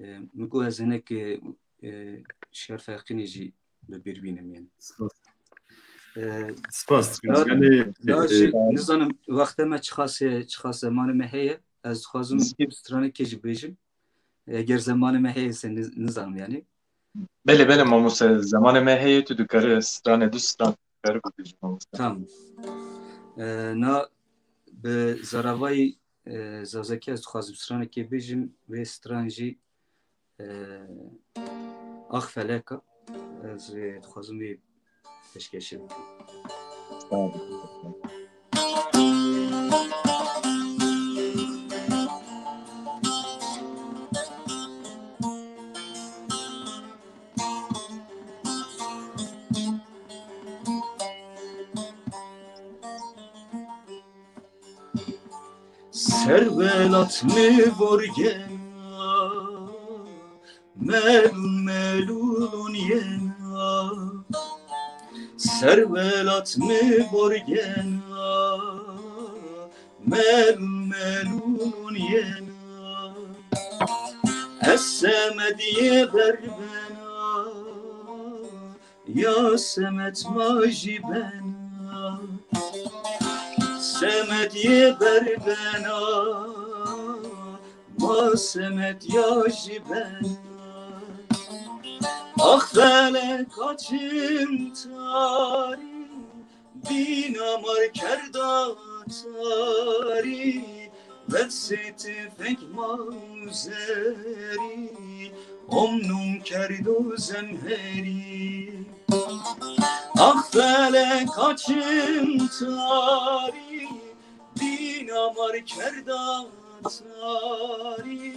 e, min got ez hinekê, e, Şiyar Ferqînê jî bi bîr bînim yani. Spas. E, Spas dikim. ya, Yani, ya e, jî e, nizanim wextê me çiqas e, çiqas zemanê me heye. Ez dixwazim stranekê jî bêjim. Eger zemanê me heye se niz-, nizanim yani. Belê, belê mamoste, zemanê me heye, tu dikarî stranê du stran dikarî bibêjî mamoste. Tamam. E, na bi zaravayî, e, zazakî ez dixwazim stranekê bêjim, wê stran jî, e, Ax Feleka, ez, e, dixwazim wê pêşkêşî bikim. Sağ ol. Ser welat mi vorgena, melûl melûlûn yena. Ser welat mi vorgena, melûl melûlûn yena. Ez Semediyê berbena, ya Semed ma jî bena. Semediyê berbena, ma Semed ya jî bena. Ax feleka çim tarî, dîna mar kerda tarî, versê tifeng ma zerî, omnûn kerdo zemherî. Ax feleka çim tarî, dîna mar kerda tarî,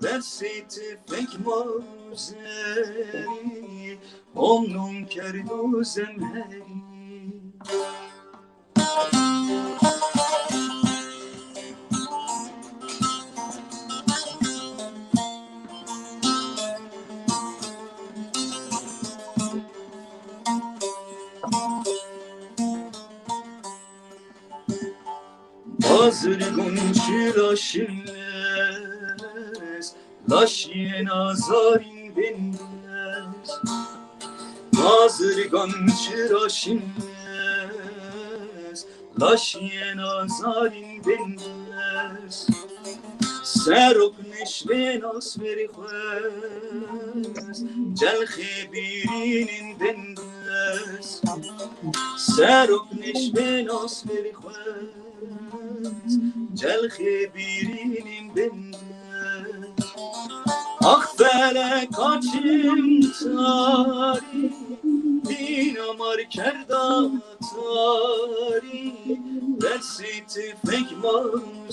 versê tifeng ma zerî, omnûn kerdo zemherî. Bazirgan çi laşîn ez, laşiyê nazarîn bindez. Bazirgan çi laşîn ez, laşiyê nazarîn bindez. Serok nişvên asmerî xwez, celxê bîrînên bindez. Serok nişvên asmerî xwez, celxê bîrînên bindez. Ax feleka çim tarî, dîna mar kerda tarî, versê tifeng ma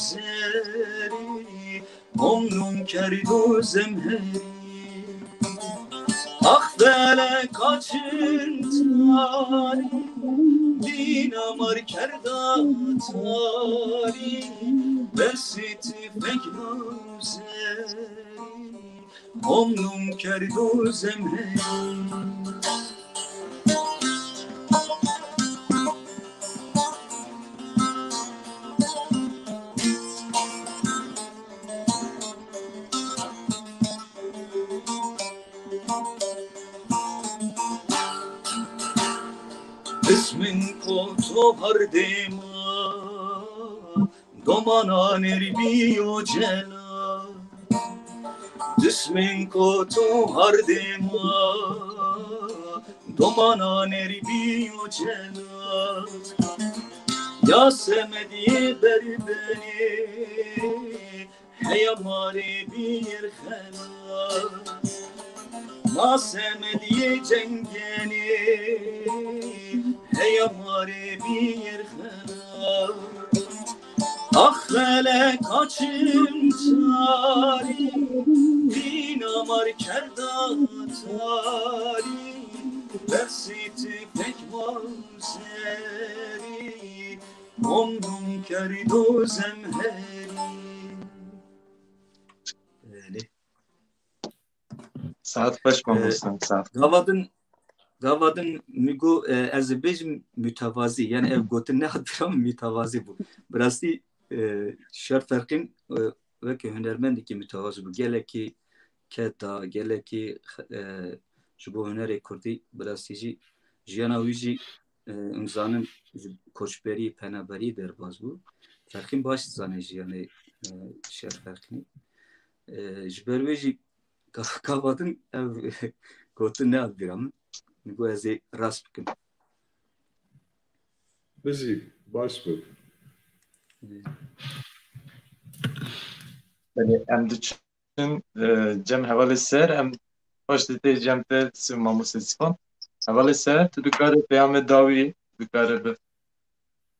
zerî, omnûn kerdo zemherî. Ax feleka çim tarî, dîna mar kerda tarî, versê tifeng ma zerî, omnûn kerdo zemherî. Bismin koto hardê ma, domana nerbiyo cela. Bismin koto hardê ma, domana nerbiyo cela. Ya Semediyê berbenê, heya marê bîr xela. Ma Semediyê cengenê, heya marê bîr xela. Ax felek açim tarî, dîna mar kerda tarî, dersî tu pek mazerî, gom gom kerdo zemherî. Belê. Saet xweş, mamoste, saet. Gava din, gava din min got, e, ez ê bêjim mütevazî. Yani ev gotin ne hatira min mütevazî bû. Bi rastî, e, Şer Ferqîn, e, weke hunermendekî mütevazî bû. Gelekî ked da, gelekî, e, ji bo hunerê kurdî, bi rastî jî jiyana wî jî, e, em zanin ji koçberî, penaberî derbas bû. Ferqîn baş dizane jiyanê, e, Şer Ferqînî. E, ji ber wê jî ka-, gava din ev gotin nehat bîra min. Min got ez ê rast bikim. Bijî, baş bû. Belê, em diçin, e, cem hevalê ser, em paş dê tê cem te, si-, mamoste Sîfan. Hevalê ser, tu dikare peyamê dawî, dikare bi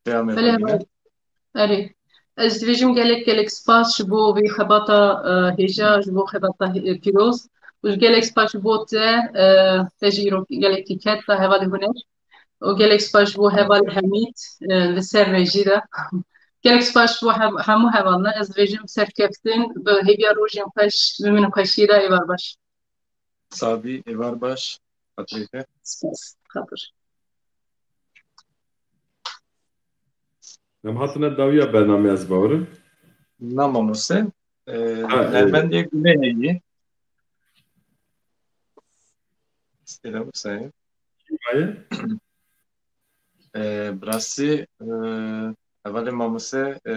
peyamê Belê, xwe bîne. Erê. Ez dibêjim gelek, gelek spas ji bo vê xebata, e, hêja, ji bo xebata, e, pîroz. Û gelek spas ji bo te, e, te jî îro gelekî ked da hevalê huner. Û gelek spas ji bo hevalê Hemîd, e, li ser rejî de. Gelek spas ji bo hem-, hemû hevalna. Ez dibêjim serkeftin, bi hêviya rojên xweş, bi min xweşiyê de êvar baş. Sabî, êvar baş. Xatirê te. Spas, xatir. Em hatine dawiya bernameyê, ez bawerim. Na mamoste, e, Ha, e, hunermendê gulê heye. Selam, sayın. Kim heye? E, bi rastî, e, hevalê mamoste, e,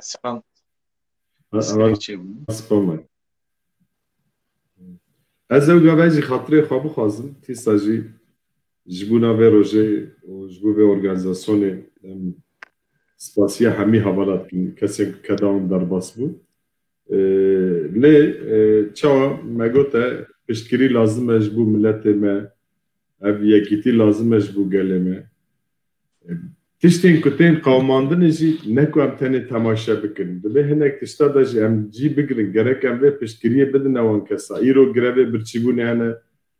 Sîfan. Ha, Sîfan heval çêbû. Sîfan me. Ez ew gavê jî xatirê xwe bixwazim, tîsa jî ji bona vê rojê û ji bo vê organîzasyonê em spasiya hemî hevala dikin, kesên ku keda wan derbas bû. E, lê, e, çawa me gote, piştgirî lazim e ji bo miletê me, ev yekîtî lazim e ji bo gelê me. E, tiştên ku tên qewimandinê jî ne ku em tenê temaşe bikin. Divê hinek tişta de jî em cî bigirin. Gerek em vê piştgiriyê bidine wan kesa. Îro grevê birçîbûnê hene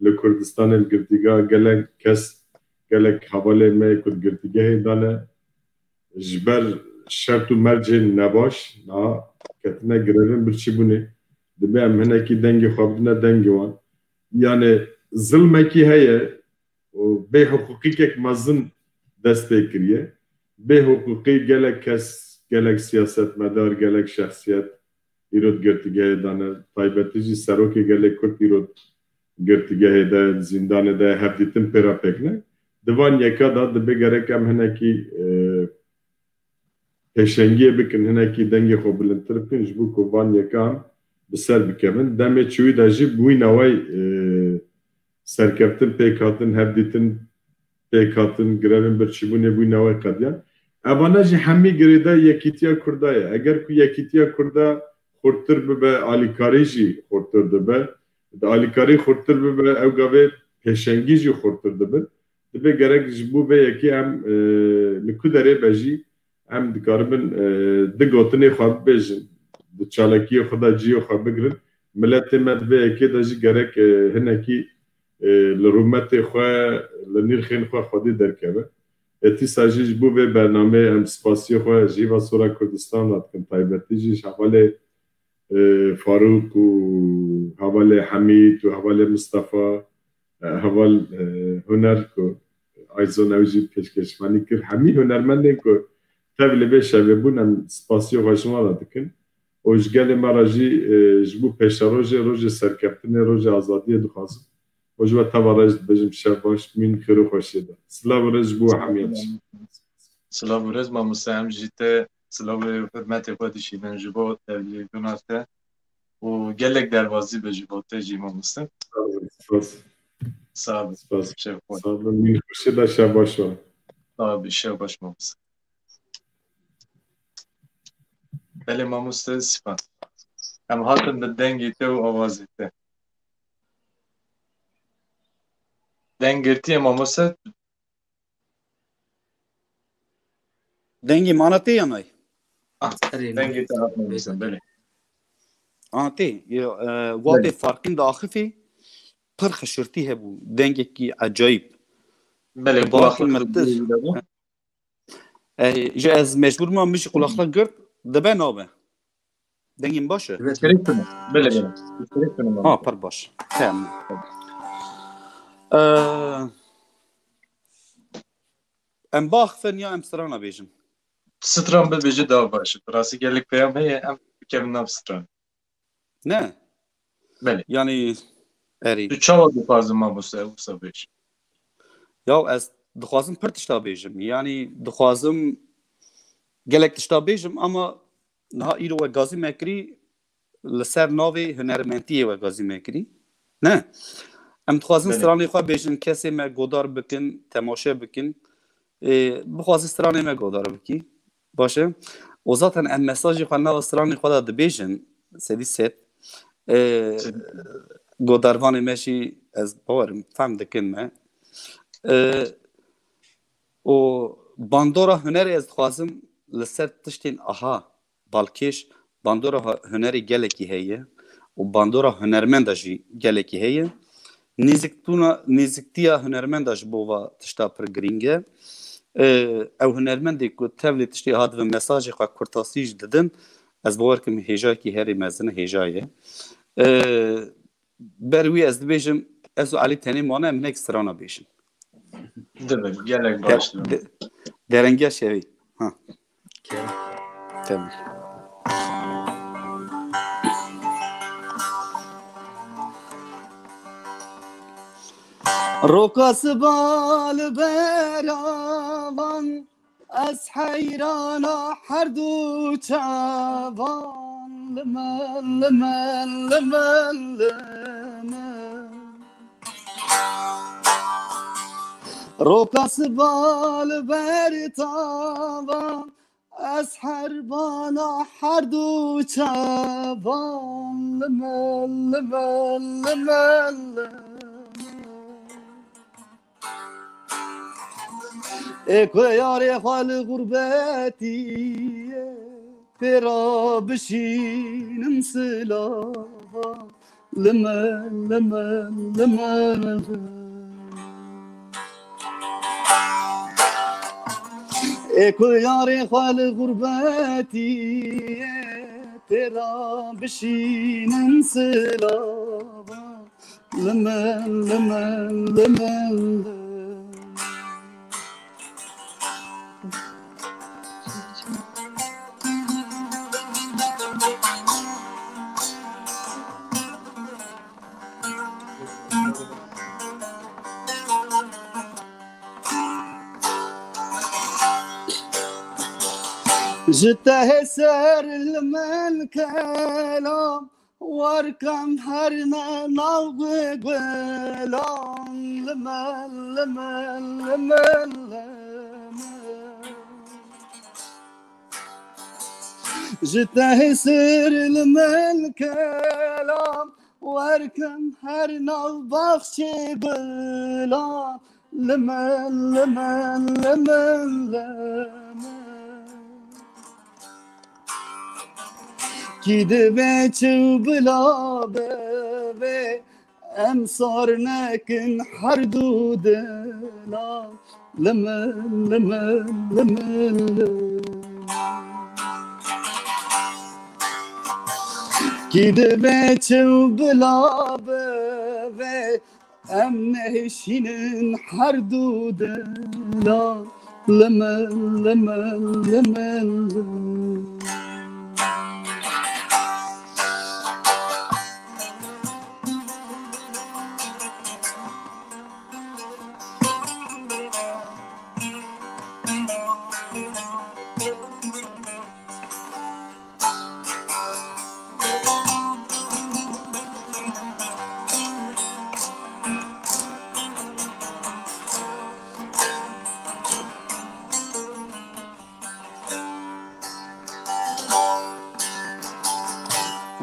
li Kurdistanê, li girtîgeha gelek kes, gelek hevalê me ku di girtîgehê de ne, ji ber şert û mercên nebaş niha ketine grevên birçîbûnê. Divê em hinekî dengê xwe bidine dengê wan. Yani zilmekî heye û bêhiqûqîkek mezin dest pê kiriye. Bêhiqûqî gelek kes, gelek siyasetmedar, gelek şexsiyet îro di girtîgehê de ne. Taybetî jî serokê gelê Kurd îro di girtîgehê de, zîndanê de, hevdîtin pê re pêk ne. Di van yeka de dibe gerek em hinekî, e, pêşengiyê bikin, hinekî dengê xwe bilindtir bikin, ji bo ku van yeka em bi ser bikevin. Demê çûyî de jî bi wî newey, e, serkeftin pêk hatin, hevdîtin pêk hatin, grevên birçîbûnê bûyî newey qediyan. Evana jî hemî girêdayî yekîtiya Kurda ye. Eger ku yekîtiya Kurda xurttir bibe, alîkarî jî xurttir dibe. Di alîkarî xurttir bibe, ew gavê pêşengî jî xurttir dibe. Dibe gerek ji bo vê yekê em, e, li ku derê be jî em dikaribin, e, di gotinê xwe bibêjin, di çalakiyê xwe de cihê xwe bigirin. Miletê me di vê yekê de jî gerek, e, hinekî, e, li rûmetê xwe, li nirxên xwe xwedî derkeve. E, tîsa jî ji bo vê bernameyê em spasiyê xwe ji Hîva Sor a Kurdistan re dikin, taybetî jî ji hevalê, e, Farûk û hevalê Hemîd û hevalê Mistefa, e, heval, e, Huner ku Ayzon ew jî pêşkêşvanî kir. Hemî hunermendên ku tev li vê şevê bûn, em spasiya xwe ji wan re dikin. Û ji gelê me re jî, e, ji bo pêşerojê, rojê serkeftinê, rojê azadiyê dixwazim. Û ji we teva re jî dibêjim şev baş, mîn xêr û xweşiyê de. Silav û rêz ji bo hemiyan jî. Silav û rêz mamoste, em jî te silav û hurmetê xwe dişînin ji bo tevlîbûna te. Û gelek derbazî be ji bo te jî mamoste. Spas. Sağ ol. Spas. Şev xweş. Sağ olun. Mîn xweşê de şev baş be. Sağ ol. Şev baş mamoste. Belê mamoste Sîfan. Em hatin bi dengê te û awazê te. Deng girtiye mamoste. Dengê mana tê ya nayê? Ah, dengê te hatine dîsan, belê. Antê, e, wextê Farqîn diaxifî pir xişirtî hebû, dengekî ecayîb. Belê, Baş kulaklık min tiz. E, ji ez mecbûr mam, min jî qulaqlik girt, dibe nabe. Dengê min baş e? Belê, belê. Ha, pir baş. Tamam. E, em baxifin ya em strana bêjin? Stran bibêje daha baş e. Rastî gelek peyam heye, em bikevin nav stran. Ne? Belê. Yani, erê. Tu çawa dixwazim mamoste, wisa bêj? Ya ez dixwazim pir tişta bêjim. Yani dixwazim gelek tişta bêjim ama niha îro we gazî me kirî, li ser navê hunermendiyê we gazî me kirî. Ne? Em dixwazin Belê. stranê xwe bêjin, kesê me godar bikin, temaşe bikin. Ê, bixwazî stranê me godar bikî. Baş e. Û zaten em mesajê xwe nava stranê xwe de dibêjin, sedî sed. Ê, Sedî. Godarvanê me jî ez bawerim, fehm dikin me. Ê, û bandora hunerê ez dixwazim li ser tiştên aha, balkêş, bandora hu-, hunerê gelekî heye û bandora hunermenda jî gelekî heye. Nêziktûna, nêziktiya hunermenda ji bo va tişta pir girîng e. Ê, ew hunermendê ku tevlê tiştê hat ve mesajê xwe kurtasî jî didin, ez bawer kim hêjayekî herî mezin e, hêja ye. Ê, ber wî ez dibêjim, ez û Elî tenê mane, em hinek strana bêjin. Dibe, gelek De-, baş dibe. de-, derengiya şevê. Ha. Kerem. Tamam. Roka siba li beravan, ez heyrana her du çavan. Limen, limen, limen, limen. Roka siba li ber tavan, ez herbana her du çavan. Limen, limen, limen, limen. Ê ku yarê xwe li xurbetî ye, pê re bişînin silava. Limen, limen, limen, limen. Ê ku yarê xwe li xurbetî ye, pê re bişînin silava. Limen, limen, limen, limen. Ji tehê ser limen kelam, werkem herne nav gulan. Limen, limen, limen, limen. Ji tehê ser limen kelam, werkem her nav baxçê gulan. Limen, limen, limen, limen. Kî dibe çi bila bibe, em sar nekin her du dila. Limen, limen, limen, limen. Kî dibe çi bila bibe, em nehişînin her du dila. Limen, limen, limen, limen.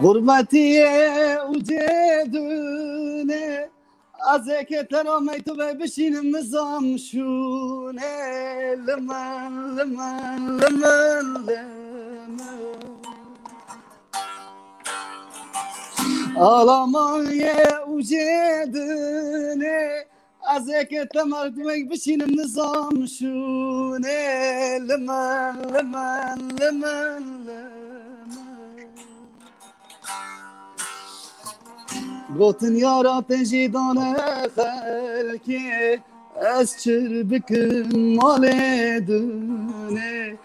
Xurbetiyê û cêdûnê, ez ê kê te ra meytûbê bişînim nizam şûnê. Limen, limen, limen, limen. Alamaye û jê dinê, ez ê ke te merdimek bişînim nizam şûnê, limen, limen, limen, limen. Gotin yara te jî dane xelkê, ez çir bikim malê dinê.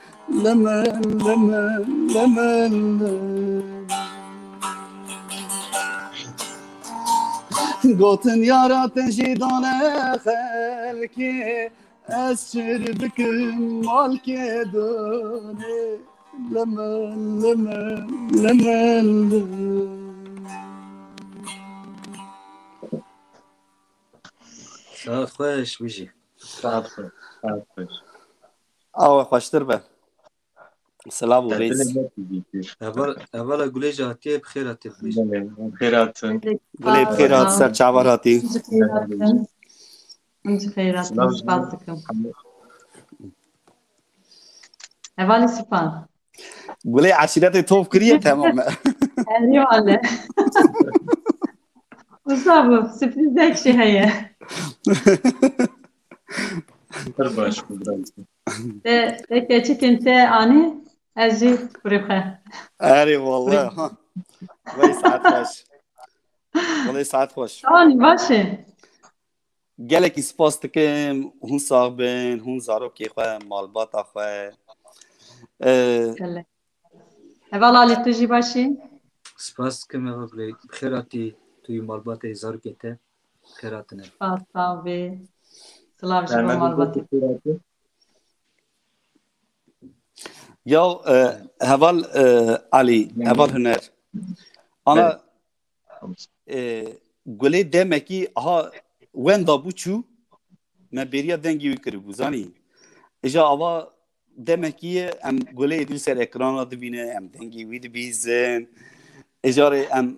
Limen, limen, limen, limen. Gotin yara te jî dane xelkê, ez çir bikim malkê dinê. Limen, limen, limen, limen. Saet xweş, bijî. Saet xweş, saet xweş. Awe xweştir be. Silav û rêz. Heval, hevala Gulê jî hatiye, bi xêr hatiye, Gulê jî. Belê, bi xêr hatin. Gulê, bi xêr hat, ser çavan hatî. Em jî xêr hatin. Em jî xêr hatin. Silav. Spas dikim. Hevalê Sipan. Gulê eşîretê top kiriye, temam e. Erê wale. Wisa bû, sürprîzek jî heye. Pir baş bû, bravo. Te, te keçikên te anî, ez jî kurê xwe. Erê wele, ha. Wey saet xweş. Wele saet xweş. Anî, baş e. Gelekî spas dikim, hûn sax bin, hûn zarokê xwe, malbata xwe. Ee, Gelek. Heval Alî, tu jî baş î? Spas dikim, heval Gulê. Bi xêr hatî, tu yî malbatê, zarokê te. Bi xêr hatine. Spas, sax bî. Silav ji bo malbatê. Ya, e, heval, e, Alî, heval Huner. Ana, e, Gulê demekî aha wenda bû çû, me bêriya dengê wî kiribû, zanî. Îja ava demekî ye, em Gulê êdî li ser ekrana dibîne, em dengê wî dibîzin. Îjarê em,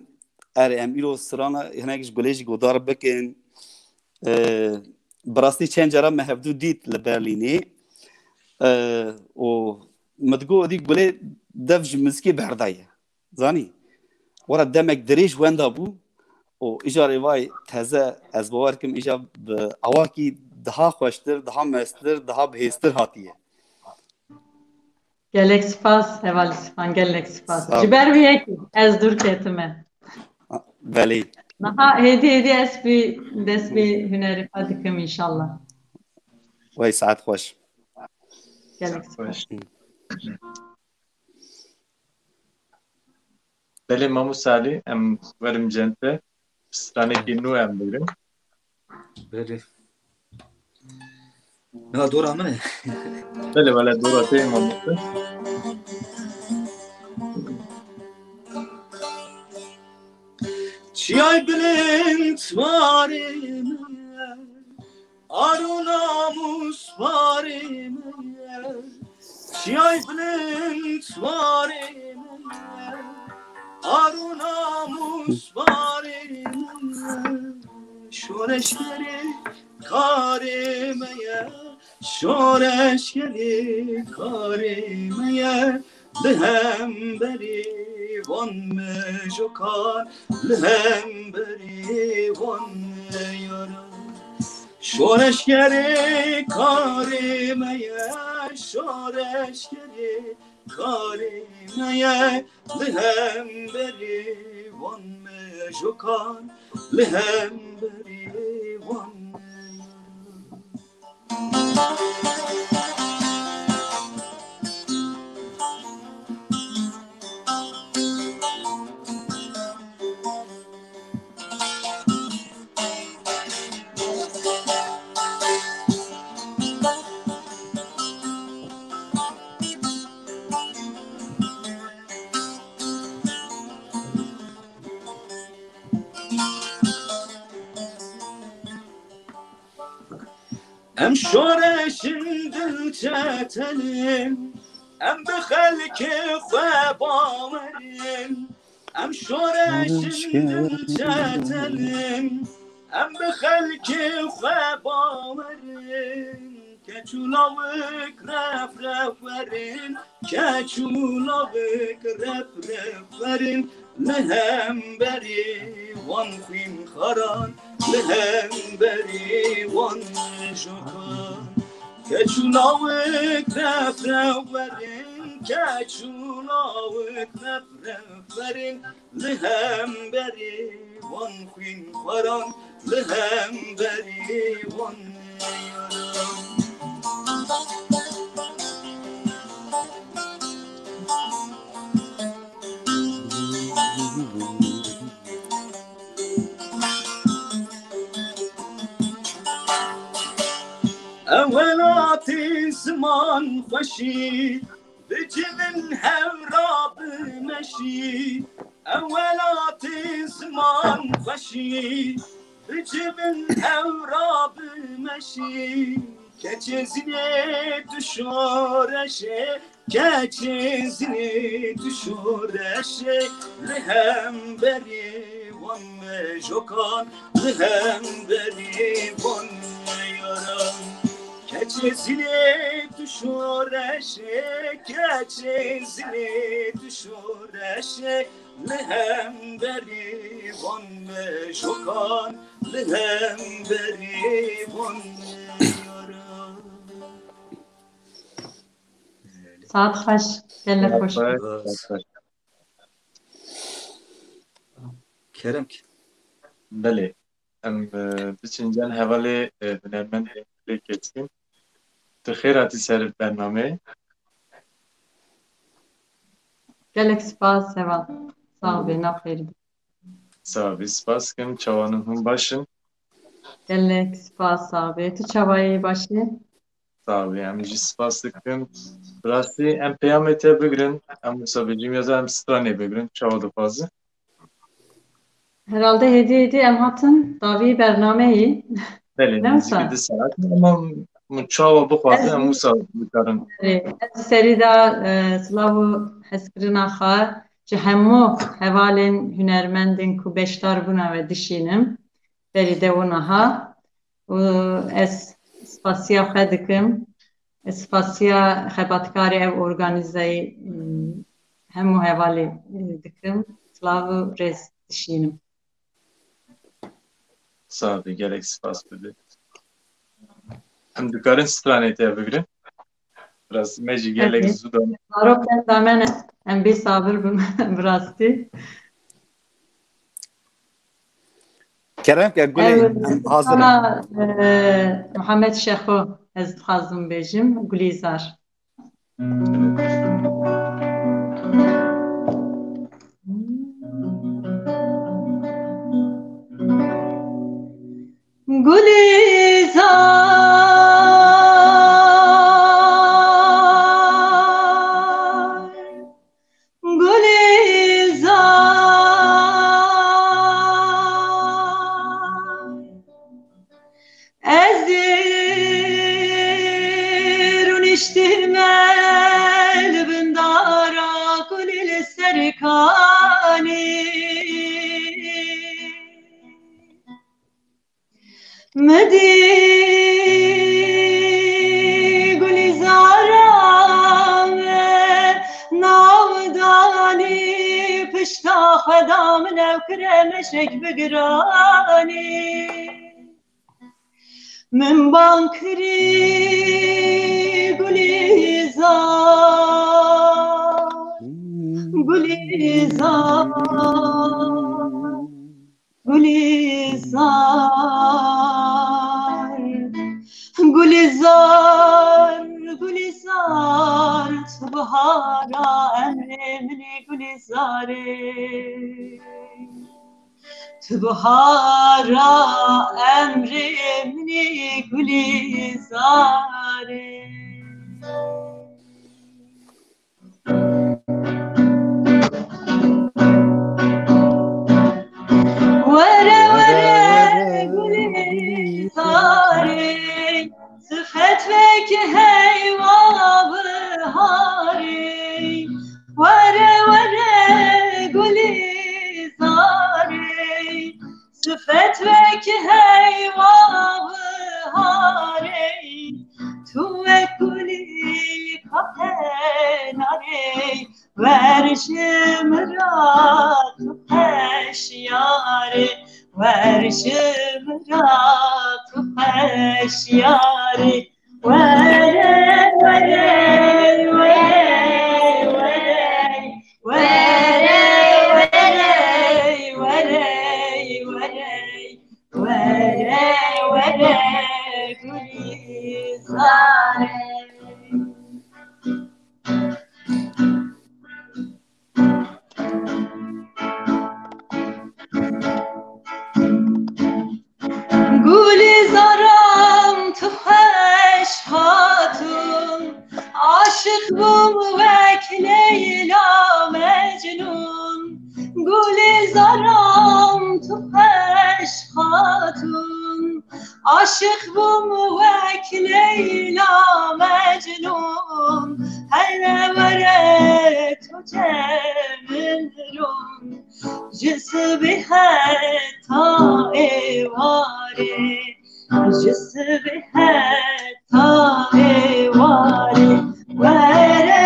erê, em îro strana hinek ji Gulê jî godar bikin. E, bi rastî çend cara me hevdû dît li Berlînê. E, û min digot, êdî Gulê dev ji muzîkê berdaye. Zanî? Were demek dirêj wenda bû û îja rêvayê teze ez bawer kim îja bi awakî daha xweştir, daha mestir, daha bihêztir hatiye. Gelek spas, hevalî Sipan, gelek spas. Sağ ol. Ji ber wî yekê ez dûr ketime. Belê. Niha hêdî hêdî ez bi dest bi hunerê xwe dikim înşallah. Wey saet xweş. Gelek spas. Xweş. Belê Mamoste Alî, em werin cem te. Stranekî nû em bigrin. Belê. Na dora min e. Belê, belê, dora te ye Mamoste. Çiyay bilind warê min e. Ar û namûs barê me ye, çiyay bilind barê me ye, ar û namûs barê me ye, şoreşgerê karê me ye, şoreşgerê karê me ye. Li hemberî van mijokan, li hemberî van yaran. Şoreşgerê karê me ye, şoreşgerê karê me ye. Li hemberî van mijokan, li hemberî van yaran. Em şoreşin dilçetelin, em bi xelkê xwe bawerin. Em şoreşin dilçetelin, em bi xelkê xwe bawerin. Keç û lawik ref ref werin, keç û lawik ref ref werin, li hemberî wan xwînxaran, li hemberî wan jokan. Keç û lawik ref ref werin, keç û lawik ref ref werin, li hemberî wan xwînxwaran, li hemberî wan yaran. Ew welatê ziman xweşî, bi civin hewra bimeşî. Ew welatê ziman xweşî, bi civin hewra bimeşî. Keçê zilê tu şoreşê, keçê zilê tu şoreşê, li hemberî wan mejokan, li hemberî wan yaran. Keçê zilê tu şoreşê, keçê zilê tu şoreşê, li hemberî wan mejokan, li hemberî wan yaran. Saet xweş, gelek xweş. Kerem ki. Belê. Em, e, biçin cem hevalê, e, hunermendê lê keçkin. Tu xêr hatî ser bernameyê. Gelek spas heval. Sağ ol, nav xêr be. Sağ ol, spas kim. Çawanın hûn başin? Gelek spas, sağ ol. Tu çawayî, başî? Sağ ol, em jî spas dikim. Rastî em peyamê te bigrin, em wisa bêjim ya em stranê bigrin, çawa dixwazin? Herhalde hêdî hêdî em hatin davî bernameyî. Belê, ne wisa? Nêzîkî du saet ama min çawa bixwazin, em wisa bikarin. Belê, ez serî de, e, silav û hezkirina xwe ji hemû hevalên hunermendên ku beşdar bûne ve dişînim. Berî de û niha. Û ez spasiya xwe dikim. Ez spasiya xebatkarê ev organîzeyî, ım, hemû hevalê, ım, dikim. Silav û rêz dişînim. Sağ ol, gelek spas bibe. Em dikarin stranê te bigrin. Biraz me jî gelek zû da. Zarok em damene, em bê sabir bin, bi rastî. Kerem ke Gulê, em hazir in. Sana, e, Muhammed Şexo, ez dixwazim bêjim, Gulîzar. Gulîzar, Gulîzar, ez rûniştime li bin dara kulî li ser kanî. Min dî Gulîzara me nav danî, pişta xwe da min ew kire meşek bi giranî. Min bang kirî Gulîzar, Gulîzar. Gulîzar, Gulîzar, Gulîzar, tu bihara emrê min î Gulîzarê. Tu bihara emrê min î Gulîzarê. Were were Gulîzarê, sifet veke heyva biharê. Were were Gulîzarê, sifet veke heyva biharê. Tu narê, wer ji min re tu xweş yarê, wer ji min re tu xweş yarê. Were, were, were, were, were, were, were, were, were, were, Gulîzarê. Gulîzaran tu xweş hatun, aşiq bûm wek Leyla Mecnûn. Gulîzaran tu xweş hatun, aşiq bûm wek Leyla Mecnûn. Hele were tu cem min rûn, ji sibê heta êwarê, ji sibê heta êwarê. Were,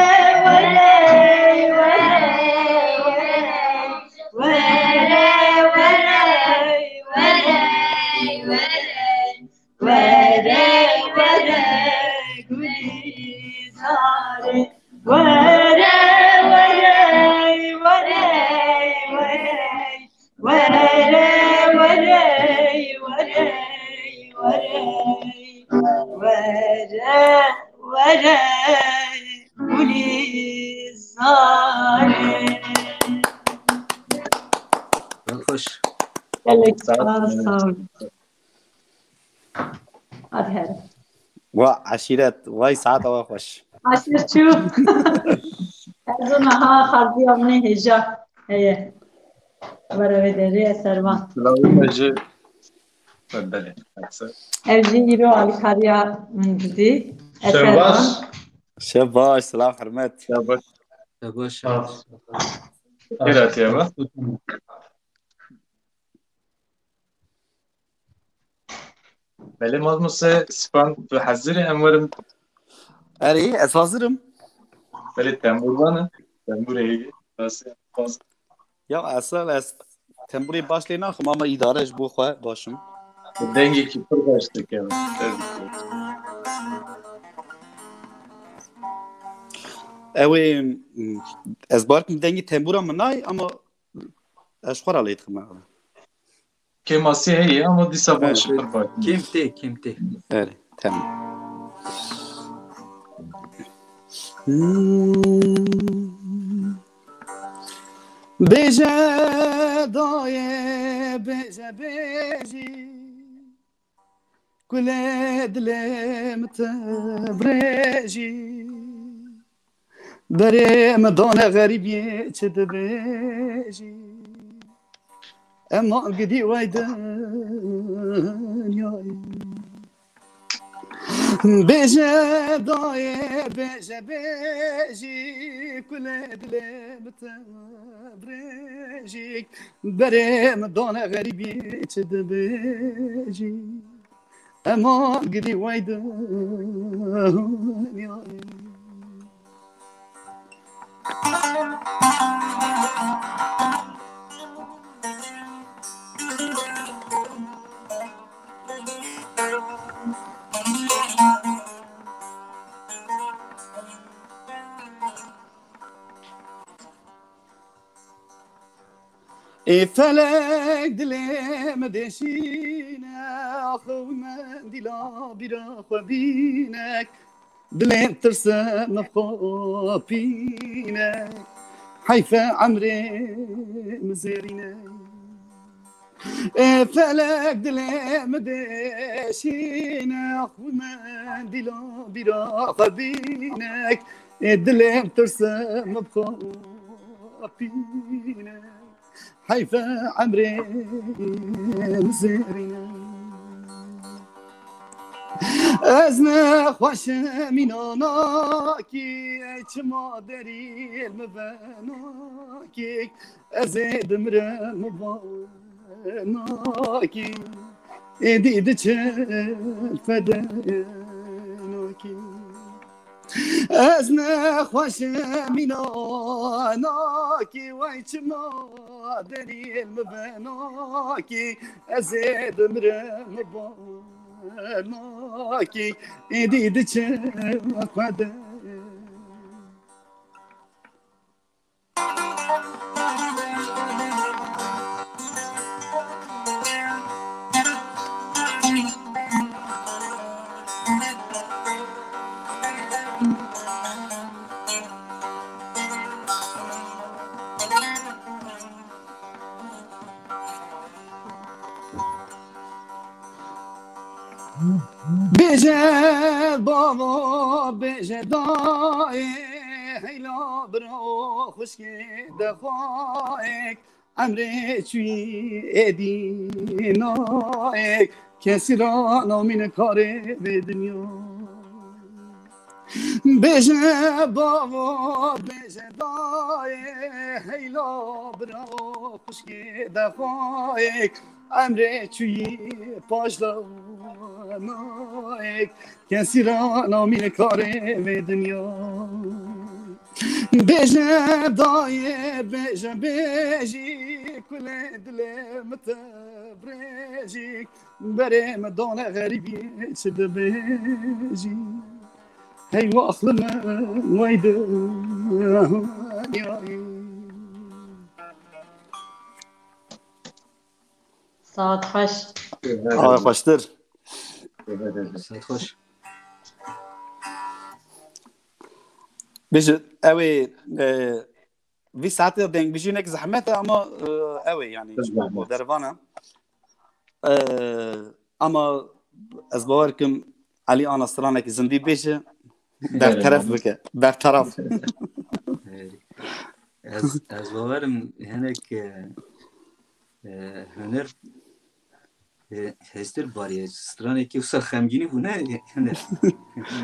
were, were, were, were, were, were, were, were, were, Gulîzarê. Were, were, were, were, were, were, were, were, were, were, Gulîzarê. Pek xweş. Gelek sağ ol. Hadi hele. Wa eşîret, vay saeta we xweş. Aşîr çû. Ez ona ha xalbiya min ê hêja heye. Were wê derê ez servan. Silavê me ji Belê. Ev jî îro alîkariya min didî. Ez Şevbaş. servan. Şevbaş, silav, hurmet. Şevbaş. Şevbaş. Kêra tiye be? Belê, mazmûse, span tu hazir e, em werin. Erê, ez hazir im. Belê, tembûr vane. Tembûrê hêgê. Rastî, hazir. Ya, esel ez tembûrê baş lê naxim ama îdare ji bo xwe baş im. Dengekî pir baş dike. Tebrik ederim. Ew ê, ez bar kim dengê tembûra min nayê ama ez xwe re lê dixim. Kêmasî heye ama dîsa baş, pir baş. Kêm tê, kêm tê. Erê, tamam. Hmm. Bêje dayê, bêje, bêjî. Kulê dilê min te birêjî. Berê min dane xerîbiyê çi dibêjî. Ema gidî wey dinyayê. Bêje dayê, bêje, bêjî, kulê dilê min te birêjî. Berê min dane xerîbiyê çi dibêjî. Ema gidî wey dinyayê. Ê felek dilê min deşîne, axo mendîla bîra xwe bîne, dilê tirse min xapîne, heyfe emrê min zêrîne. Ê felek dilê min deşîne, axo mendîla bîra xwe bîne, ê dilê tirse min xapîne. Heyfe emrê min zêrîne. Ez nexweşim înanakî, çima derî li min venakî, ez ê dimirim min venakî, êdî diçim fedenakî. Ez nexweşim mîna nakî, wey çima derî li min venakî, ez ê dimirim li banakî, êdî diçim xwe de. Bêje bavo, bêje dayê, heyla bira xwişkê dexwayek, emrê çûyî êdî nayek, kesî ra namîne karê vê dinya. Bêje bavo, bêje dayê, heyla bira xwişkê dexwayek, emrê çûyî paşdanayek, kesî ra namîne karê vê dinya. Bêje dayê, bêje bêjî, kulê dilê min te birêjî, berê min dane xerîbî çi dibêjî. Hey, waxlime wey dinyayê. Saet xweş. Awe xweştir. Saet xweş. Bêje, ew ê, e, vî saetê dengbêjî hinek zehmet e, ama, e, ew ê, yanî, dervan e. E, ama ez bawer kim Elî ana stranekî zindî bêje, berteref bike, berteraf. Ez, ez bawerim hinek, e, e, huner, e, hêstir bariye. Stranekî wisa xemgînî bûne, huner.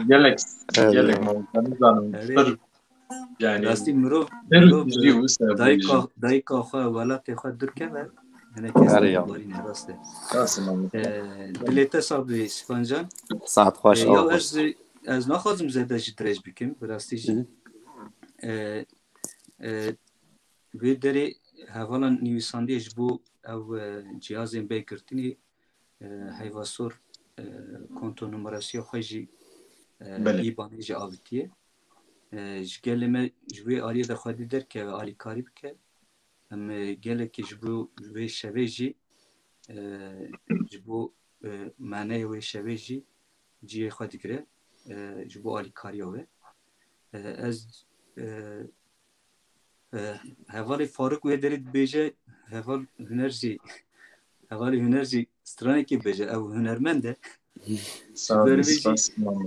Gelek, gelek mamoste, nizanim. Erê. Pir, yani, rastî mirov, pir mirov, jî wisa dayika, dayika xwe, welatê xwe dûr keve. Hinek kes barîne, rast e. Rast e, mamoste. E, dilê te sax be, Sîfancan. Saet xweş, e, ya ez, ez naxwazim zêde jî dirêj bikim, bi rastî jî. E, e, Vê derê hevalan nivîsandiye ji bo ew, e, cihazên bêgirtinê, e, heyva sor, e, konto numarasîya xwe jî, e, îbanê jî avitiye. E, ji gelê me ji wê aliyê de xwedî derkeve, alîkarî bike. Em, e, gelekî ji bo vê şevê jî, e, ji bo, e, maneyê wê şevê jî cihê xwe digire, e, ji bo alîkariya we. E, ez, e, E, hevalê Faruk wê derê dibêje, heval Huner jî, hevalê Huner jî stranekê bêje, ew hunermend e. Ji ber vê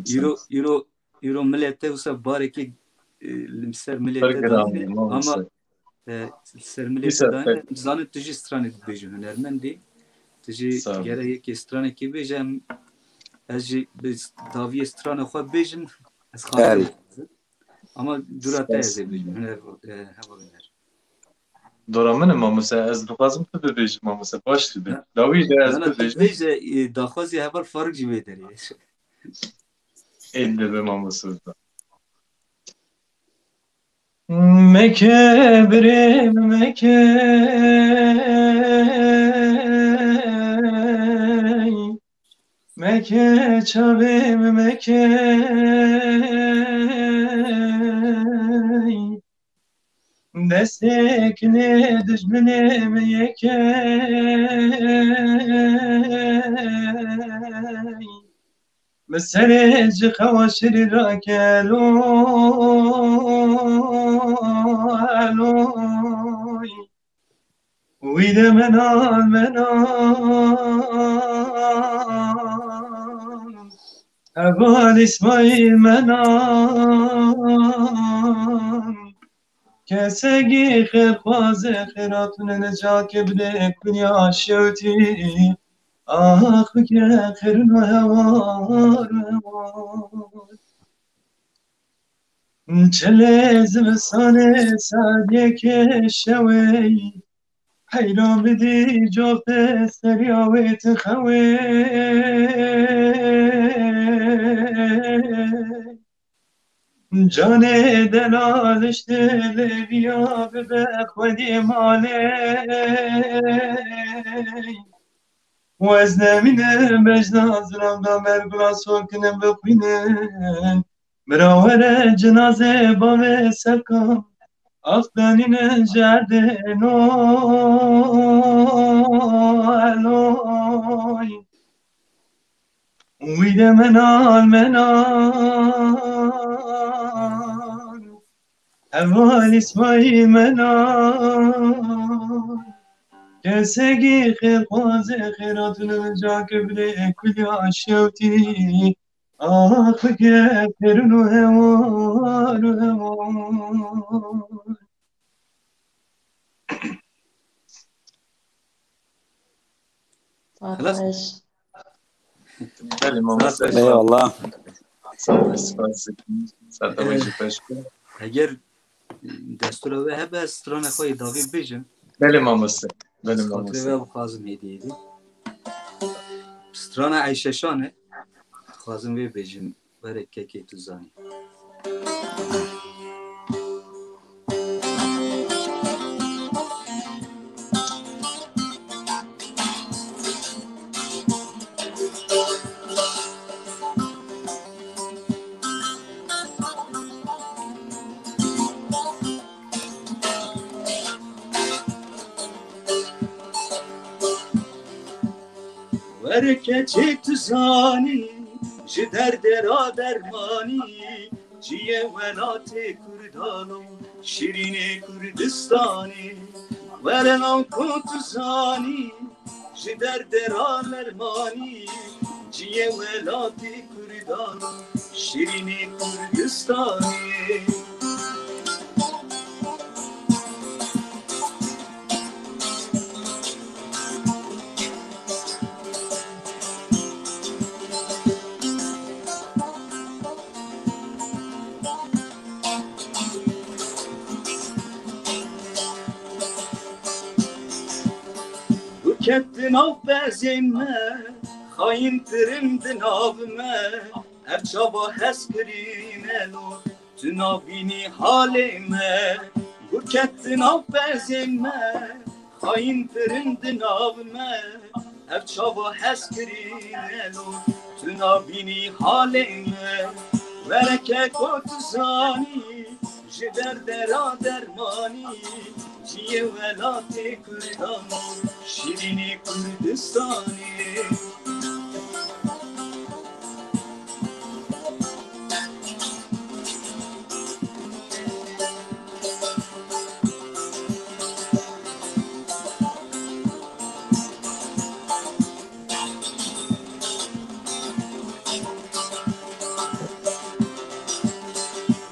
jî îro, îro, îro milete wisa barekê, e, li ser milete dayne, ama, e, li ser milete dayne. Zanin tu jî stranek dibêjî, hunermend î. Tu jî gere yekê stranekê bêje, em, ez jî bi dawiyê strana xwe bêjim, ez xatirê. Ama dûra te ez ê bêjim, huner, e, heval Huner. Dora min e, mamoste, ez dixwazim tu bibêjî, mamoste, baş dibe. Lawî de ez bibêjim. Bêje, e, daxwazî heval Faruk jî wê derê. Ên dibe, mamoste. Meke birê min, meke. Meke çavê min, meke. Destê kinê dijminê min yeke. Min serê ji xewa şirî rakelo. Wî de menan, menan, heval Îsmaîl menan. Kesegî xêrxwazê xêratûne neca ke bide kunya şewtî. Ax bike xêrûn û hewar, hewar. Çilê zivistanê saet yekê şewê, heyran bidî coxtê seriya wê ti xewê. Canê delal işte lêviya bibe xwedî malê. Û ez nemînim bejna zilam da mergula sokinim bixwînin. Mira were cinazê bavê serkan. Ax danîne ji erdê no eloy. Wî de menal menal. Heval İsmail menal. Kesegî xêrxwazê xêratine ca kibrê kulya şewtî. Ax ke perin û hewar û hewar. Xelas. Belê, mamoste. Eyvallah. Sağ ol, spas. Sağ ol, Ee, jî xweş be. Eger destûra we hebe, ez strana xwe yê dawî bêjim. Belê, mamoste. Belê, mamoste. Xatirê we bixwazim hêdî hêdî. Strana Eyşeşan e. Dixwazim wê bêjim. Were kekê tu zanî. Were keçê tu zanî, ji derdê ra dermanî, ciyê welatê Kurdan û şîrînê Kurdistanê. Were ew ku tu zanî, ji derdê ra dermanî, ciyê welatê Kurdan û şîrînê Kurdistanê. Û ketin av bezên me, xayîntirin di nav me. Ev çawa hez kirîne lo, tu nabînî halê me. Gur ketin av bezên me, xayîntirin di nav me. Ev çawa hez kirîne lo, tu nabînî halê me. Were keko tu zanî, ji derdê ra dermanî, ciyê welatê Kurdan û şîrînê Kurdistanê.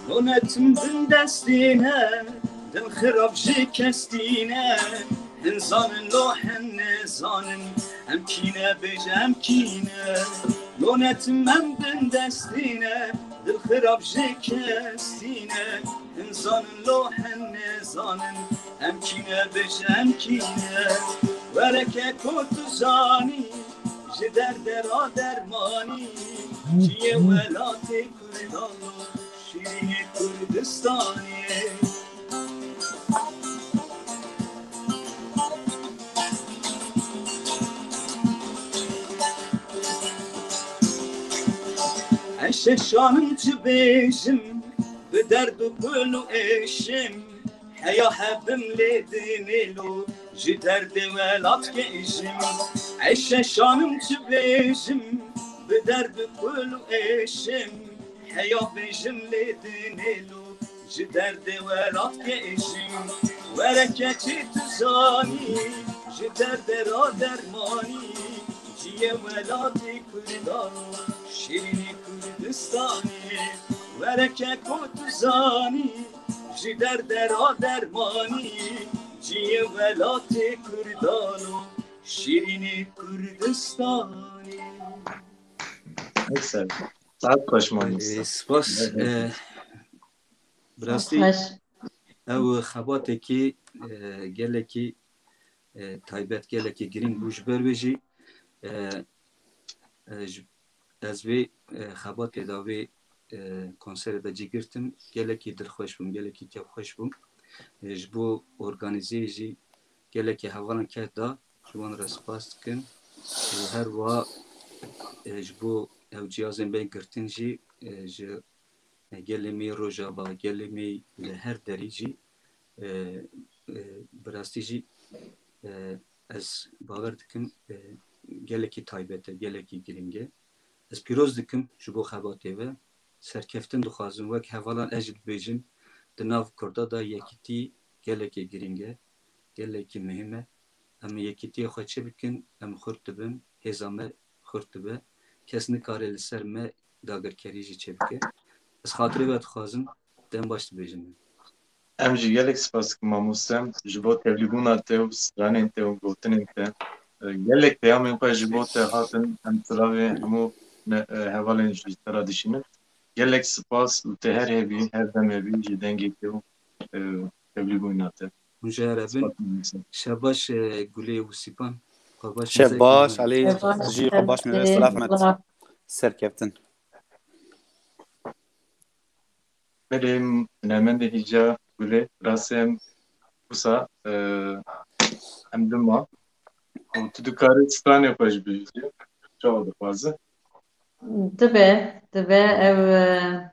Ronetim bin destî ne, dil xirab ji kes tîne. Hin zanin lo hin nezanin, em kîne bêje em kîne. Ronetim em bin destî ne, dil xirab ji kes tîne. Hin zanin lo hin nezanin, em kîne bêje em kîne. Were keko tu zanî, ji derdê ra dermanî, ciyê welatê Kurdan û şîrînê Kurdistanê. Eyşeşanim çi bêjim, bi derd û kul û êşim. Heya hebim lê dinê lo, ji derdê welat gêjim. Eyşeşanim çi bêjim, bi derd û kul û êşim. Heya bêjim lê dinê lo, ji derdê welat gêjim. Were keçê tu zanî, ji derdê ra dermanî. Ciyê welatê Kurdan û şîrînê Kurdistanê. Were keko tu zanî, ji derdê ra dermanî. Ciyê welatê Kurdan û şîrînê Kurdistanê. Saet xweş, mamoste. Ee, spas. Ee, bi rastî ew xebatekî, e, gelekî, e, taybet, gelekî girîng bû ji ber wê jî, e, e, ji, ez vê, e, xebatê de vê, e, konserê de cî girtim, gelekî dilxweş bûm, gelekî kêfxweş bûm. E, ji bo organîzeyê jî gelekî hevalan keh da, ji wan re spas dikim. E, her wiha, e, ji bo ew cihazên bên girtin jî, e, ji, e, gelê me yê Rojava, gelê me yê li her derî jî, e, e, bi rastî jî, e, ez bawer dikim, e, gelekî taybet e, gelekî girîng e. Ez pîroz dikim ji bo xebatê ve. Serkeftin dixwazim. Wek hevalan ez jî dibêjim, di nav Kurda de yekîtî gelekî girîng e, gelekî muhîm e. Em yekîtiyê xwe çi bikin, em xurt dibin, hêza me xurt dibe. Kes nikare li ser me dagirkerî jî çêbike. Ez xatirê we dixwazim, dem baş dibêjim. Em jî gelek spas dikin mamoste, ji bo tevlîbûna te û stranên te û gotinên te. E, gelek peyamên xwe ji bo te hatin, em silavê hemû ne-, e, hevalên ji te re dişînin. Gelek spas û te her hebî, her dem hebî ji dengê te û, e, tevlîbûna te. Hûn jê here bin. Spas mamoste. Şebaş, e, Gulê û Sîpan. Xwe baş. Şev baş, Elî. Şebaş, jî xwe baş, me ve silav net. Serkeftin. Belê, hunermendê hêja Gulê, rastî em wisa, e, em dima. Û tu dikarî stranê xwe jî bibêjî. Çawa dixwaze? Dibe, dibe ev, e,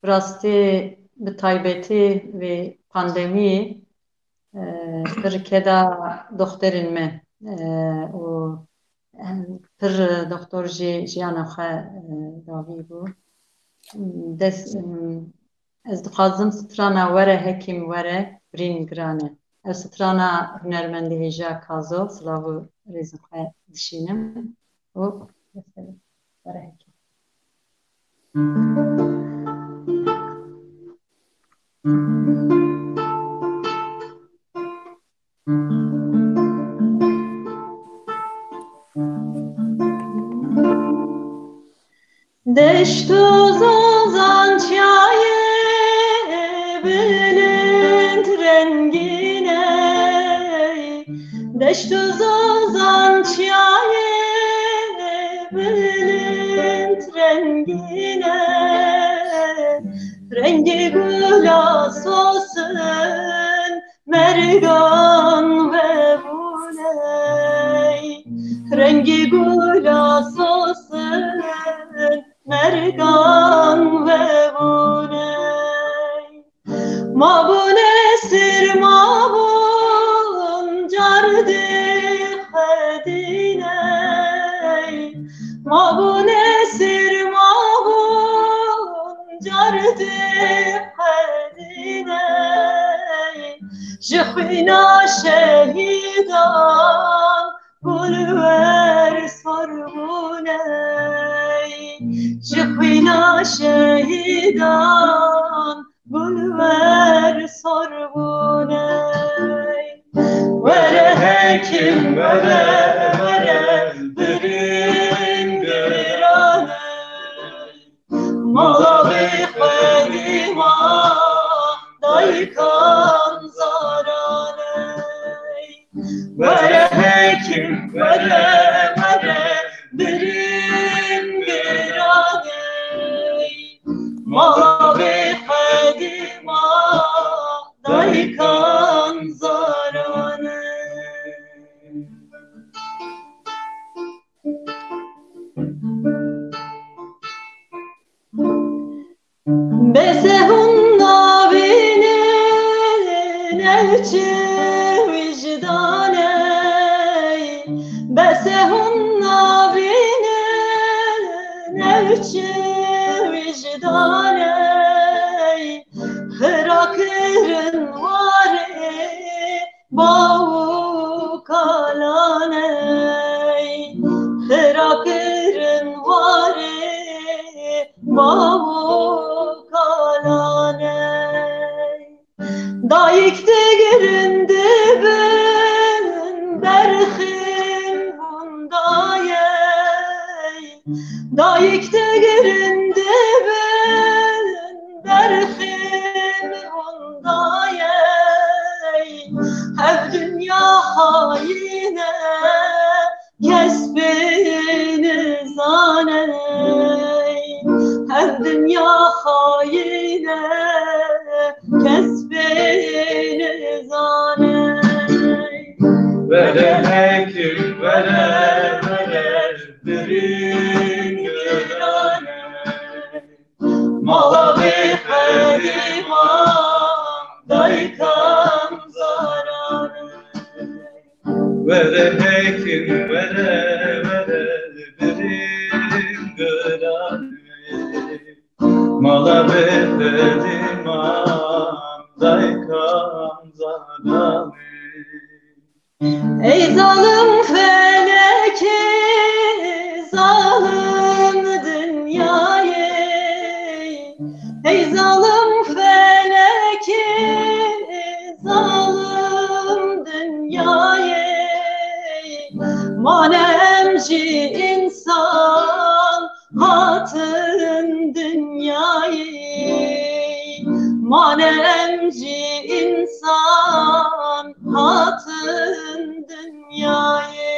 bi rastî bi taybetî vê pandemiyê, e, pir keda doxterên me, e, û, e, pir doxtor jî jiyana xwe, e, davî bû. Des-, em, ez dixwazim strana Were Hekîm Were birîn giran e. Ev strana hunermendê hêja Kazo, silav û rêzên xwe dişînim. û Were Hekîm. Deşt û zozan çiyayê bilind rengîn e. Deşt û zozan çiyayê bilind rengîn e. Rengê gula sosin mergan vebûn ey. Rengê gula sosin mergan vebûn ey. Mabûne sir mabûn car dixwedîn ey. Mabûne sir mabûn car dixwedîn ey. Ji xwîna şehîdan gul wer sorbûn ey. Ji xwîna şehîdan gul wer sorbûn ey. Were hekîm were, were birîn giran ey. Mala vê xwedî ma dayikan zaran ey. Were hekîm, were, were, birîn giran ey. Mala vê xwedî ma dayikan zaran ey. Bes e hûn nabînin ew çi wijdan ey. Bes e hûn nabînin ew çi wijdan ey. Xira kirin warê bav û kalan ey. Xira kirin warê bav û kalan ey. Dayik digirin dibin berxin hûn dayey. Dayik digirin dibin berxin hûn dayey. Ev dinya xayîn e, kes pê nizane. Ev dinya Were hekim, were, were, birîn giranê. Mala bê qedîman, daykan zaranê. Ey zalim felekê, zalim dinyayê. Ey zalim felekê, zalim dinyayê. Manem jî insan hatin dinyayê. Manem jî insan hatin dinyayê.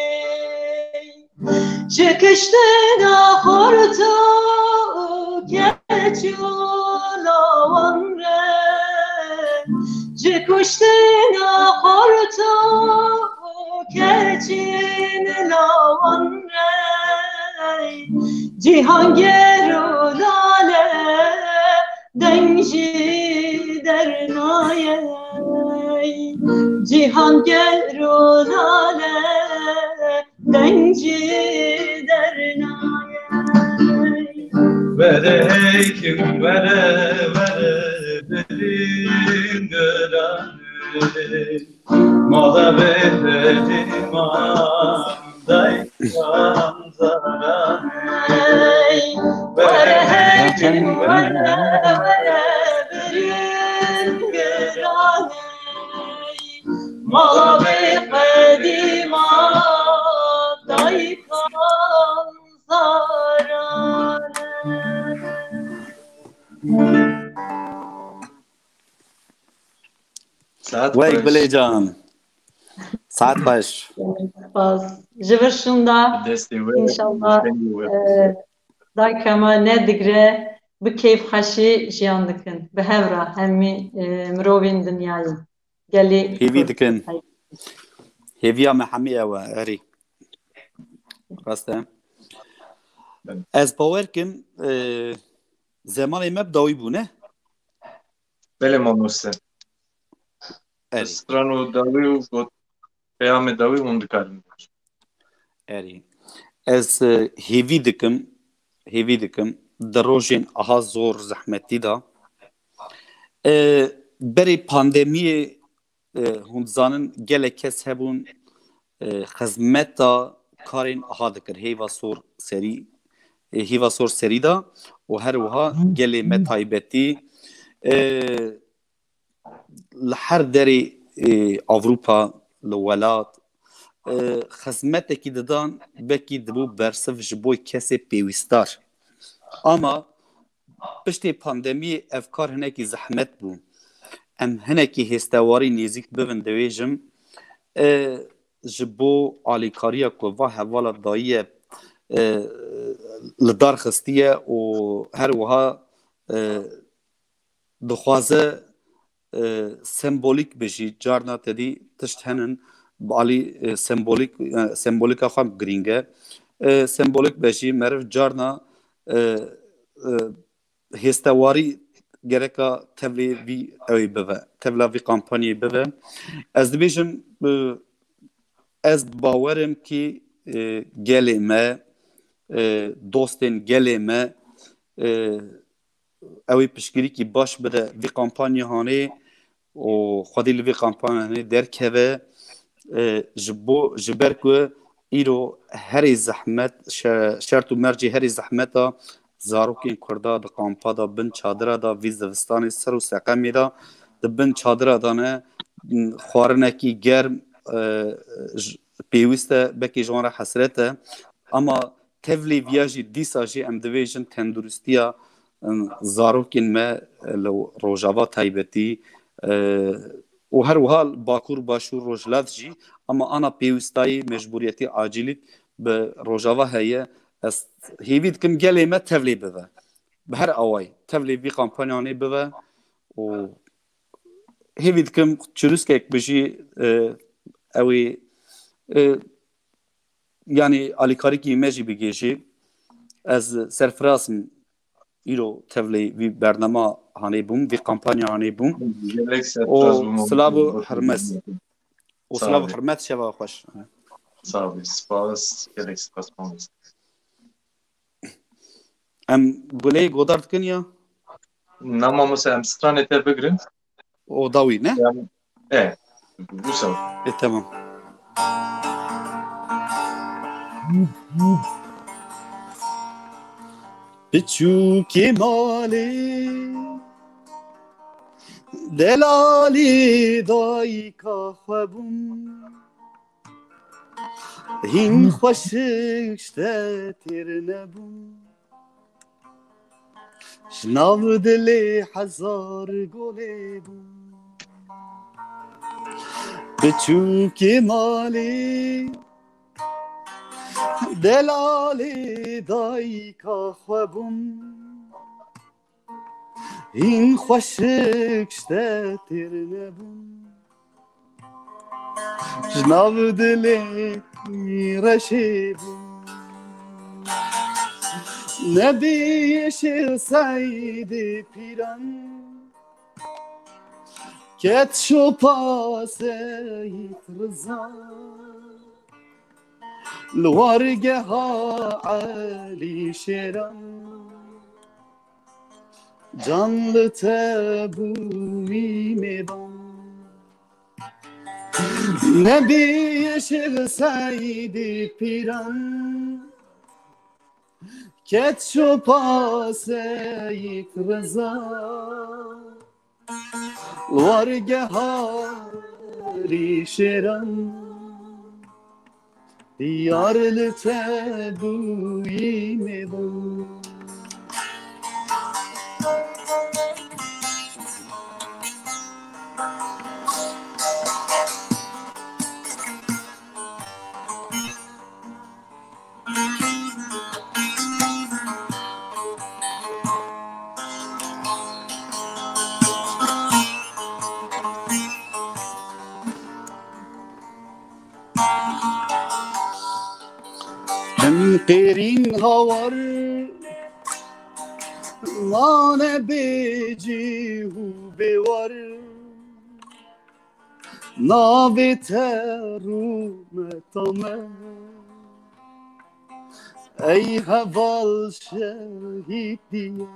Ji kiştina xort û keç û lawan re, ji kuştina xort û keçên lawan re, cîhan ger û lale deng jî dernayê. Cîhan ger û lale deng jî dernayê. Were hekim, were, were, birîn giranê. Mala bê qedîman, daykan zaranê. Were hekim, were, were, birîn giranê. Mala bê qedîman, daykan zaranê. Saet Wey xweş. Gulê can. Saet xweş. Spas. Ji vir şûnda Destê we, înşallah, dengê we. E, dayka me nedigre, bi keyfxweşî jiyan dikin. Bi hev re hemî, e, mirovên dinyayê. Gelî Hêvî Kurd. Dikin. Hey. Hêviya me hemî ew e, erî. Rast e. Ez bawer kim, e, zemanê me bi dawî bû, ne? Belê mamoste. Erê. Stran û dawî û got peyamê dawî hûn dikarin. Erê. Ez, e, hêvî dikim, hêvî dikim, di rojên aha zor zehmetî de, e, berê pandemiyê, e, hûn dizanin gelek kes hebûn, e, xizmeta karên aha dikir. Hêva sor serî, e, hêva sor serî de û her wiha gelê me taybetî, e, li her derê, e, Ewropa, li welat, e, xizmetekî didan, wekî dibû bersiv ji bo kesê pêwîstar. Ama piştê pandemiyê ev kar hinekî zehmet bû. Em hinekî hêstewarî nêzîk bibin, dibêjim, e, ji bo alîkariya ku va hevala dayiye, e, li dar xistiye û her wiha, e, dixwaze, e, sembolîk be jî, carna te dî tişt henin, bi alî, e, sembolîk, e, sembolîka xwe girîng e. E, sembolîk be jî, meriv carna, e, e, hêstewarî gereka tevlê vî ew ê bibe, tevla vî kampanyayê bibe. Ez dibêjim, e, ez bawerim kî, e, gelê me, e, dostên gelê me, e, ew ê piştgirîkî baş bide vî kampanya hanê û xwedî li vî kampanya hanê derkeve, e, ji bo, ji ber ku îro herê zehmet, şe-, şert û mercê herê zehmeta zarokên Kurda di kampa de, bin çadira de, vî zivistanê ser û seqemê de, di bin çadira de ne, xwarinekî germ, e, j-, pêwîst e, belkî ji wan re hesret e. Ama tevlî viya jî dîsa jî em dibêjin tenduristiya, em, zarokên me, e, li Rojava taybetî, e, û her wiha li Bakur, Başûr, Rojhilat jî, ama ana pêwîstayî, mecbûriyetî, acîlî bi Rojava heye. Ez hêvî dikim gelê me tevlê bibe. Bi her awayî tevlê vî kampanyanê bibe û hêvî dikim çirûskek bi jî, e, ew ê, e, yanî alîkarîkî me jî bigêjî. Ez serfiraz im îro tevlê vî bernama hanê bûm, vî kampanya hanê bûm. Gelek serfiraz bûm. Û silav û hurmet. Û silav û hurmet, şeva xweş. Sağ ol. Spas. Gelek spas mamoste. Em Gulê godar dikin ya? Na mamoste, em stranê te bigrin. O dawî ne? Yani, e, bu sağ ol. E, tamam. Piçûkê malê, delalê dayika xwe bûm. Hîn xweşik ji te têr nebûm. Ji nav dilê hezar golê bûm. Piçûkê malê, delalê dayika xwe bûm. Hîn xweşik ji te têr nebûm. Ji nav dilê reşê bûm. Nebî Şêx Seîdê Pîran, ket şopa Seyîd Riza. Li wargeha Elî Şêran, can li te bûyî mêvan. Nebî Şêx Seîdê Pîran, ket şopa Seyîd Riza. Wargeha Elî Şêran, diyar li te bûyî mêvan. Him qêrîn hawar mane bê cîh û bê war. Navê te rûmeta me, ey heval şehîdî ye.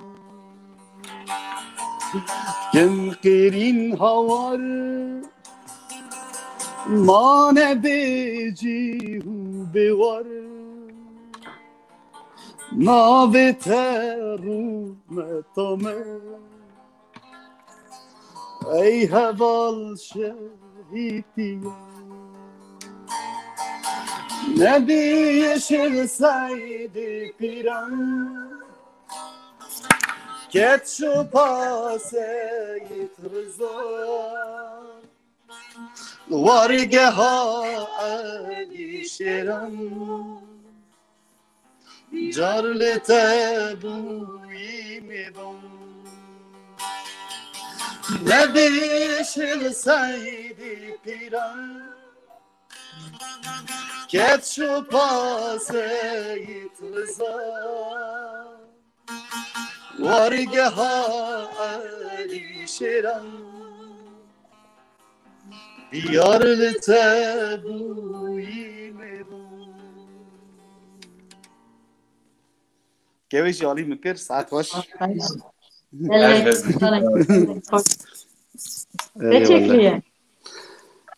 Kim qêrîn hawar mane bê cîh û bê war. Navê te rûmeta me, ey heval şehîdî ye. Nebî Şêx Seîdê Pîran, ket şopa Seyîd Riza. Wargeha Elî Şêran, car li te bûyî mêvan. Nebî Şêx Seîdê Pîran, ket şopa Seyîd Riza. Wargeha Elî Şêran, diyar li te bûyî mêvan. Kevê jî alî min kir, saet xweş. Gelek, gelek. Erê, ne çekliye?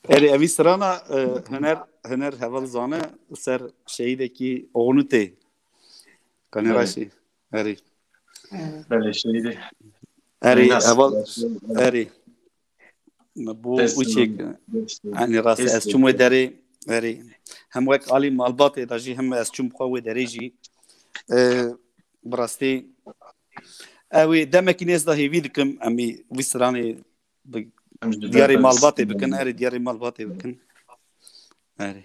Erê, evî strana, e, Huner, Huner heval zane, ser şehîdekî Oxnûtê. Kanê Belê. Raşî. Erê. Belê, şehîdê. Erê, Minas. Heval, erê. Me bo Dest uçek, dest yani rastî ez çûm wê derê, erê. Hem wek alî malbatê de jî, hem ez çûm xwe wê derê jî. E, bi rastî, ew ê demekî nêz de hêvî dikim, em ê vî stranê bi Em ji diyarê ber malbatê bikin, erê, diyarê malbatê bikin. Erê.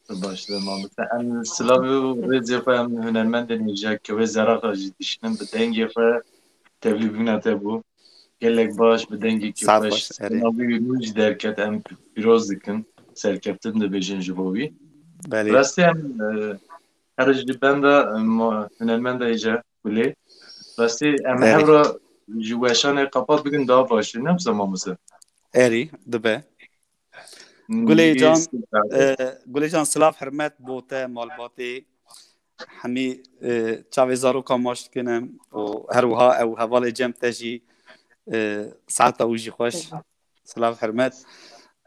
Baş be mamoste. Em silavê û rêzê xwe em hunermendên hêja Kewê Zeraxa jî dişînin, bi dengê xwe tevlî bûna te bû. Gelek baş, bi dengekî xweş. Spas, erê. Navê wî nû jî derket, em pîroz dikin. Serkeftin dibêjin ji bo wî. Belê. Rastî em, e, her ji benda, e, ma-, hunermenda hêja Gulê. Rastî em Erê. Hevra ji weşanê qepat bikin daha baş e. Ne bize mamoste? Erê, dibe. Gulê Can, e, Gulê Can, silav hurmet bo te, malbatê, hemî, e, çavê zaroka maç dikin em û her wiha ew hevalê cem te jî, e, saeta wî jî xweş. Silav hurmet.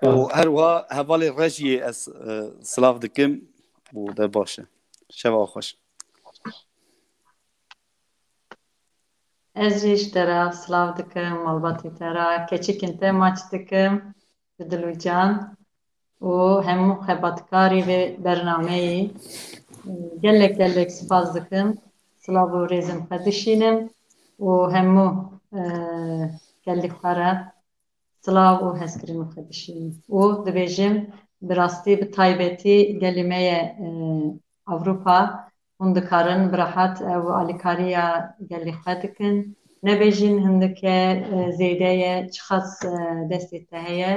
Û her wiha hevalê rejiyê ez, e, silav dikim û de baş e. Şeva xweş. Ez jî ji te re silav dikim, malbatê te re, keçikên te maç dikim, bi dil û can û hemû xebatkarî vê bernameyê gelek gelek spas dikim. Silav û rêzên xwe dişînim û hemû, e, gelê xwe re silav û hezkirinê xwe dişînim. Û dibêjim, bi rastî, bi taybetî gelê me ye, e, Ewropa, hûn dikarin bi rehet ew alîkariya gelê xwe dikin. Nebêjin hindike, e, zêde ye, çiqas, e, destê te heye,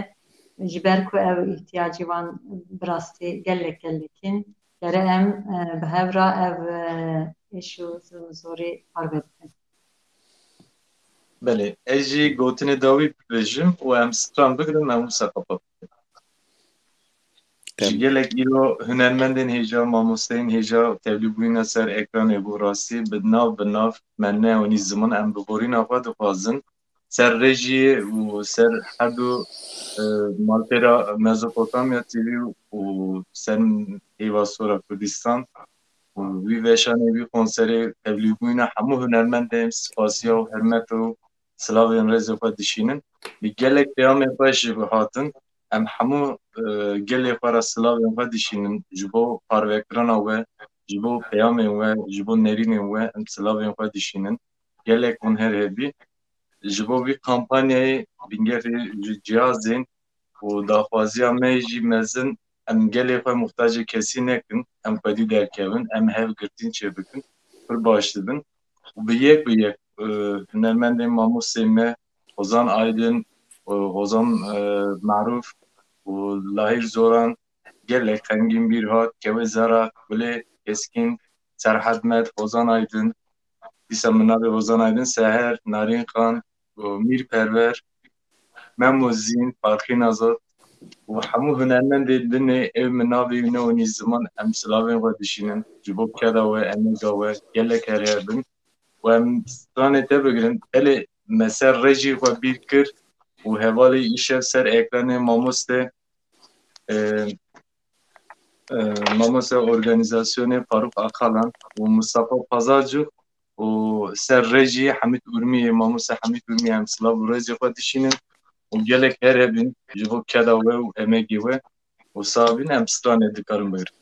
ji ber ku ew îhtiyacî wan bi rastî gelek gelek in. Gere em, e, bi hev re ev, e, êş û zilm û zorî parve bikin. Belê, ez jî gotinê dawî bibêjim û em stran bigirin, em wisa qapa bikin. Ji gelek îro hunermendên hêja, mamosteyên hêja tevlîbûyîne ser ekranê bû, rastî bi nav bi nav me neanî ziman, em bi borîna xwe dixwazin ser rejiyê û ser her du, e, malpêra Mezopotamya T V û ser Hêva Sor a Kurdistan û wî veşanê, wî konserê tevlîbûyîne hemû hunermendên, spasiya û hurmet û silavên rêzê xwe dişînin. Bi gelek peyamên xweş jî hatin. Em hemû, e, gelê xwe re silavên xwe dişînin. Ji bo parvekirina we, ji bo peyamên we, ji bo nerînên we em silavên xwe dişînin. Gelek hûn her hebî. Ji bo vî kampanyayê bingehê ji cihazên û daxwaziya me jî mezin, em gelê xwe muhtacê kesî nekin, em xwedî derkevin, em hev girtîn çêbikin, pir baş dibin. Û bi yek bi yek, e, hunermendên mamostê me, Hozan Aydin, e, Hozan, e, Marûf û Lahîr Zoran, gelek xemgîn bîr hat, Kewê Zara, Gulê Keskîn, Serhed Med, Hozan Aydin, dîsa min navê Hozan Aydin, Seher, Narîn Xan, û Mîr Perwer, Memo Zîn, Farqîn Azad û hemû hunermendê dinê ew min navê wî neonî ziman, em silavên xwe dişînin. Ji bo keda we, emega we, gelek her hebin. Û em stranê te bigirin. Belê me ser rejî xwe bîr kir û hevalê îşev ser ekranê mamoste, e, e, mamoste organîzasyonê Faruk Akalan û Mustafa Pazarcık û ser rejî Hemîd Urmiyê, mamoste Hemîd Urmiyê em silav û rêzê xwe dişînin û gelek her hebin ji bo keda we û emegê we û sabin em stranê dikarin bigirin.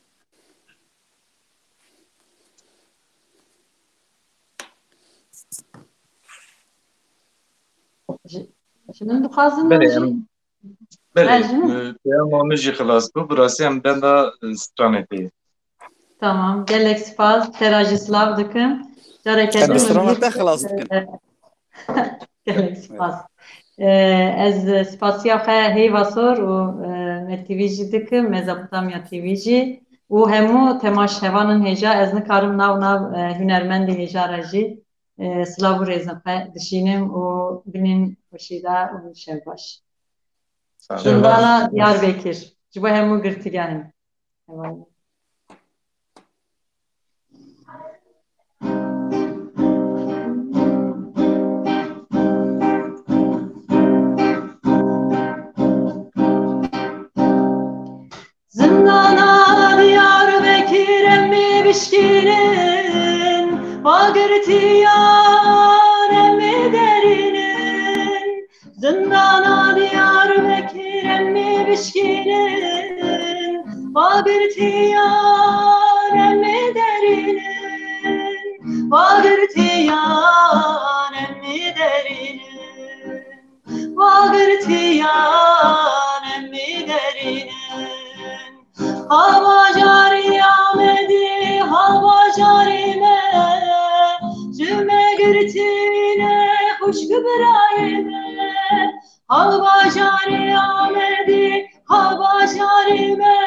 Ji, ji min dixwazin Belê, jî? Em, belê, Ha, ji min? e, peyama min jî xilas bû. Bi rastî em benda, e, stranê tê. Tamam, gelek spas. Te re jî silav dikim. Careke Em din strana min te xilas dikin. Gelek spas. E, ez spasiya xwe Heyva Sor û, e, Me T V jî dikim, Mezopotamya T V jî û hemû temaşevanên hêja, ez nikarim nav nav, e, hunermendê hêja re jî, e, silav û rêzên xwe dişînim û binên xweşî de û şev baş. Sağ ol. Zindana Diyarbekir. Ji bo hemû girtîgehên. Hevalê. Zindana Diyarbekir em ê bişkînin, bagirtiyan em ê derînin. Zindana Diyarbekir em ê bişkînin, bagirtiyan em ê derînin, bagirtiyan em ê derînin, bagirtiyan em ê derînin. Ha bajarê Amedê, ha bajarê me, ji me girtîne xwişk birayê me. Ha bajarê Amedê, ha bajarê me,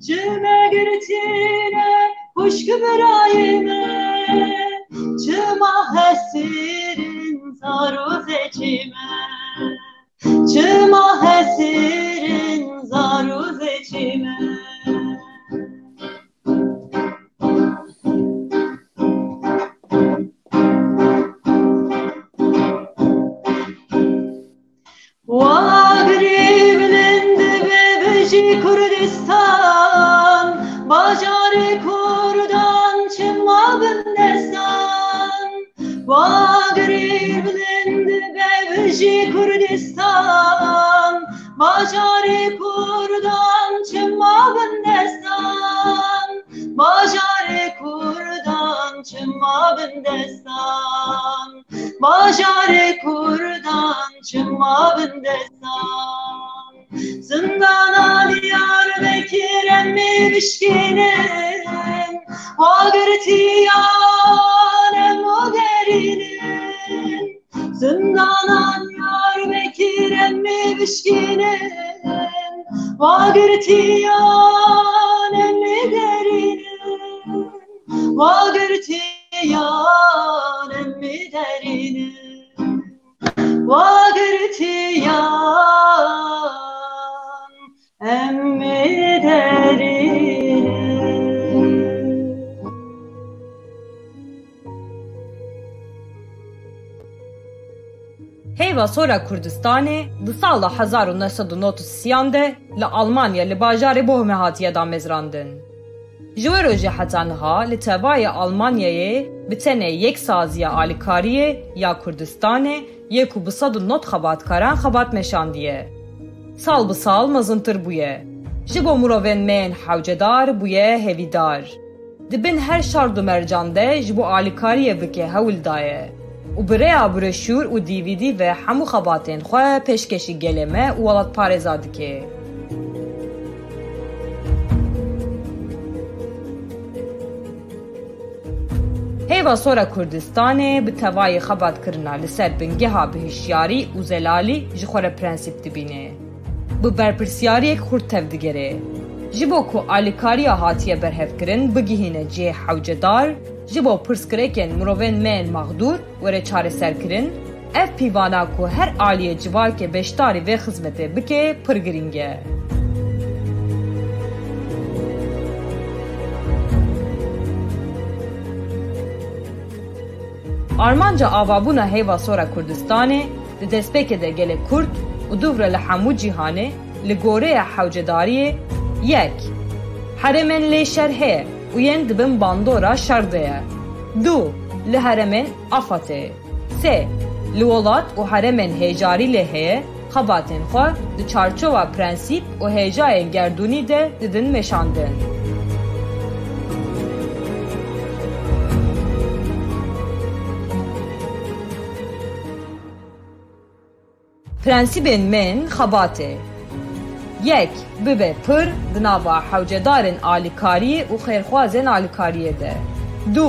ji me girtîne xwişk birayê me. Çima hesir in zar û zecê me. Çima hesir in Agirî bilind be bijî Kurdistan, bajarê Kurdan çima bindestan. Agirî bilind be bijî Kurdistan, bajarê Kurdan çima bindestan. Bajarê Kurdan çima bindestan. Bajarê Kurdan çima bindestan. Zindana Diyarbekir em ê bişkînin, wa girtiyan em û derînin. Zindana Diyarbekir em ê bişkînin, wa girtiyan em ê derînin. Wa girtiyan em ê derînin. Wa girtiyan em ê derînin. Heyva Sora Kurdistanê di sala hezar û neh sed û nod û sêyan de li Almanya li bajarê Bohmê hatiye damezrandin. Ji wê rojê heta niha li tevayê Almanyayê bi tenê yek saziya alîkariyê ya Kurdistanê yê ku bi sed û nod xebatkaran xebat meşandiye. Sal bi sal mezintir bûye. Ji bo mirovên me yên hewcedar bûye hêvîdar. Di bin her şart û mercan de ji bo alîkariyê bike hewl daye û bi rêya broşûr û D V D ve hemû xebatên xwe pêşkêşî gelê me û welatparêza dike. Heyva Sora Kurdistanê bi tevayê xebatkirina li ser bingeha bi hişyarî û zelalî ji xwe re prensîp dibîne. Bi berpirsiyariyek xurt tevdigere. Ji bo ku alîkariya hatiye berhevkirin bigihîne cihê hewcedar, ji bo pirsgirêkên mirovên me yên mexdûr were çareserkirin, ev pîvana ku her aliyê civakê beşdarî vê xizmetê bike pir girîng e. Armanca avabûna Heyva Sora Kurdistanê di destpêkê de gelek kurt û dûv re li hemû cîhanê li goreye hewcedariyê: yek, herêmên lê şer heye û yên di bin bandora şer de ye. Du, li herêmên AFADê. Sê, li welat û herêmên hêjarî lê heye, xebatên xwe di çarçowa prensîp û hêjayên gerdûnî de didin meşandin. Prensîbên me yên xebatê: yek, bibe pir di nava hewcedarên alîkariyê û xêrxwazên alîkariyê de. Du,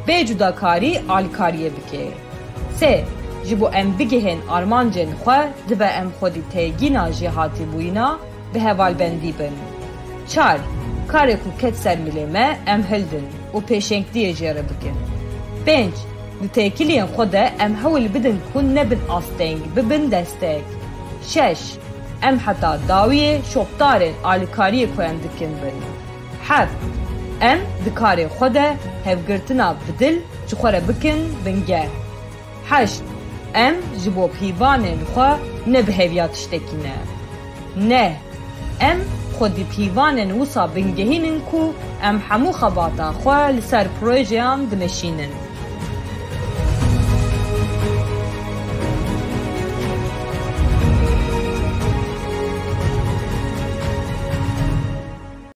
bê cudakarî alîkariyê bike. Sê, ji bo em bigihên armancên xwe, dibe em xwedî têgîna jêhatîbûyîna bi hevalbendî bin. Çar, karê ku ket ser milê me, em hildin û pêşengtiyê jê re bikin. Pênc, di têkiliyên xwe de em hewl bidin ku nebin asteng, bibin destek. Şeş, em heta dawiyê şopdarên alîkariyê ku em dikin bin. Heft, em di karê xwe de hevgirtina bi dil ji xwe re bikin bingeh. Heşt, em ji bo pîvanên xwe ne bi heviya tiştekî ne. Neh, em xwedî pîvanên wisa bingehînin ku em hemû xebata xwe li ser projeyan dimeşînin.